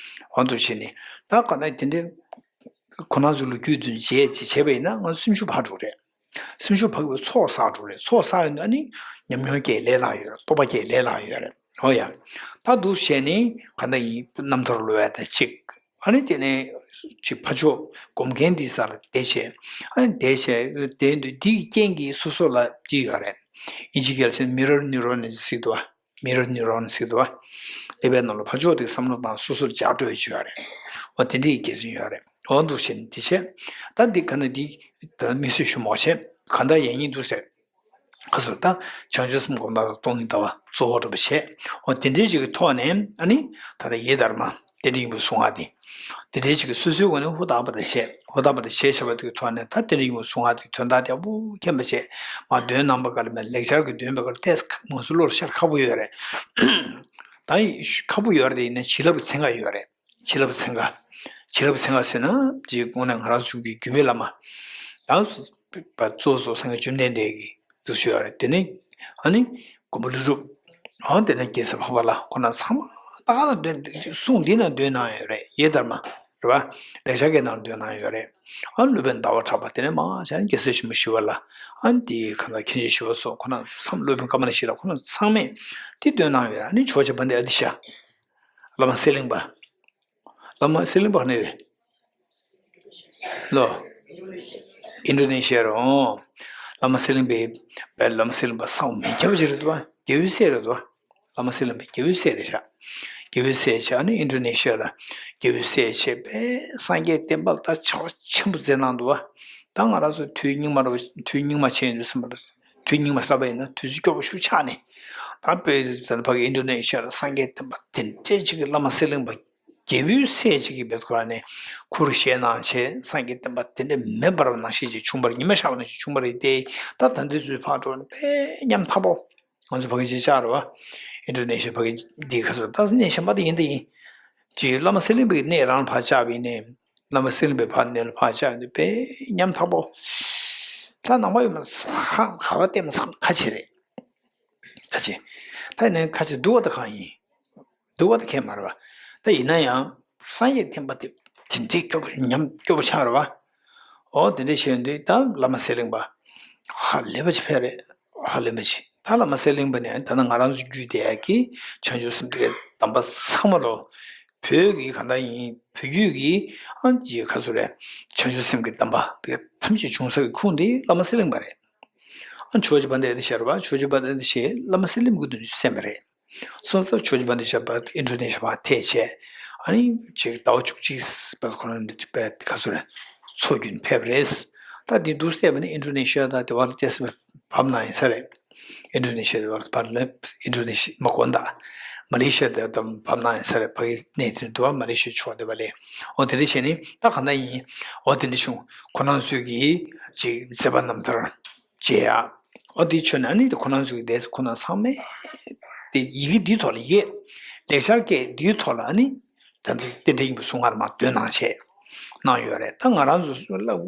འོ་འདུག་བྱས་ནས་ད་ག་ན་དེ་འདྲའི་ཁོ་རང་ཚོའི་ལོ་རྒྱུས་དེ་ཚོ་མཇལ་ཅིག་བྱས་པ་ཡིན་ན་ང་ཚོ་སེམས་ཤུགས་འཕར་འགྲོ་རེད། སེམས་ཤུགས་འཕར་བའི་ཚོགས་བསགས་འགྲོ་རེད། ཚོགས་བསགས་ཡོད་ན་ནི་ཉམས་མྱོང་སྐྱེ་ལས་སླ་ཡོད་རེད། རྟོགས་པ་སྐྱེ་ལས་སླ་ཡོད་རེད། འོ་ཡ། ད་འདུག་བྱས་ནས་ག་ན་ཡིན་རྣམ་ཐར་ཀློག་ཡ་ད་གཅིག་ཨ་ནི་དེ་ནས་ཅིག་ཕར་ཕྱོགས་སྒོམ་མཁན་འདི་ས་ལ་བསྡད་བྱས། ཨ་ནི་བསྡད་བྱས་བསྡད་འདུག་འདིའི་རྐྱེན་གྱིས་སོ་སོ་ལ་འདི་ཡོད་རེད། དབྱིན་ཇིའི་སྐད་ལ་ཟེར་ན་mirror neuron་ཟེར་གྱི་འདུག་བ། mirror neuron་ཟེར་གྱི་འདུག་བ། ཀླད་པའི་ནང་ལ་ཕར་ཕྱོགས་དེ་བསམ་བློ་བཏང་སོ་སོར་འཇགས་འགྲོ་ཡ་ཅིག་ཡོད་རེད། འོ་དེ་འདྲའི་སྐད་ཆ་ཡོད་རེད། འོ་འདུག་བྱས་ནས་འདི་བྱས། ད་འདི་ག་ན་འདི་ད་དམིགས་བསལ་ཞུ་མ་བྱས་ག་འདྲ་ཡིན་ཡིན་འདུག་ཟེར། ཁ་སོར་ད་བྱང་ཆུབ་སེམས་སྒོམ་སྟངས་དང་སྟོང་ཉིད་ལྟ་བ་གཙོ་བོ་འདྲ་པོ་བྱས། འོ་དེ་འདྲའི་ཅིག་གི་ཐོག་ནས་ཨ་ནི་ད་ལྟ་ཡེ་དྷརྨ་རྟེན་འབྲེལ་སྙིང་པོའི་གཟུངས་སྔགས་འདི། དེ་འདྲའི་ཅིག་གི་སོ་སོའི་ངོས་ནས་ཧུར་ཐག་པ་དང་བྱས། ཧུར་ཐག་པ་དང་བྱས་བྱས་པ་དེ་གི་ཐོག་ནས་ད་རྟེན་འབྲེལ་སྙིང་པོའི་གཟུངས་སྔགས་འདི་དོན་དག་ཡག་པོ་མཁྱེན་པ་བྱས། མ་འདོན་གནང་པ་ག་ལ་མེད་ལེགས་སྦྱར་གྱི་འདོན་པ་ག་ལ་ཏོག་ཙམ་ང་ཚོ་བློ་ལ་ཤར་ཁག་པོ་ཡོད་རེད། ད་ཁག་པོ་ཡོད་རེད་དེ་ཡིན་ན་བྱིན་རླབས་ཀྱི་ཚན་ཁ་ཡོད་རེད། བྱིན་རླབས་ཀྱི་ཚན་ཁ། བྱིན་རླབས་ཀྱི་ཚན་ཁ་ཟེར་ན་ཅིག་དངོས་གནས་ང་རང་ཚོ་གི་བརྒྱུད་པའི་བླ་མ། ད་གཙོ་བོ་སངས་རྒྱས་བཅོམ་ལྡན་འདས་ཀྱི་འདུག་སེ་ཡོད་རེད། དེ་ནས་ཨ་ནི་མགོན་པོ་ཀླུ་སྒྲུབ། འོ་དེ་ནས་རྒྱལ་སྲས་འཕགས་པ་ལྷ་ཁོ་རང་ཚང་མ་ད་ག་ལ་འདོན་གསུང་འདི་ན་འདོན་གནང་ཡོད་རེད། ཡེ་དྷརྨ་རེད་བ། ལེགས་སྦྱར་གྱི་ནང་འདོན་གནང་ཡོད་རེད། ཨ་སློབ་དཔོན་ཟླ་བ་གྲགས་པ་དེ་ནས་མ་བྱས་ན་རྒྱལ་སྲས་ཆེན་པོ་ཞི་བ་ལྷ། ཨ་ནི་དེ་ག་ན་མཁན་ཆེན་ཞི་བ་འཚོ་ཁོ་རང་ཚོ་ཚང་མ་སློབ་དཔོན་ཀ་མ་ལ་ཤཱི་ལ་ཁོ་རང་ཚང་མས་དེ་འདོན་གནང་ཡོད་རེད། ཨ་ནི་ཇོ་བོ་རྗེ་དཔལ་ལྡན་ཨ་ཏི་ཤ། བླ་མ་གསེར་གླིང་པ། བླ་མ་གསེར་གླིང་པ་ག་ནས་རེད། ལོ། ཨིན་ཌོ་ནེ་ཤི་ཡ་རེད། ཨོ། བླ་མ་གསེར་གླིང་པའི་བླ་མ་གསེར་གླིང་པ་ས་མི་ཁྱབ་པ་ཅིག་རེད་འདུག་པ། རྒྱལ་པོའི་སྲས་རེད་འདུག་པ། བླ་མ་གསེར་གླིང་པའི་རྒྱལ་པོའི་སྲས་རེད་ཤག་རྒྱལ་པོའི་སྲས་བྱས་ཨ་ནི་ཨིན་ཌོ་ནེ་ཤི་ཡ་ལ་རྒྱལ་པོའི་སྲས་བྱས་པས་སངས་རྒྱས་བསྟན་པ་ལ་ད་བྱ་བ་ཆེན་པོ་མཛད་གནང་འདུག་པ། ད་ང་རང་ཚོ་དུས་སྙིགས་མ་རུ་དུས་སྙིགས་མ་ཆེན་ཡོད་དུས་ཙམ་པ་ལ། དུས་སྙིགས་མ་གསར་པ་ཡིན་ན་དུས་ཚོད་སྐྱོ་པོ་ཞིག་ཆགས་ནས། ད་དཔེ་ཟེར་ན་ཕ་གི་ཨིན་ཌོ་ནེ་ཤི་ཡ་ལ་སངས་རྒྱས་བསྟན་པ་དེ་འདྲའི་ཅིག་གི་བླ་མ་གསེར་གླིང་པ་རྒྱལ་པོའི་སྲས་ཅིག་གིས་བེད་ཁོ་ར་ནས་ཁུར་བཞེས་གནང་བྱས་སངས་རྒྱས་བསྟན་པ་དེ་འདྲ་མེ་འབར་བ་ནང་བཞིན་ཅིག་བྱུང་བ་རེད། ཉི་མ་ཤར་བ་ནང་བཞིན་བྱུང་བ་རེད་དེ། ད་ད་འདི་ཚོའི་ཕར་འགྲོ་ནས་དཔེ་ཉམ་ཐག་པོ། ང་ཚོ་ཕ་གི་ཅིག་བཅར་བ། ཨིན་ཌོ་ནེ་ཤི་ཡ་ཕ་གི་འདི་ག་ཚོད་ད་གནས་གཞན་པ་དེ་ཡིན་དེ་ཡིན། ཅིག་བླ་མ་གསེར་གླིང་པའི་གནས་རང་ལ་ཕར་བཅར་བ་ཡིན་ནའི། བླ་མ་གསེར་གླིང་པའི་ཕར་གནས་ལ་ཕར་བཅར་ནས་དཔེ་ཉམ་ཐག་པོ། ད་ནང་པ་ཡོད་མ་ཚང་ག་བ་བལྟས་མ་ཚང་ཁ་ཆེ་རེད། ཁ་ཆེ། ད་ཡིན་ནའི་ཁ་ཆེ་སྡུག་པ་ད་གང་ཡིན། སྡུག་པ་ད་གང་མ་རེད་པ། ད་ཡིན་ན་ཡང་སངས་རྒྱས་བསྟན་པ་དེ་དེ་འདྲའི་སྐྱོ་པོ་ཉམ་སྐྱོ་པོ་ཆགས་རེད་པ། ཨོ་དེ་འདྲ་བྱས་དུས་ད་བླ་མ་གསེར་གླིང་པ་ཧ་ལས་པ་ཅིག་ཕེབས་རེད། ཧ་ལས་པ་ཅིག་ད་བླ་མ་གསེར་གླིང་པ་ནས་ད་ནང་ང་རང་ཚོ་རྒྱུད་སྡེ་ཡ་གི་བྱང་ཆུབ་སེམས་དེ་གདམས་པ་ཚང་མ་ལོ། བོད་ཀྱི་གང་ལྟར་ཡིན་བོད་བརྒྱུད་ཀྱི་ཨ་ཅེ་ག་ཚོད་རེད། བྱང་ཆུབ་སེམས་ཀྱི་གདམས་པ་དེ་ཐམས་ཅད་བྱུང་ས་ཀྱི་ཁུངས་དེ་བླ་མ་གསེར་གླིང་པ་རེད། ཨ་ཇོ་བོ་རྗེ་དཔལ་ལྡན་ཨ་ཏི་ཤ་རེད་པ། ཇོ་བོ་རྗེ་དཔལ་ལྡན་ཨ་ཏི་ཤས་བླ་མ་གསེར་གླིང་པའི་སྐུ་མདུན་ནས་གསན་པ་རེད། སོང་ཙང་ཇོ་བོ་རྗེ་དཔལ་ལྡན་ཨ་ཏི་ཤ་ཨིན་ཌོ་ནེ་ཤི་ཡ་ཕར་ཐད་བྱས། ཨ་ནི་ཅིག་ཟླ་བ་བཅུ་གཅིག་པར་ཁོ་རང་འདི་པའི་ག་ཚོད་རེད། འཚོ་རྒྱུན་ཕེབས་རེད། ད་འདི་འདུག་བསྡད་པ་ནི་ཨིན་ཌོ་ནེ་ཤི་ཡ་དང་དེ་བར་ཏོག་ཙམ་བབས་གནང་ཡིན་ས་རེད། ཨིན་ཌོ་ནེ་ཤི་ཡ་དེ་བར་བར་ལ་ཨིན་ཌོ་ནེ་ཤི་ཡ་མ་གོ་ད། མ་ལེ་ཤི་ཡ་དེ་དང་བབས་གནང་ཡིན་ས་རེད། ཕ་གི་གནས་དེ་འདུག་པ། མ་ལེ་ཤི་ཡ་ཕྱོགས་དེ་བ་ལས། འོ་དེ་འདྲ་བྱས་ནི་ད་གང་ལྟར་ཡིན། འོ་དེ་འདྲ་བྱུང་ཁོ་རང་ཚོས་ཀྱིས་ཅིག་མཛད་པ་རྣམ་ཐར། བྱེད་ཡ། ཨོ་དེ་ཆོས་ནང་ནི་དེ་ཁོ་རང་ཚོའི་དེ་ཁོ་ན་ཚང་མས། དེ་ཡི་གེ་འདིའི་ཐོག་ལ་ཡི་གེ། ལེགས་སྦྱར་སྐད་འདིའི་ཐོག་ལ་ནི། ད་ལྟ་རྟེན་འབྲེལ་སྙིང་པོའི་གཟུངས་སྔགས་མར་འདོན་གནང་བྱས། གནང་ཡོད་རེད། ད་ང་རང་ཚོ་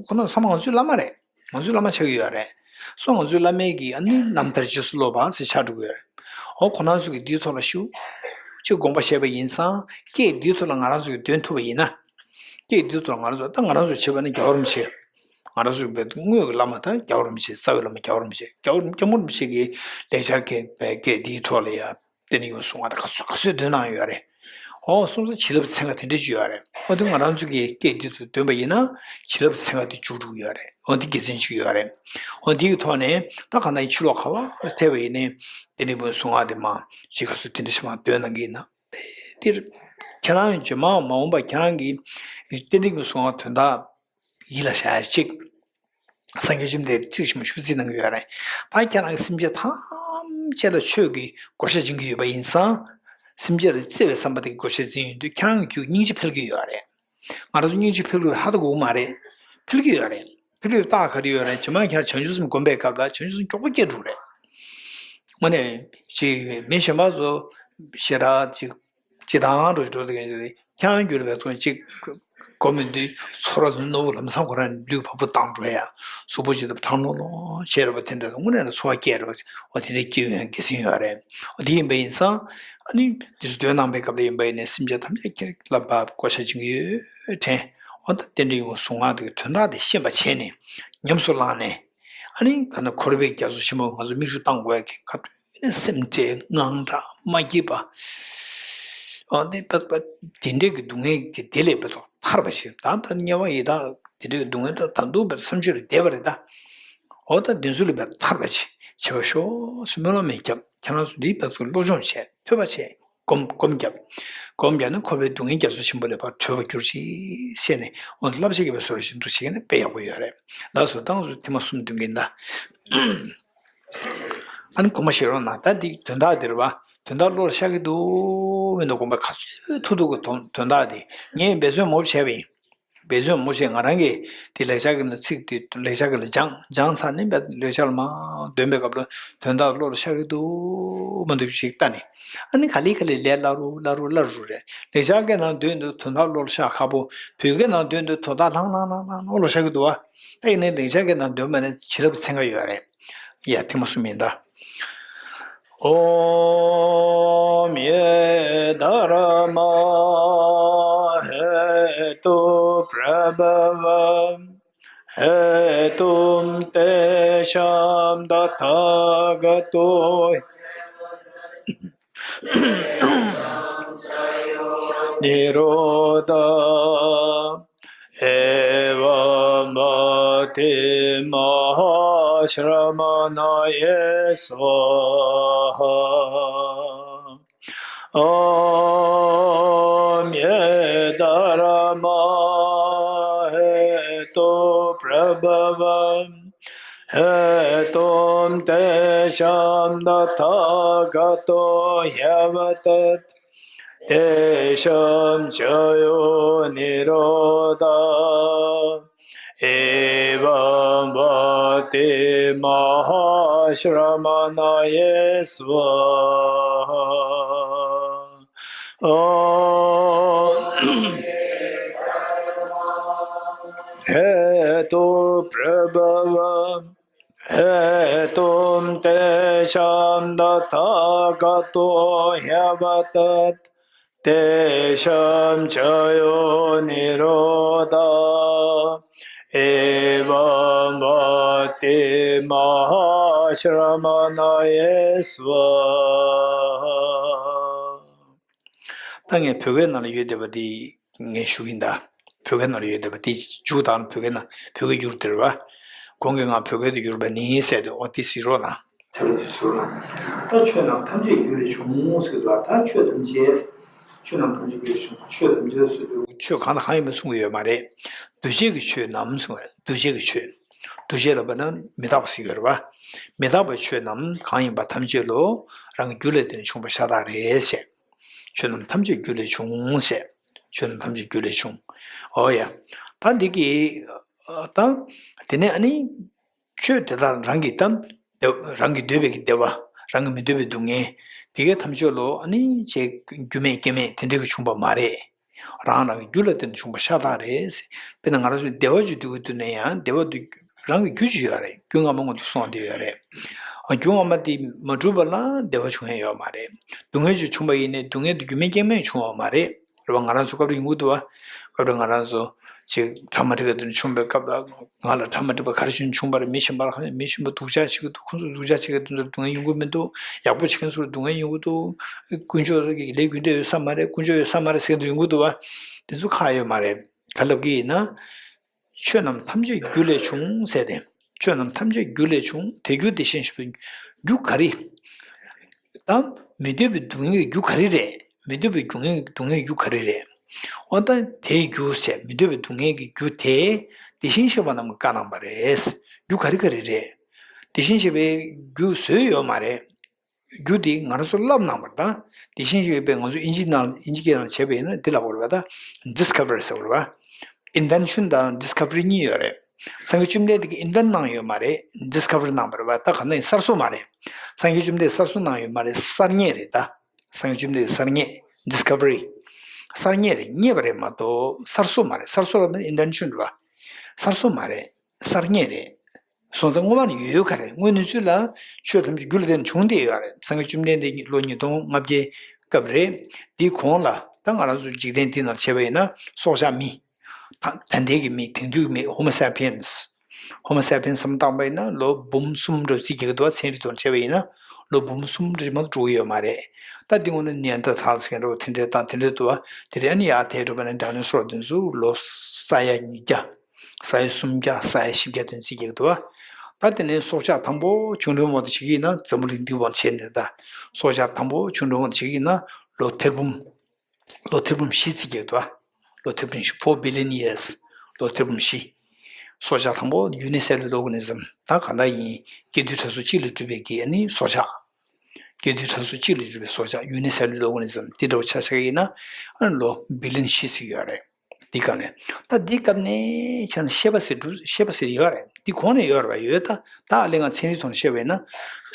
ཁོ་ན་ཚང་མ་ང་ཚོའི་བླ་མ་རེད། ང་ཚོའི་བླ་མ་ཆགས་ཀྱི་ཡོད་རེད། སོ་ང་ཚོའི་བླ་མའི་གི་ཨ་ནི་རྣམ་ཐར་རྗེས་སུ་སློབ་པ་ཟེར་ཆགས་འགྲོ་གི་ཡོད་རེད། ཨོ་ཁོ་རང་ཚོ་གི་འདིའི་ཐོག་ལ་ཞུ། ཅིག་དགོངས་པ་བཞེས་པ་ཡིན་ཙང་སྐད་འདིའི་ཐོག་ལ་ང་རང་ཚོ་གི་འདོན་ཐུབ་པ་ཡིན་ན། སྐད་འདི་ཚོ་ང་རང་ཚོ་ད་ང་རང་ཚོ་བྱས་པ་ནི་རྒྱལ་བ་རིན་པོ་ཆེ། ང་རང་ཚོ་བས་དངོས་ཀྱི་བླ་མ་ད་རྒྱལ་བ་རིན་པོ་ཆེ། རྩ་བའི་བླ་མ་རྒྱལ་བ་རིན་པོ་ཆེ། རྒྱལ་བ་རིན་སྐྱབས་མགོན་རིན་པོ་ཆེ་གིས་ལེགས་སྦྱར་སྐད་པའི་སྐད་འདིའི་ཐོག་ལ་ཡ་རྟེན་འབྲེལ་གཟུངས་སྔགས་ད་ག་ཚོད་ག་ཚོད་འདོན་གནང་ཡོད་རེད། ཨོ་སོང་ཙང་བྱིན་རླབས་ཚན་ཁ་དེ་འདྲ་ཞིག་ཡོད་རེད། ཨོ་དེ་ང་རང་ཚོ་གིས་སྐད་འདི་ཚོ་འདོན་པ་ཡིན་ན་བྱིན་རླབས་ཚན་ཁ་དེ་འཇུག་འགྲོ་གི་ཡོད་རེད། ཨོ་འདི་དགེ་མཚན་ཅིག་ཡོད་རེད། ཨོ་འདི་གི་ཐོག་ནས་ད་གང་ལྟར་ཕྱི་ལོགས་ག་བར་ཐད་པ་ཡིན་ནའི་རྟེན་འབྲེལ་གཟུངས་སྔགས་དེ་མ་ཅིག་ག་ཚོད་དེ་འདྲ་ཞིག་མ་འདོན་གནང་གི་ཡིན་ན། འདིར། ཁྱེད་རང་རྗེས་མ་མ་འོངས་པ་ཁྱེད་རང་གིས་རྟེན་འབྲེལ་གྱི་གཟུངས་སྔགས་དོན་དག་ཡིད་ལ་བཞག་ཡ་གཅིག་སངས་རྒྱས་བཅོམ་ལྡན་འདས་ཚིག་ཞིམ་པོ་ཞུ་རྩིས་གནང་གི་ཡོད་རེད། ད་ཁྱེད་རང་གི་སེམས་ཅན་ཐམས་ཅད་ལ་ཆོས་ཀྱི་བགོ་བཤའ་སྦྱིན་གྱི་ཡོད་པ་ཡིན་ཙང་། སེམས་ཅན་ལ་བརྩེ་བའི་བསམ་པ་དེ་གི་བགོ་བཤའ་འཛིན་ཡོང་དུས་ཁྱེད་རང་གི་རྒྱུད་སྙིང་རྗེ་འཕེལ་གྱི་ཡོད་རེད། ང་རང་ཚོ་སྙིང་རྗེ་འཕེལ་དགོས་ཧ་ད་གོ་གི་མ་རེད། འཕེལ་གྱི་ཡོད་རེད། འཕེལ་ཡོད་རྟགས་ག་རེ་ཡོད་རེད། རྗེས་མ་ཁྱེད་རང་བྱང་ཆུབ་སེམས་སྒོམ་པའི་སྐབས་ལ་བྱང་ཆུབ་སེམས་མགྱོགས་པོ་སྐྱེ་འགྲོ་རེད། དངོས་གནས་ཅིག་མི་གཞན་པ་ཚོ་ཞེ་དྲག་ཅིག་ཅི་དང་འགྲོ་ཞིག་འགྲོ་དེ་གན་ཅིག་རེད། ཁྱེད་རང་རྒྱུད་ལ་བས་ཚོན་ཅིག་སྒོམ་མི་འདུག་ཚོར་བ་ཚོ་རྣོ་བོ་ལམ་སང་ཁོ་རང་ལུས་བ་སྤུ་ལྡང་འགྲོ་ཡ། གཟུགས་པོ་ཇི་ལྟར་ཐང་ལོང་ལོང་བྱས་རེད་པ། དེ་འདྲ་དངོས་གནས་ལ་ཚོར་བ་སྐྱེ་རེད་པ། འོ་དེ་འདྲའི་སྐྱེ་ཡོང་དགེ་མཚན་ཡོད་རེད། འོ་དེ་ཡིན་པ་ཡིན་ཙང་། ཨ་ནི་དེ་ཚོ་འདོན་གནང་པའི་སྐབས་ལ་ཡིན་པ་ཡིན་ནའི་སེམས་ཅན་ཐམས་ཅད་ཀྱི་བསླབ་པ་བགོ་བཤའ་བྱེད་ཀྱི་ཡོད་དྲན། འོ་ད་རྟེན་འབྲེལ་ཡོང་གཟུངས་སྔགས་དེ་གི་དོན་དག་དེ་ཤེས་པ་བྱས་ནས་ཉམས་སུ་བླངས་ནས། ཨ་ནི་ག་ན་འཁོར་བའི་རྒྱ་མཚོ་ཆེན་པོ་ང་ཚོ་མིག་ཆུ་བཏང་དགོས་ཀྱི་ག་དུས་ནས་སེམས་ཁྲལ་དངངས་སྐྲག་མ་སྐྱིད་པ། འོ་དེ་པ་པ་དེ་འདྲས་ཀྱི་སྡུག་བསྔལ་གྱི་དེ་ལས་བེད་ཐོག་ཐར་པ་ཞིག་ད་ལྟ་དམྱལ་བ་ཡི་དྭགས་དེ་འདྲས་ཀྱི་སྡུག་བསྔལ་ད་ད་དུང་བེད་བསམ་བརྗོད་ལས་འདས་པ་རེད་ད། འོ་ད་དེ་ཚོ་ལས་བེད་ཐར་པ་ཞིག་བྱེད་པ་ཤོག་སྨོན་ལམ་མི་རྒྱབ། ཁྱེད་རང་ཚོ་འདིའི་བེད་ཚོ་བློ་སྦྱོང་བྱས་ཐོས་པ་བྱས། སྒོམ་སྒོམ་བརྒྱབ། སྒོམ་བརྒྱབ་ན་འཁོར་བའི་སྡུག་བསྔལ་རྒྱ་མཚོ་ཆེན་པོ་ལས་ཕར་གྲོལ་བར་གྱུར་ཅིག་ཤེས་ནས་འོ་བསླབ་བྱ་གི་བའི་བཟོ་འདྲ་ཞིག་འདུག་བྱེད་ཀྱི་ན་དཔེ་ཡག་པོ་ཡོད་རེད། ལགས་སོ། ད་ང་ཚོ་ཐེངས་མ་གསུམ་འདོན་གྱིན་ད། ཨ་ནི་དགོངས་པ་བཞེས་རོགས་གནང་། ད་འདི་དོན་དག་འདི་རེད་བ། དོན་དག་བློ་ལ་ཤར་གྱི་འདུག་མི་འདུག་དགོངས་པ་ག་ཚོད་ཐུབ་ཐུབ་ཀྱི་དོན་དོན་དག་འདི་ངས་འབད་བརྩོན་མང་པོ་བྱས་པ་ཡིན། འབད་བརྩོན་མང་པོ་བྱས། ང་རང་གིས་དེ་ལེགས་སྦྱར་གྱི་ནང་ཚིག་དེ་ལེགས་སྦྱར་གྱི་ལ་སྦྱངས་སྦྱངས་ཚར་ནས་ལེགས་སྦྱར་ལ་མར་འདོན་པའི་སྐབས་ལ་དོན་དག་བློ་ལ་ཤར་གྱི་འདུག་མི་འདུག་ཞིག་ལྟ་ནས། ཨ་ནི་ག་ལེ་ག་ལེ་ལས་སླ་རུ་སླ་རུ་སླ་རུ་རེད། ལེགས་སྦྱར་གྱི་ནང་འདོན་དུས་དོན་དག་བློ་ལ་ཤར་ཁག་པོ། བོད་སྐད་ནང་འདོན་དུས་དོན་དག་ལྷང་ལྷང་ལྷང་ལྷང་བློ་ལ་ཤར་གྱི་འདུག་བ། ཨ་ཡིན་ནའི་ལེགས་སྦྱར་གྱི་ནང་འདོན་པ་ནི་བྱིན་རླབས་ཚན་ཁ་ཡོད་རེད། ཡ་ཐེངས་མ་གསུམ་ཡིན་ད། ॐ ये धर्मा हेतुप्रभवा हेतुं तेषां तथागतो निरोधः। एवं भवति महाश्रमणये स्वाहा। ॐ ये धर्मा हेतुप्रभव हेतुं तेषां तथागतो ह्यवदत्। तेषां च यो निरोधः। एवं भवति महाश्रमणये स्वाहा। ॐ हेतुप्रभव हेतुं तेषां तथागतो ह्यवदत्। तेषां च यो निरोधः। एवं भवति महाश्रमणये स्वाहा। ད་ངས་བོད་སྐད་ནང་ལ་ཡོད་བསྡད་པ་འདི་ངས་ཞུ་གིན་ད། བོད་སྐད་ནང་ལ་ཡོད་བསྡད་པ་འདི་མཇུག་དང་བོད་སྐད་ནང་བོད་སྐད་བསྒྱུར་དེ་རེད་བ། གོང་གི་ང་བོད་སྐད་དུ་བསྒྱུར་བ་ནི་ཟེར་དུས་ཨོ་ཏི་སི་རོ་ན། ཐབས་ཀྱིས་ཟུར་ལ། ད་ཆོས་རྣམས་ཐམས་ཅད་རྒྱུ་ལས་བྱུང་ཟེར་གྱི་འདུག་ད་ཆོས་ཐམས་ཅད། ཆོས་རྣམས་ཐམས་ཅད་རྒྱུ་ལས་བྱུང་། ཆོས་ཐམས་ཅད་ཟེར་དུས་ཆོས་གང་དང་གང་ཡིན་པ་གསུང་གི་ཡོད་མ་རེད། འདུ་བྱེད་ཀྱི་ཆོས་རྣམས་གསུང་བ་རེད། འདུ་བྱེད་ཀྱི་ཆོས། འདུ་བྱེད་ལབ་པ་ན་མི་རྟག་པ་ཟེར་གྱི་ཡོད་རེད་བ། མི་རྟག་པའི་ཆོས་རྣམས་གང་ཡིན་པ་ཐམས་ཅད་ལོ། རང་གི་རྒྱུ་ལས་བརྟེན་ནས་བྱུང་བ་ཤ་སྟག་རེད་ཞེས། ཆོས་རྣམས་ཐམས་ཅད་རྒྱུ་ལས་བྱུང་ཞེས། ཆོས་རྣམས་ཐམས་ཅད་རྒྱུ་ལས་བྱུང་། འོ་ཡ། ད་འདི་གི། ད། དེ་ནས་ཨ་ནི། ཆོས་དེ་དག་རང་གི་དམ། བདེ་རང་གི་འདོད་པའི་བདེ་བ། རང་གི་མི་འདོད་པའི་སྡུག་བསྔལ། དེ་གའི་ཐམས་ཅད་ལོ་ཨ་ནི་ཅེས་རྒྱུ་མེད་རྐྱེན་མེད་དེ་འདྲ་གི་བྱུང་བ་མ་རེད། རང་རང་གི་རྒྱུ་ལ་བརྟེན་ནས་བྱུང་བ་ཤ་སྟག་རེད། དཔེར་ན་ང་རང་ཚོ་བདེ་བ་ཅིག་འདོད་ཀྱི་འདུག་ན་ཡང་བདེ་བ་འདི་རང་གི་རྒྱུ་ཅིག་ཡོད་རེད། རྒྱུ་སྔ་མ་སྔོན་དུ་སོང་བསྡད་ཡོད་རེད། ཨ་རྒྱུ་སྔ་མ་དེ་མ་གྲུབ་པ་ལ་བདེ་བ་བྱུང་ཡ་ཡོད་མ་རེད། སྡུག་བསྔལ་ཅིག་བྱུང་བ་ཡིན་ནའི་སྡུག་བསྔལ་དེ་རྒྱུ་མེད་རྐྱེན་མེད་བྱུང་བ་མ་རེད། རེད་བ། ང་རང་ཚོ་སྐབས་རེ་ཡོང་གི་འདུག་བ། སྐབས་རེ་ང་རང་ཚོ་ཅིག་ཁྲ་མ་འགྲིག་ག་དུས་བྱུང་བའི་སྐབས་ལ་ང་ལ་ཁྲ་མ་འགྲིག་པ་ག་རེ་བྱུང་བྱུང་བ་རེད། མི་གཞན་པ་ལ་མི་གཞན་པ་སྡུག་ཅག་བྱེད་ཀྱི་འདུག་ཁོང་ཚོ་སྡུག་ཅག་བྱེད་ཀྱི་འདུག་དེ་ཚོར་སྡུག་བསྔལ་ཡོང་གི་མི་འདུག་ཡག་པོ་བྱེད་མཁན་ཚོར་སྡུག་བསྔལ་ཡོང་གི་འདུག་དཀོན་མཆོག་གི་ལས་རྒྱུ་འབྲས་ཡོད་ས་མ་རེད། དཀོན་མཆོག་ཡོད་ས་མ་རེད་ཟེར་གྱི་འདུག་ཡོང་གི་འདུག་བ། དེ་ཚོ་ཁག་ཡོད་མ་རེད། ག་ལབ་ཀྱི་ཡིན་ན། ཆོས་རྣམས་ཐམས་ཅད་རྒྱུ་ལས་བྱུང་ཟེར་ཏེ། ཆོས་རྣམས་ཐམས་ཅད་རྒྱུ་ལས་བྱུང་། དེ་རྒྱུ་དེ་བཞིན་གཤེགས་པའི་རྒྱུ་ག་རེ། དང་། མི་འདོད་པའི་སྡུག་བསྔལ་གྱི་རྒྱུ་ག་རེ་རེད། མི་འདོད་པའི་སྡུག་བསྔལ་སྡུག་བསྔལ་གྱི་རྒྱུ་ག་རེ་རེད། འོ་ད་དེའི་རྒྱུ་བྱས་མི་འདོད་པའི་སྡུག་བསྔལ་གྱི་རྒྱུ་དེ། དེ་བཞིན་གཤེགས་པ་རྣམས་ཀྱིས་བཀའ་གནང་བ་རེད། རྒྱུ་ག་རེ་ག་རེ་རེད། དེ་བཞིན་གཤེགས་པའི་རྒྱུ་བཟོས་ཡོད་མ་རེད། རྒྱུ་དེ་ང་རང་ཚོ་བསླབ་གནང་བ་དང་། དེ་བཞིན་གཤེགས་པས་ང་ཚོ་ཨིན་ཇི་ནང་ཨིན་ཇི་སྐད་ནང་བྱས་པ་ཡིན་ན་འདི་ལབ་དགོས་རེད་པ། ད་ཌིས་ཁ་བར་ཟེར་དགོས་རེད་པ། ཨིན་ཝེན་ཤན་དང་ཌིས་ཁ་བ་རི་གཉིས་ཡོད་རེད། སངས་རྒྱས་བཅོམ་ལྡན་འདས་ཀྱིས་ཨིན་ཝེན་གནང་ཡོད་མ་རེད། ཌིས་ཁ་བར་གནང་བ་རེད་པ། ད་ག་ནང་ཡིན་གསར་བཟོ་མ་རེད། སངས་རྒྱས་བཅོམ་ལྡན་འདས་གསར་བཟོ་གནང་ཡོད་མ་རེད། གསར་རྙེད་རེད་ད། སངས་རྒྱས་བཅོམ་ལྡན་འདས་གསར་རྙེད། ཌིས་ཁ་བ་རི། གསར་རྙེད་རེད། རྙེད་པ་རེད་མ་གཏོགས་གསར་བཟོ་མ་རེད། གསར་བཟོ་ལབ་ན་ཨིན་ཝེན་ཤན་རེད་པ། གསར་བཟོ་མ་རེད། གསར་རྙེད་རེད། སོང་ཙང་སྔོན་མ་ནས་ཡོད་ཡོད་ག་རེད། དངོས་གནས་ཚུལ་ལ་ཆོས་ཐམས་ཅད་རྒྱུ་ལ་བརྟེན་ནས་བྱུང་བསྡད་ཡོད་རེད། སངས་རྒྱས་བཅོམ་ལྡན་འདས་ལོ་ཉིས་སྟོང་ལྔ་བརྒྱའི་སྐབས་རེད། དེའི་གོང་ལ་ད་ང་རང་ཚོ་འཇིག་རྟེན་འདི་ནང་བྱས་པ་ཡིན་ན་སྲོག་ཆགས་མི། ད་ད་ལྟའི་གི་མི་དེང་དུས་མི་ཧོ་མོ་སེ་པི་ཡན་སི། ཧོ་མོ་སེ་པི་ཡན་སི་བསམ་བཏང་པ་ཡིན་ན་ལོ་འབུམ་གསུམ་འདྲ་བརྩི་རྒྱག་གི་འདུག་བ། ཚན་རིག་ཐོག་བྱས་པ་ཡིན་ན་ལོ་འབུམ་གསུམ་རེ་མ་གཏོགས་འགྲོ་གི་ཡོད་མ་རེད། ད་འདི་སྔོན་ནས་ནེ་ཨན་ཌར་ཐལ་ཟེར་མཁན་འདྲ་བོ་དེ་འདྲའི་དང་དེ་འདྲའི་འདུག་བ། དེ་རེད། ཨ་ནི་ཡར་དེ་འགྲོ་བ་ནི་ཌའི་ནོ་སོར་དེ་ཚོ་ལོ་ས་ཡ་ཉིས་བརྒྱ། ས་ཡ་སུམ་བརྒྱ། ས་ཡ་བཞི་བརྒྱ་དོན་རྩིས་རྒྱག་འདུག་བ། ད་དེ་ནས་སྲོག་ཆགས་དང་པོ་ཆུང་འབྲིང་བར་དུ་བྱེད་ཀྱི་ཡིན་ན་འཛམ་བུ་གླིང་འདི་བར་བྱས་ནས། ད་སྲོག་ཆགས་དང་པོ་ཆུང་འབྲིང་བར་དུ་བྱེད་ཀྱི་ཡིན་ན་ལོ་ཐེར་འབུམ། ལོ་ཐེར་འབུམ་བཞི་རྩིས་རྒྱག་འདུག་བ། ལོ་ཐེར་འབུམ་བཞི། four billion years། ལོ་ཐེར་འབུམ་བཞི། སྲོག་ཆགས་དང་པོ་ཡུ་ནི་སེ་ལུ་ལར་ཨོར་ག་ནི་ཛམ། ད་ག་འདྲ་ཡིན། སྐྱེ་དུས་ཕྲ་གཟུགས་གཅིག་ལས་གྲུབ་པའི་གི་ཨ་ནི་སྲོག་ཆགས། སྐྱེ་དུས་ཕྲ་གཟུགས་གཅིག་ལས་གྲུབ་པའི་སྲོག་ཆགས་ཡུ་ནི་སེ་ལུ་ལར་ཨོར་ག་ནི་ཛམ་དེ་འདྲ་བོ་ཆ་བཞག་གི་ཡིན་ན་ཨ་ནི་ལོ་བི་ལི་ཡན་བཞི་རྩིས་ཡོད་རེད། འདི་སྐབས་ནས། ད་འདི་སྐབས་ནས་ཆ་ནས་ཤེས་པ་ཟེར་གྲུབ། ཤེས་པ་ཟེར་ཡོད་རེད། འདི་གོང་ནས་ཡོད་རེད་པ། ཡོད། ད་ད་ཨ་ལས་ང་ཚན་རིག་ཐོག་ནས་བཤད་པ་ཡིན་ན་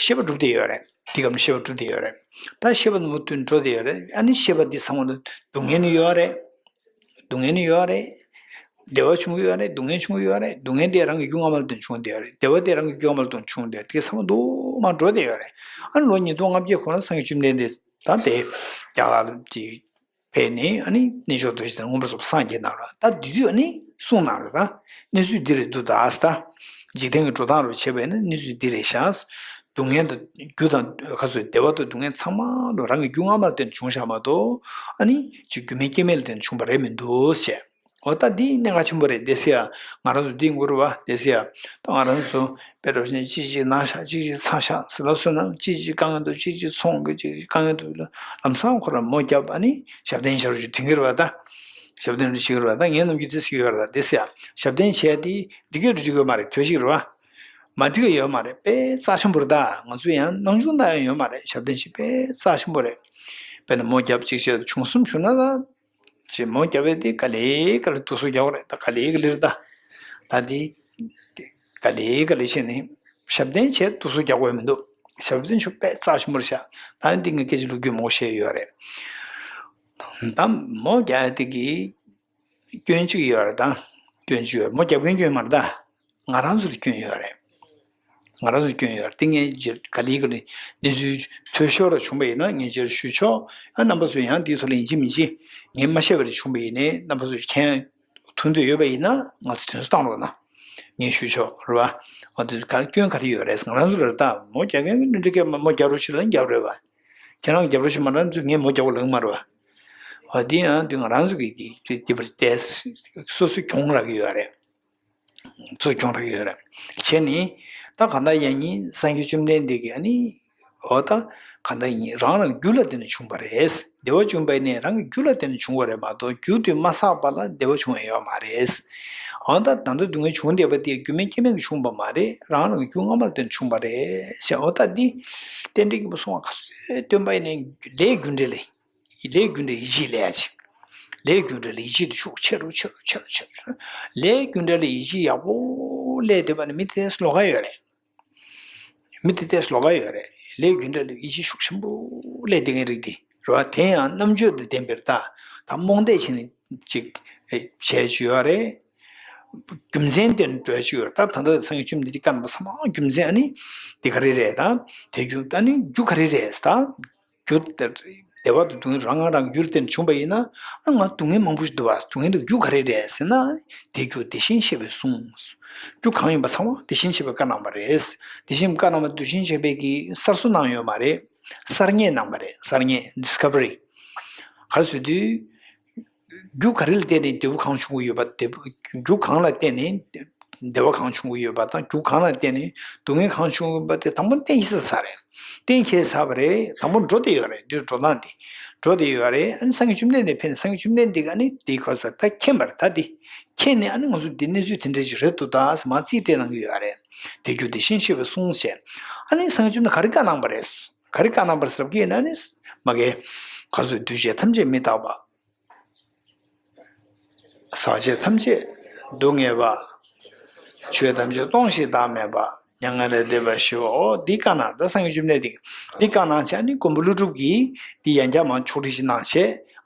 ཤེས་པ་གྲུབ་བསྡད་ཡོད་རེད། འདི་སྐབས་ནས་ཤེས་པ་གྲུབ་བསྡད་ཡོད་རེད། ད་ཤེས་པ་ནི་མུ་མཐུད་འགྲོ་བསྡད་ཡོད་རེད། ཨ་ནི་ཤེས་པ་འདི་ཚང་མ་ལ་སྡུག་བསྔལ་ནི་ཡོད་རེད། སྡུག་བསྔལ་ནི་ཡོད་རེད། བདེ་བ་བྱུང་གི་ཡོད་རེད། སྡུག་བསྔལ་བྱུང་གི་ཡོད་རེད། སྡུག་བསྔལ་དེ་རང་གི་རྒྱུ་སྔ་མ་ལ་བརྟེན་བྱུང་བསྡད་ཡོད་རེད། བདེ་བ་དེ་རང་གི་རྒྱུ་སྔ་མ་ལ་བརྟེན་བྱུང་བསྡད་ཡོད་རེད། དེ་ཚང་མ་རྡོག་མ་འགྲོ་བསྡད་ཡོད་རེད། ཨ་ནི་ལོ་ཉིས་སྟོང་ལྔ་བརྒྱའི་གོང་ལ་སངས་རྒྱས་བཅོམ་ལྡན་འདས་ད་དེ་རྒྱ་གར་གྱི་ཕེབས་ནས་ཨ་ནི་རྣལ་འབྱོར་རྡོ་རྗེ་གདན་མངོན་པར་རྫོགས་པར་སངས་རྒྱས་གནང་རོགས། ད་དེ་དུས་ཨ་ནི་གསུངས་གནང་རོགས། ད་གནས་ཚུལ་འདི་རེད་འདུག་ད་ཨ་ད་འཇིག་རྟེན་གྱི་འགྲོ་སྟངས་རུ་བྱས་པས་ན་གནས་ཚུལ་འདི་རེད་ཤག་སྡུག་བསྔལ་དང་རྒྱུ་དང་ཁ་སོ་བདེ་བ་དང་སྡུག་བསྔལ་ཚང་མ་དང་རང་གི་རྒྱུ་སྔ་མ་ལ་བརྟེན་ནས་བྱུང་བཞག་མ་གཏོགས། ཨ་ནི་ཅིག་རྒྱུ་མེད་རྐྱེན་མེད་ལ་བརྟེན་ནས་བྱུང་བ་རེད་མི་འདུག་ཅེས། འོ་ད་འདི་གནད་འགག་ཆེན་པོ་རེད་དེ་སི་ཡ། ང་རང་ཚོ་འདི་ངུ་རུ་བ་དེ་སི་ཡ། ད་ང་རང་ཚོ་དཔེ་འགྲོ་བཞིན་གཅིག་གཅིག་ན་ཤག་གཅིག་གཅིག་ཚ་ཤག་ཟེར་ལབ་སོང་ན། གཅིག་གཅིག་དཀའ་ངལ་འདུག་གཅིག་གཅིག་ཚོང་གི་གཅིག་གཅིག་དཀའ་ངལ་འདུག་ལམ་སང་ཁོ་རང་མོ་བརྒྱབ། ཨ་ནི་ཞབས་བརྟན་བྱ་རུ་ཅིག་དྲན་གྱི་རེད་བ་ད། ཞབས་བརྟན་རུ་ཞིག་རེད་བ་ད། ངའི་ནམ་རྒྱུན་དེ་སི་ཡོད་རེད་བ་དེ་སི་ཡ། ཞབས་བརྟན་བྱས་དེ་འགྲིག་གི་རེད་འགྲིག་གི་མ་རེད་དོལ་ཞིག་རེད་བ། མ་འགྲིག་གི་ཡོད་མ་རེད། དཔེ་རྩ་ཆེན་པོ་རེད་ད། ང་ཚོ་ཡང་སྣང་ཆུང་ད་ཡང་ཡོད་མ་རེད། ཞབས་བརྟན་ཞིག་དཔེ་རྩ་ཆེན་པོ་རེད། དཔེར་ན་མོ་བརྒྱབ་ཅིག་བྱས་བྱུང་གསུམ་བྱུང་ན་ད། ཅེས་མོ་བརྒྱབ་པའི་དེ་ག་ལེ་ག་ལེ་དུ་སུ་རྒྱག་རེད་ད། ག་ལེ་ག་ལེ་རེད་ད། ད་དེ་ག་ལེ་ག་ལེ་བྱས་ནས་ཞབས་བརྟན་བྱས་དུ་སུ་རྒྱག་དགོས་མི་འདུག་ཞབས་བརྟན་ཆུ་དཔེ་རྩ་ཆེན་པོ་རེད་ཤག་ད་འདི་ངས་སྐད་ཆ་ལོ་རྒྱུས་མང་པོ་བཤད་ཡོད་རེད། ད་མོ་རྒྱག་ཡ་དེ་གི་སྐྱོན་གཅིག་ཡོད་རེད་ད། སྐྱོན་གཅིག་ཡོད་རེད། མོ་རྒྱབ་མཁན་སྐྱོན་མ་རེད་ད། ང་རང་ཚོ་ལ་སྐྱོན་ཡོད་རེད། ང་རང་ཚོ་ལ་སྐྱོན་ཡོད་རེད། དེ་ངས་རྗེས་ག་ལེ་ག་ལེ་གནས་ཚུལ་འཕྲོད་ཤོར་ར་བྱུང་པ་ཡིན་ན་ངས་རྗེས་ཞུ་ཆོག་ཨ་རྣམ་པ་ཚོས་ཡང་དེའི་ཐོག་ལ་ཡིན་གཅིག་མིན་གཅིག་ངས་མ་བཤད་པ་རེ་བྱུང་པ་ཡིན་ནའི་རྣམ་པ་ཚོས་མཁྱེན་ཐུབ་འདོད་ཡོད་པ་ཡིན་ན་ང་ཚོ་དྲན་གསོ་བཏང་རོགས་གནང་། ངས་ཞུ་ཆོག་རེད་བ། འོ་དེ་ག་སྐྱོན་ག་རེ་ཡོད་རེད། ང་རང་ཚོ་ལ་རེད་ད། མོ་རྒྱག་མཁན་གྱི་ནོར་འཁྲུལ་སྐད་མ་མོ་རྒྱག་རོགས་ཞུ་ལ་རྒྱབ་རེད་བ། ཁྱེད་རང་རྒྱབ་རོགས་ཞུ་མ་རང་ཚོས་ངས་མོ་རྒྱག་པ་ལབ་མ་རེད་བ། འོ་དེ་ཡང་དུས་ང་རང་ཚོ་གི་དེ་དེ་པར་བལྟས་སོ་སོ་གྱོང་རག་གི་ཡོད་རེད། ཚུར་གྱོང་རག་ཡོད་རེད། བྱས་ནི། ད་གང་ལྟར་ཡང་ཉིན་སངས་རྒྱས་བཅོམ་ལྡན་འདས་ཀྱིས་ཨ་ནི། འོ་ད། གང་ལྟར་ཡིན་རང་རང་རྒྱུ་ལ་བརྟེན་ནས་བྱུང་བ་རེད། བདེ་བ་བྱུང་བ་ནི་རང་གི་རྒྱུ་ལ་བརྟེན་ནས་བྱུང་བ་རེད་མ་གཏོགས་རྒྱུ་དེ་མ་བསགས་པ་ལ་བདེ་བ་བྱུང་ཡ་ཡོད་མ་རེད། འོ་ད་ད་ལྟ་སྡུག་བསྔལ་བྱུང་བསྡད་པ་དེ་རྒྱུ་མེད་རྐྱེན་མེད་ཀྱིས་བྱུང་བ་མ་རེད། རང་རང་གི་རྒྱུ་སྔ་མ་ལ་བརྟེན་ནས་བྱུང་བ་རེད་ཟེར། འོ་ད་འདི། རྟེན་འབྲེལ་གྱི་མ་སོང་བ་ག་ཚོད་སྟོན་པ་ཡིན་ནའི་ལས་རྒྱུ་འབྲས་ལས། ལས་རྒྱུ་འབྲས་ཡིད་ཆེས་ལས་ཡ་ཆེ། ལས་རྒྱུ་འབྲས་ལ་ཡིད་ཆེས་དེ་ཤུགས་ཆེ་རུ་ཆེ་རུ་ཆེ་རུ་ཆེ་རུ། ལས་རྒྱུ་འབྲས་ལ་ཡིད་ཆེས་ཡག་པོ་སླེབས་བསྡད་པ་ནི་མི་དེ་ལོགས་ཀ་ཡོད་རེད། མི་དེ་ལོགས་ཀ་ཡོད་རེད། ལས་རྒྱུ་འབྲས་ལ་ཡིད་ཆེས་ཤུགས་ཆེན་པོ་སླེབས་བསྡད་མཁན་རིགས་དེ་རེད་བ། དེ་ཡང་རྣམ་དཔྱོད་དང་ལྡན་པའི་རྟགས་དང་རྨོངས་དད་བྱས་ནས་ཅིག་བྱས་བྱས་ཡོད་རེད། རྒྱུ་མཚན་དེ་ནི་འགྲོ་བྱས་ཡོད་རེད། ད་ད་ལྟ་སངས་རྒྱས་བཅོམ་ལྡན་འདས་བཀའ་གནང་བ་ཚང་མ་རྒྱུ་མཚན་ཨ་ནི་དེ་ག་རེ་རེད་ད། དེ་རྒྱུ་ཨ་ནི་རྒྱུ་ག་རེ་རེད་ད། རྒྱུ་དེ་བདེ་བ་དང་སྡུག་བསྔལ་རང་ང་རང་གི་རྒྱུར་བརྟེན་བྱུང་བ་ཡིན་ན། ཨ་ང་སྡུག་བསྔལ་མང་པོ་ཞིག་འདུག་བ། སྡུག་བསྔལ་འདི་རྒྱུ་ག་རེ་རེད་ཟེར་ན། དེ་རྒྱུ་དེ་བཞིན་གཤེགས་པས་གསུངས། རྒྱུ་གང་ཡིན་པ་ཚང་མ་དེ་བཞིན་གཤེགས་པས་བཀའ་གནང་བ་རེད། དེ་བཞིན་བཀའ་གནང་བ་དེ་བཞིན་གཤེགས་པས་ཀྱིས་གསར་བཟོ་གནང་ཡོད་མ་རེད། གསར་རྙེད་གནང་བ་རེད། གསར་རྙེད་ཌིས་ཁ་བ་རི། ག་རེ་ཟེར་དུས། རྒྱུ་ག་རེ་ལ་བརྟེན་ནས་བདེ་བ་གང་བྱུང་གི་ཡོད་པ་དེ། རྒྱུ་གང་ལ་བརྟེན་ནས་བདེ་བ་གང་བྱུང་གི་ཡོད་པ་དང་རྒྱུ་གང་ལ་བརྟེན་ནས་སྡུག་བསྔལ་གང་བྱུང་གི་ཡོད་པ་དེ་དང་པོ་གཏན་འཁེལ་ཚར་རེད། གཏན་འཁེལ་ཚར་བ་རེད། དང་པོ་འགྲོ་བསྡད་ཡོད་རེད། འདིར་འགྲོ་སྟངས་དེ་འགྲོ་བསྡད་ཡོད་རེད། ཨ་ནི་སངས་རྒྱས་བཅོམ་ལྡན་འདས་ཕེབས་ནས་སངས་རྒྱས་བཅོམ་ལྡན་འདས་ཀྱིས་ཨ་ནི་དེའི་སྐབས་སུ་ད་མཁྱེན་པ་རེད། ད་དེ་མཁྱེན་ནས་ཨ་ནི་ང་ཚོ་འདི་གནས་ཚུལ་དེ་འདྲ་ཞིག་རེད་འདུག་ད་ཟེར་མར་རྩིས་སྤྲད་གནང་གི་ཡོད་རེད། དེ་རྒྱུ་དེ་བཞིན་གཤེགས་པས་གསུངས་བྱས། ཨ་ནི་སངས་རྒྱས་བཅོམ་ལྡན་ག་རེ་བཀའ་གནང་བ་རེད། ག་རེ་བཀའ་གནང་བ་རེད་ཟེར་བ་ཀྱི་ན་ནི། མ་གི། ག་ཚོད་འདུས་བྱས་ཐམས་ཅད་མི་རྟག་པ། ཟག་བཅས་ཐམས་ཅད་སྡུག་བསྔལ་བ། ཆོས་ཐམས་ཅད་སྟོང་ཞིང་བདག་མེད་པ། མྱ་ངན་ལས་འདས་པ་ཞི་བ། འོ་འདི་བཀའ་གནང་། ད་སངས་རྒྱས་བཅོམ་ལྡན་འདས་འདི་བཀའ་གནང་བྱས་ནི་མགོན་པོ་ཀླུ་སྒྲུབ་ཀྱིས་འདི་ཡང་བསྐྱར་མར་ཕྱོགས་སྒྲིག་ཅིག་གནང་བྱས་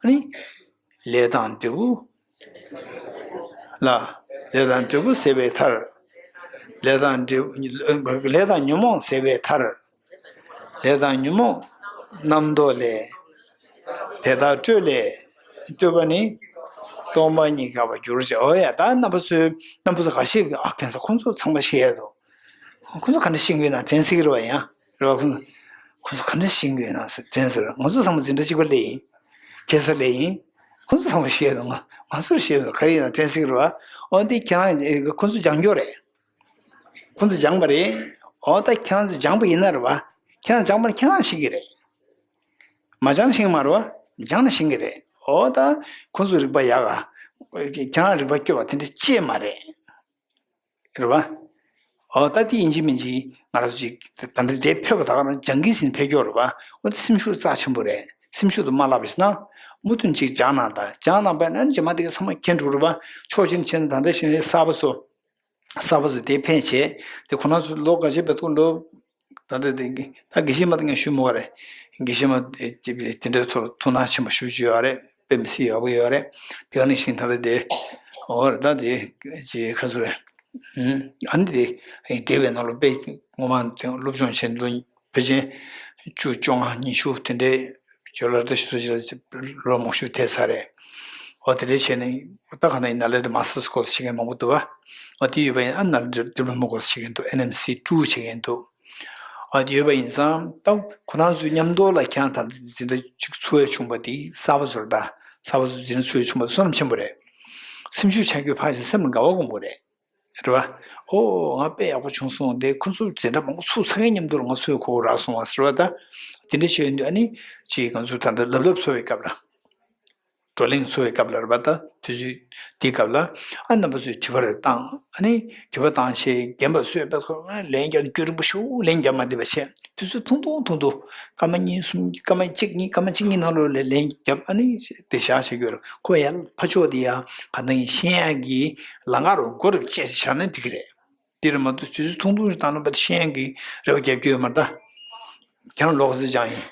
ཨ་ནི། ལས་དང་འབྲས་བུ་ལ། ལས་དང་འབྲས་བུ་ཟད་པའི་མཐར། ལས་དང་འབྲས་བུ་ལས་དང་ཉོན་མོངས་ཟད་པའི་མཐར། ལས་དང་ཉོན་མོངས་རྣམ་རྟོག་ལས། དེ་དག་སྤྲོས་ལས་སྤྲོས་པ་ནི། སྟོང་པ་ཉིད་དགག་པར་འགྱུར་ཞེས། འོ་ཡ། ད་རྣམ་པ་ཚོས་རྣམ་པ་ཚོ་ག་ཤེད་ཀྱི་ཨ་ཁན་ས་ཁོང་ཚོ་ཚང་མ་ཤེས་ཡ་དོ། ཁོང་ཚོ་ག་འདྲ་ཤེས་ཀྱི་ཡོད་ན་དྲན་སྲིད་ཀྱི་རེད་བ། ཡང་རེད་བ། ཁོང་ཚོ་ཁོང་ཚོ་ག་འདྲ་ཤེས་ཀྱི་ཡོད་ན་དྲན་སྲིད་རེད། ང་ཚོ་ཚང་མ་འཛིན་གྲྭ་གཅིག་པ་སླེབས་ཡིན། ཁ་སང་སླེབས་ཡིན། ཁོང་ཚོ་ཚང་མ་ཤེས་དང་ང་ང་ཚོར་ཤེས་དང་ག་རེ་ཡིན་ན་དྲན་སྲིད་རེད་བ། འོ་འདི་ཁྱེད་རང་ཁོང་ཚོ་སྦྱང་རྒྱུ་རེད། ཁོང་ཚོ་སྦྱངས་པ་རེད། འོ་ད་ཁྱེད་རང་ཚོ་སྦྱངས་པ་ཡིན་ན་རེད་བ། ཁྱེད་རང་སྦྱངས་པ་ན་ཁྱེད་རང་ཤེས་ཀྱི་རེད། མ་སྦྱངས་ན་ཤེས་ཀྱི་མ་རེད་བ། སྦྱངས་ན་ཤེས་ཀྱི་རེད། འོ་ད་ཁོང་ཚོ་རིག་པ་ཡག་ག་ཁྱེད་རང་རིག་པ་སྐྱོ་བ་དེ་འདྲ་ཅིག་མ་རེད། རེད་བ། འོ་ད་དེ་ཡིན་གཅིག་མིན་གཅིག་ང་རང་ཚོ་ཅིག་ད་ལྟ་དེ་ཕེབས་པ་ད་ག་རང་སྦྱང་གི་ཟིན་ཕེབས་ཀྱོག་རེད་བ། འོ་དེ་སེམས་ཤུགས་རྩ་ཆེན་པོ་རེད། སེམས་ཤུགས་དུ་མ་བརླག་པ་ཞིག་ན། མུ་མཐུད་ཅིག་སྦྱང་གནང་དང་། སྦྱང་གནང་པ་ན་རྗེས་མ་དེ་ག་ཚང་མ་མཁྱེན་འགྲོ་རེད་བ། ཕྱོགས་གཅིག་ནས་བྱས་ན་ད་ལྟ་བཞིན་གསར་པ་ཚོ། གསར་པ་ཚོ་དེ་ཕན་བྱས། དེ་ཁོ་རང་ཚོ་ལོ་འགའ་ཤས་བེད་ཐུག་ལོ། ད་ལྟ་དེ་ད་དགེ་བཤེས་མ་ད་ངས་ཞུ་མི་དགོས་རེད། དགེ་བཤེས་མ་དེ་དེ་འདྲའི་ཚོར་ཐུགས་སྣང་ཆེན་པོ་ཞུ་རྒྱུ་ཡོད་རེད། དཔེ་མི་སྲིད་ཡག་པོ་ཡོད་རེད། དེ་ག་ནང་བཞིན་ད་ལྟ་དེ། འོ་རེད། ད་དེ་ཅི་ཁ་སོ་རེད། ཨ་ནི་དེ་འབྲེལ་བའི་ནང་ལོ་དཔེ་ངོ་མ་སློབ་སྦྱོང་བྱས་ལོ་ཕལ་ཆེར་བཅུ་བཅོ་ལྔ་ཉི་ཤུ་དེ་འདྲའི་ཇོ་ལར་ད་ཞུ་ཞུ་ལོ་མང་ཤོས་ཐེབས་ཚར་རེད། འོ་དེ་འདྲའི་བྱས་ནས་ད་ག་ནང་ཡིན་ན་ལས་དེ་མ་སི་ཊར་སི་ཀོར་སི་བྱེད་མཁན་མང་པོ་འདུག་བ། འོ་དེ་ཡོད་པ་ཡིན་ཨ་ནི་ལས་ཌི་པི་ལོ་མ་ཀོར་སི་བྱེད་མཁན་འདུག་ཨེན་ཨེམ་སི་ཊུ་བྱེད་མཁན་འདུག་ཨ་ཡོད་པ་ཡིན་ཙང་ད་ཁོ་རང་ཚོའི་མཉམ་དུ་ལ་ཁྱེད་རང་ད་འཛིན་གྲྭ་གཅིག་ཚུགས་ཡ་བྱུང་བ་དེ་གསར་པ་ཚོར་ད་གསར་པ་ཚོ་འཛིན་གྲྭ་ཚུགས་ཡ་བྱུང་བ་དེ་བསོད་ནམས་ཆེན་པོ་རེད། སེམས་ཤུགས་ཆག་རྒྱུ་ཕར་ཞིག་སེམས་ལ་དགའ་བ་སྒོམ་དགོས་རེད། རེད་བ། ཨོ་ང་དཔེ་ཡག་པོ་བྱུང་སོང་དེ་ཁོ་ཚོ་འཛིན་གྲྭ་མང་པོ་ཚུགས་ཚར་མཁན་མཉམ་དུ་ལ་ང་ཚོས་ཁོ་རག་སོང་བ་ཟེར་བ་ད། དེ་འདྲ་བྱས་ཡོང་དུས་ཨ་ནི་ཅིག་ང་ཚོ་ད་ལྟ་ལབ་ལབ་ཚོ་བའི་སྐབས་ལ། བགྲོ་གླེང་ཚོ་བའི་སྐབས་ལ་རེད་པ། ད་དུས་ཚོད་དེའི་སྐབས་ལ་ཨ་རྣམ་པ་ཚོས་དྲི་བ་རེ་བཏང་ཨ་ནི་དྲི་བ་བཏང་བྱས་རྒན་པ་ཚོས་དཔེ་ཁོ་ལན་རྒྱབ་ནས་སྐྱོ་རིང་པོ་ཞིག་ལན་རྒྱབ་མ་བསྡད་པ་བྱས་དུས་ཚོད་ཐུང་ཐུང་ཐུང་ཐུང་སྐར་མ་གཉིས་གསུམ་སྐར་མ་གཅིག་གཉིས་སྐར་མ་གཅིག་གཉིས་ནང་ལོགས་ལ་ལན་རྒྱབ་ཨ་ནི་དེ་བཞག་བྱེད་དགོས་རེད། ཁོ་ཡར་ཕར་ཕྱོགས་དེ་ཡར་ག་ནང་ཡིན་ཤེས་ཡག་གི་ལམ་ཁ་རུ་སྒོ་རུ་བཅད་བཞག་ན་འགྲིག་གི་རེད། འདི་རེད་མ་གཏོགས་དུས་ཚོད་ཐུང་ཐུང་ཞིག་བཏང་ན་བ་ཤེས་ཡོན་གྱི་རེ་བ་རྒྱབ་རྒྱུ་ཡོད་མ་རེད་ད། ཁྱེད་རང་ལོ་ག་ཚོད་སྦྱངས་ཡིན།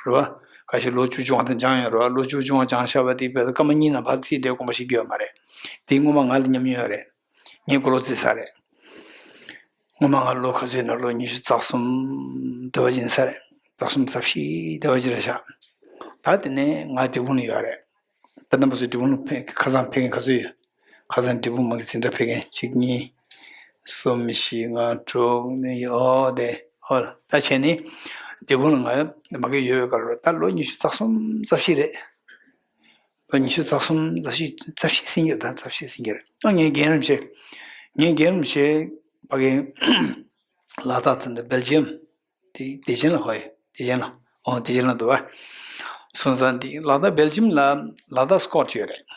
རེད་བ། ཁ་ཤས་ལོ་བཅུ་བཅོ་ལྔ་དང་སྦྱངས་ཡོད་རེད་བ། ལོ་བཅུ་བཅོ་ལྔ་སྦྱངས་བཞག་པ་དེ་བས་སྐར་མ་གཉིས་ནང་ཕར་རྩིས་སྤྲད་དགོངས་པ་བཞེས་རྒྱུ་ཡོད་མ་རེད། དེ་སྔོན་མ་ང་ལ་ཉམས་མྱོང་ཡོད་རེད། ངས་མགོ་ལོག་རྩིས་ཚར་རེད། སྔོན་མ་ང་ལོ་ག་ཚོད་ཡིན་ན་ལོ་ཉི་ཤུ་རྩ་གསུམ་དེ་བ་ཅིག་ཡིན་ས་རེད། རྩ་གསུམ་རྩ་བཞི་དེ་བ་ཅིག་རེད་ཤག་ད་དེ་ནས་ང་འབྲས་སྤུངས་ལ་ཡོད་རེད། ད་རྣམ་པ་ཚོས་འབྲས་སྤུངས་ལ་ཕེབས་ཁ་སང་ཕེབས་མཁན་ག་ཚོད་ཡོད། ཁ་སང་འབྲས་སྤུངས་མ་གི་འཛིན་གྲྭ་ཕེབས་མཁན་གཅིག་གཉིས། གསུམ་བཞི་ལྔ་དྲུག་ནི་ཡོད་དེ་ཨོ་ད་བྱས་ནི། འབྲས་སྤུངས་ལ་ང་མ་གི་ཡོད་པའི་སྐབས་ལ་ད་ལོ་ཉི་ཤུ་རྩ་གསུམ་རྩ་བཞི་རེད། ལོ་ཉི་ཤུ་རྩ་གསུམ་རྩ་བཞི་རྩ་བཞི་ཟིན་གྱི་རེད། ད་རྩ་བཞི་ཟིན་གྱི་རེད། ཨ་ངའི་རྒན་རིན་པོ་ཆེ། ངའི་རྒན་རིན་པོ་ཆེ་ཕ་གི་ལ་དྭགས་དེ་འདྲ་སྦེལ་ཇམ། དེ་བདེ་ཆེན་ལ་ཧོ་ཡ་བདེ་ཆེན་ལ། ཨོ་བདེ་ཆེན་ལ་འདུག་བ། སོང་ཙང་འདི་ལ་དྭགས་སྦེལ་ཇམ་ལ་ལ་དྭགས་སི་ཀོཊ་ཡོད་རེད།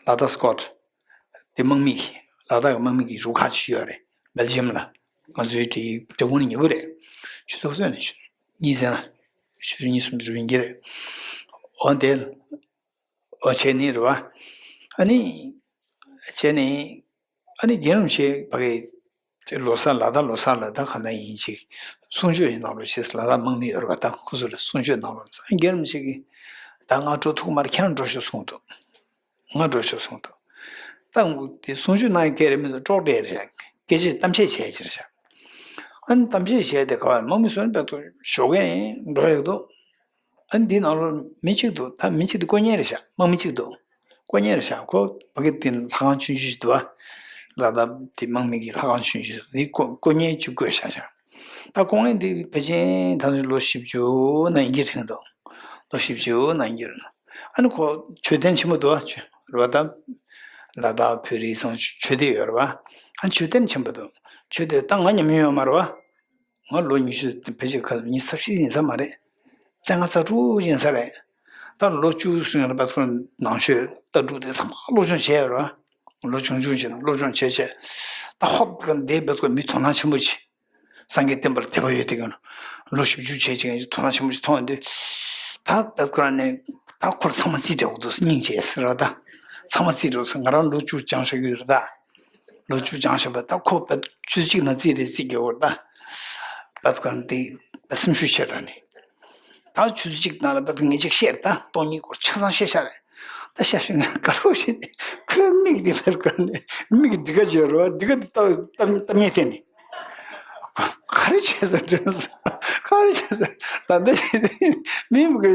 ལ་དྭགས་སི་ཀོཊ། དེ་དམག་མི། ལ་དྭགས་ཀྱི་དམག་མི་གི་རུ་ཁག་ཅིག་ཡོད་རེད་སྦེལ་ཇམ་ལ། ང་ཚོའི་དེ་འབྲས་སྤུངས་ནས་ཉེ་པོ་རེད། ཆུ་ཚོད་གསུམ་ནས་ཆུ་ཚོད་གཉིས་ཟེར་ན། ཆུ་ཚོད་གཉིས་གསུམ་ཙམ་ཡིན་གྱི་རེད། ཨོ་དེ། ཨོ་བྱས་ནི་རེད་བ། ཨ་ནི། བྱས་ནི། ཨ་ནི་རྒན་རིན་པོ་ཆེ་ཕ་གི་ལོ་གསར་ལ་ད་ལོ་གསར་ལ་ད་ག་ན་ཡིན་ཅིག་གསུང་ཆོས་ཞིག་གནང་རོགས་ཞེས་ལ་དྭགས་དམག་མི་ཡོད་རེད་པ། ད་ཁོ་ཚོ་ལ་གསུང་ཆོས་གནང་རོགས་ཟེར། རྒན་རིན་པོ་ཆེ་གིས་ད་ང་འགྲོ་ཐུབ་མ་རེད། ཁྱེད་རང་འགྲོ་ཤོག་གསུངས་འདུག་ང་འགྲོ་ཤོག་གསུངས་འདུག་ད་དེ་གསུང་ཆོས་གནང་ཡ་སྐད་རེད་མི་འདུག་ཀྲོག་ཀྲེ་རེད་ཤག་སྐད་ཆ་གཏམ་བཤད་བྱས་ཕྱིར་ཤག་ཨ་ནི་གཏམ་བཤད་བྱས་ཏེ་ག་བ་དམག་མི་ཚོ་ནི་དཔེ་ཐོག་ཞོགས་ཀས་འགྲོ་ཡག་འདུག་ཨ་ནི་འདི་ནང་ལོགས་མི་གཅིག་འདུག་ད་མི་གཅིག་འདུག་དཀོན་གཉེར་རེད་ཤག་དམག་མི་གཅིག་འདུག་དཀོན་གཉེར་རེད་ཤག་ཁོ་ཕ་གི་དེ་ལྷ་ཁང་ཆུང་ཆུང་ཞིག་འདུག་བ། ལ་དྭགས་དེ་དམག་མི་གི་ལྷ་ཁང་ཆུང་ཆུང་ཞིག་འདི་དཀོན་དཀོན་གཉེར་གཅིག་བསྐོས་བཞག་ཤག་ད་དཀོན་གཉེར་འདི་ཕལ་ཆེར་ད་ལོ་བཞི་བཅུ་ན་ཡིན་གྱི་དྲན་འདུག་ལོ་བཞི་བཅུ་ན་ཡིན་གྱི་རེད། ཨ་ནི་ཁོ་མཆོད་རྟེན་ཆེན་པོ་འདུག་བ། ཆོས་རེད་བ། ད་ལ་དྭགས་བོད་རིགས་ཚང་མཆོད་རྟེན་ཡོད་རེད་བ། ཨ་མཆོད་རྟེན་ཆེན་པོ་འདུག་མཆོད་རྟེན་ད་ང་ཉམས་མྱོང་ཡོད་མ་རེད་བ། ང་ལོ་ཉི་ཤུ་ཕལ་ཆེར་ཁ་ཉི་ཤུ་རྩ་བཞི་ཡིན་ས་མ་རེད། རྩ་ལྔ་རྩ་དྲུག་ཡིན་ས་རེད། ད་ལོ་བཅུ་སོང་ཡང་ལ་བབས་ཚོ་ནང་ཆོས་ལྟ་གྲུབ་དེ་ཚང་མ་སློབ་སྦྱོང་བྱས་ཡོད་རེད་བ། ལོ་ཆུང་ཆུང་བྱས་ན་སློབ་སྦྱོང་བྱས་བྱས། ད་ཧོབ་ག་འདས་བབས་ཚོ་མི་དོ་སྣང་ཆེན་པོ་བྱས། སངས་རྒྱས་བསྟན་པ་ལ་དད་པ་ཡོད་དེ་ག་ལོ་བཞི་བཅུ་བྱས་བྱས་དོ་སྣང་ཆེན་པོ་ཞིག་མཐོང་ཡོང་དུས། ད་བབས་ཁོ་རང་ནས་ད་ཁོར་ཚང་མ་རྩིས་སྤྲད་དགོས་འདུག་སྙིང་རྗེ་ཟེར་བ་ད། ཚང་མ་རྩིས་སྤྲད་སོང་། ང་རང་ལོ་བཅུ་སྦྱངས་བཞག་གི་ཡོད་རེད་ད། ལོ་བཅུ་སྦྱངས་བཞག་པ་ད་ཁོ་བབས་ཆུ་ཚོད་གཅིག་ནང་རྩིས་རེ་རྩིས་རྒྱག་དགོས་རེད་ད། བབས་ཁོ་རང་དེ་བབས་སེམས་ཤུགས་ཆེ་དྲགས་ནས། ད་ཆུ་ཚོད་གཅིག་ནང་ལ་བབས་ངས་ཅིག་བཤད་ད་སྟོང་ཉིད་སྐོར་ཆ་ཚང་བཤད་ཤག་རེད། ད་ཤ་ཞུ་ངས་དགའ་རོགས་བྱས་ཏེ་ཁོའི་མིག་དེ་ཕར་བཀར་ནས་མིག་གི་འདི་ག་བྱས་རོ་འདི་ག་དེ་ལྟ་ལྟ་ལྟ་མི་ཐེན་ནས། ག་རེ་བྱས་ཟེར་དྲན་སོང་། ག་རེ་བྱས་ཟེར་ད་ལྟ་བྱས་ཏེ་མིག་གི་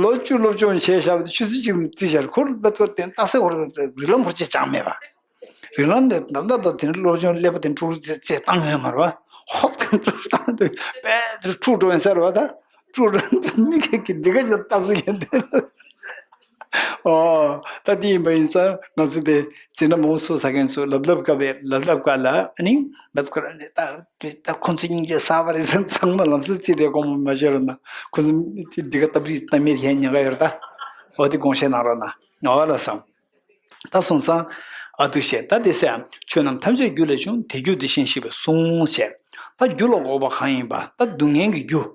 ལོ་བཅུ་སློབ་སྦྱོང་བྱས་བཞག་པ་དེ་ཆུ་ཚོད་གཅིག་བརྩིས་བཞག་ཁོར་ལྟ་ཐོག་དེ་རྟགས་གསལ་ཁོར་རིགས་ལམ་ཁོར་ཅེས་སྦྱངས་མེད་པ། རིགས་ལམ་དེ་ནམ་ཟླ་དང་དེ་སློབ་སྦྱོང་ཀླད་པ་དེ་འཁྲུག་རུ་དེ་ཅེས་བཏང་ཡོད་མ་རེད་བ། ཧོབ་དང་འཁྲུག་བཏང་དུས་དཔེ་དེ་འཁྲུག་འགྲོ་ཡིན་ས་རེད་བ་ད། འཁྲུག་འགྲོ་མི་གི་འདི་ག་ཅིག་རྟགས་གསལ་ཡིན་དེ། ཨོ། ད་དེ་ཡིན་པ་ཡིན་ཙང་ང་ཚོ་དེ་འཛིན་གྲྭ་མང་པོ་ཚུགས་ཚར་མཁན་ཚོ་ལབ་ལབ་དཀའ་བས་ལབ་ལབ་དཀའ་ལ་ཨ་ནི་བབས་ཁོ་རང་ནས་ད་ད་ཁོང་ཚོ་སྙིང་རྗེ་ས་བ་རེད་ཟེར། ཚང་མ་ལམ་སེང་རྩིས་རེ་དགོངས་པ་མ་བཞེས་རོགས་གནང་། ཁོང་ཚོ་དེ་འདི་ག་སྟབས་རིགས་གཏམ་མེད་ཡན་ཉེན་ཁ་ཡོད་རེད་ད། ཨོ་དེ་དགོངས་བཞེས་གནང་རོགས་གནང་། ང་བ་ལ་བསམ། ད་སོང་ཙང་ཨ་འདུག་བཤད་ད་དེ་ཟེར། ཆོས་རྣམས་ཐམས་ཅད་རྒྱུ་ལས་བྱུང་། དེ་རྒྱུ་དེ་བཞིན་གཤེགས་པས་གསུངས་བཤད། ད་རྒྱུ་ལ་འགོག་པ་གང་ཡིན་པ་ད་སྡུག་བསྔལ་གྱི་རྒྱུ།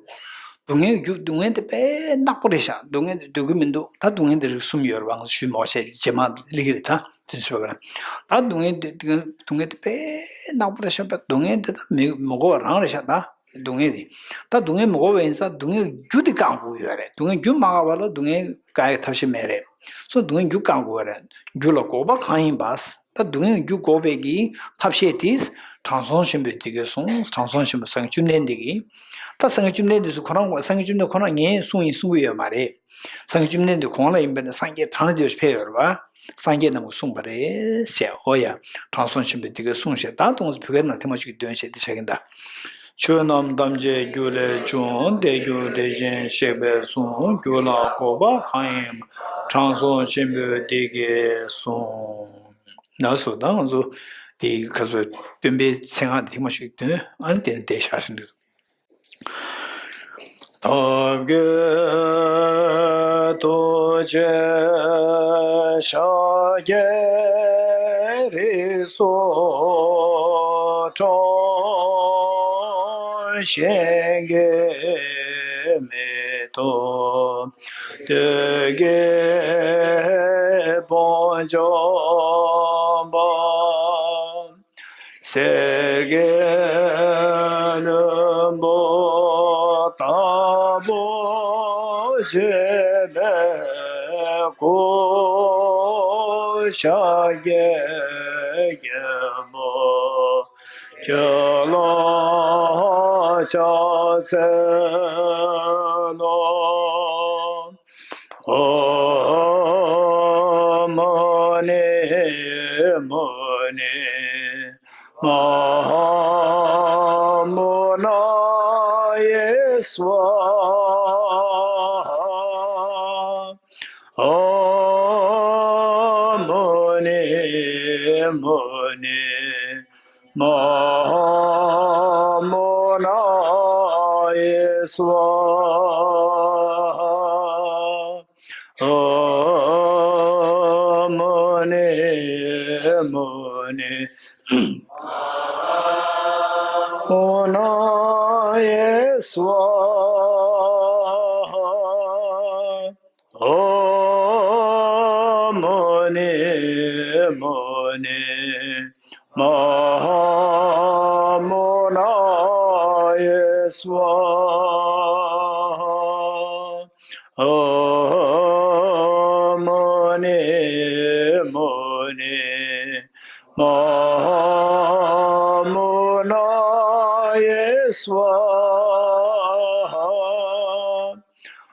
སྡུག་བསྔལ་གྱི་རྒྱུ་སྡུག་བསྔལ་དེ་དཔེ་ནག་པོ་རེད་ཤག་སྡུག་བསྔལ་དེ་སྡོད་ཀྱི་མི་འདུག་ད་སྡུག་བསྔལ་དེ་རིགས་གསུམ་ཡོད་རེད་བ། ང་ཚོ་ཞུས་མ་བཤད་རྗེས་མ་ལི་གི་རེད་ད་དེ་ཚོ་བ་ག་རེད། ད་སྡུག་བསྔལ་དེ་སྡུག་བསྔལ་དེ་དཔེ་ནག་པོ་རེད་ཤག་ད་སྡུག་བསྔལ་དེ་ད་མི་མི་འགོག་པ་རང་རེད་ཤག་ད། སྡུག་བསྔལ་དེ། ད་སྡུག་བསྔལ་མི་འགོག་པ་ཡིན་ཙང་སྡུག་བསྔལ་རྒྱུ་དེ་བཀག་དགོས་ཡོད་རེད། སྡུག་བསྔལ་རྒྱུ་མ་བཀག་པ་ལ་སྡུག་བསྔལ་བཀག་ཡག་ཐབས་ཤེས་མེད་རེད། སོ་སྡུག་བསྔལ་རྒྱུ་བཀག་དགོས་རེད། རྒྱུ་ལ་འགོག་པ་གང་ཡིན་པ། ད་སྡུག་བསྔལ་རྒྱུ་འགོག་པའི་གི་ཐབས་ཤེས་དེ་དྲང་སྲོང་ཆེན་པོས་དེ་སྐད་གསུངས། དྲང་སྲོང་ཆེན་པོ་སངས་རྒྱས་བཅོམ་ལྡན་འདས་ཀྱིས། ད་སངས་རྒྱས་བཅོམ་ལྡན་འདས་སུ་ཁོ་རང་སངས་རྒྱས་བཅོམ་ལྡན་ཁོ་རང་ངས་གསུངས་ཡིན་གསུང་གི་ཡོད་མ་རེད། སངས་རྒྱས་བཅོམ་ལྡན་འདས་གོང་ལ་ཡིན་པས་ན་སངས་རྒྱས་གྲངས་ལས་འདས་པ་ཕེབས་ཡོད་རེད་བ། སངས་རྒྱས་རྣམས་ཀྱིས་གསུངས་པ་རེད་ཞེས། འོ་ཡ། དྲང་སྲོང་ཆེན་པོས་དེ་སྐད་གསུངས་ཞེས་ད་དུང་བོད་སྐད་ནང་ཐེངས་མ་གཅིག་འདོན་བྱས་ཏེ་བྱ་གིན་གདའ། ཆོས་རྣམས་ཐམས་ཅད་རྒྱུ་ལས་བྱུང་། དེ་རྒྱུ་དེ་བཞིན་གཤེགས་པས་གསུངས། རྒྱུ་ལ་འགོག་པ་གང་ཡིན་པ། དྲང་སྲོང་ཆེན་པོས་འདི་སྐད་གསུངས། ན་སོ་ད་ང་ཚོ་དེ་ག་ཚོད་སྟོན་པའི་མཚན་སྔགས་དེ་ཐེངས་མ་ཞིག་འདོན། ཨ་ནི་དེ་ནས་དེ་ཤར་ཟིན་འདུག། ཐབས་མཁས་ཐུགས་རྗེ་ཤཱཀྱའི་རིགས་སུ་འཁྲུངས། གཞན་གྱིས་མི་ཐུབ་བདུད་ཀྱི་དཔུང་འཇོམས་པ། གསེར་གྱི་ལྷུན་པོ་ལྟ་བུར་བརྗིད་པའི་སྐུ། ཤཱཀྱའི་རྒྱལ་པོ་ཁྱོད་ལ་ཕྱག་འཚལ་ལོ། ཨོཾ་མུ་ནི་མུ་ནི་མ་ཧཱ་མུ་ན་ཡེ་སྭཱ་ཧཱ། ཨོཾ་མུ་ནི་མུ་ནི་མ་ཧཱ་མུ་ན་ཡེ་སྭཱ་ཧཱ། ཨོཾ་མུ་ནི་མུ་ནི་མ་ཧཱ་མུ་ན་ཡེ་སྭཱ་ཧཱ། ཨོཾ་མུ་ནི་མུ་ནི་མ་ཧཱ་མུ་ན་ཡེ་སྭཱ་ཧཱ། ཨོཾ་མུ་ནི་མུ་ནི་མ་ཧཱ་མུ་ན་ཡེ་སྭཱ་ཧཱ།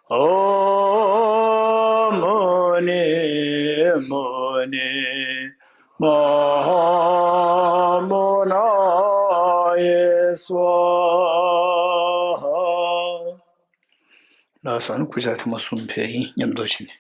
ཨོཾ་མུ་ནི་མུ་ནི་མ་ཧཱ་མུ་ན་ཡེ་སྭཱ་ཧཱ། ལགས་སོ། ཨ་ནི་སྐུ་ཕྱག་ཐེངས་མ་གསུམ་ཕེབས་ཡིན། མཉམ་དུ་བྱས་ནས།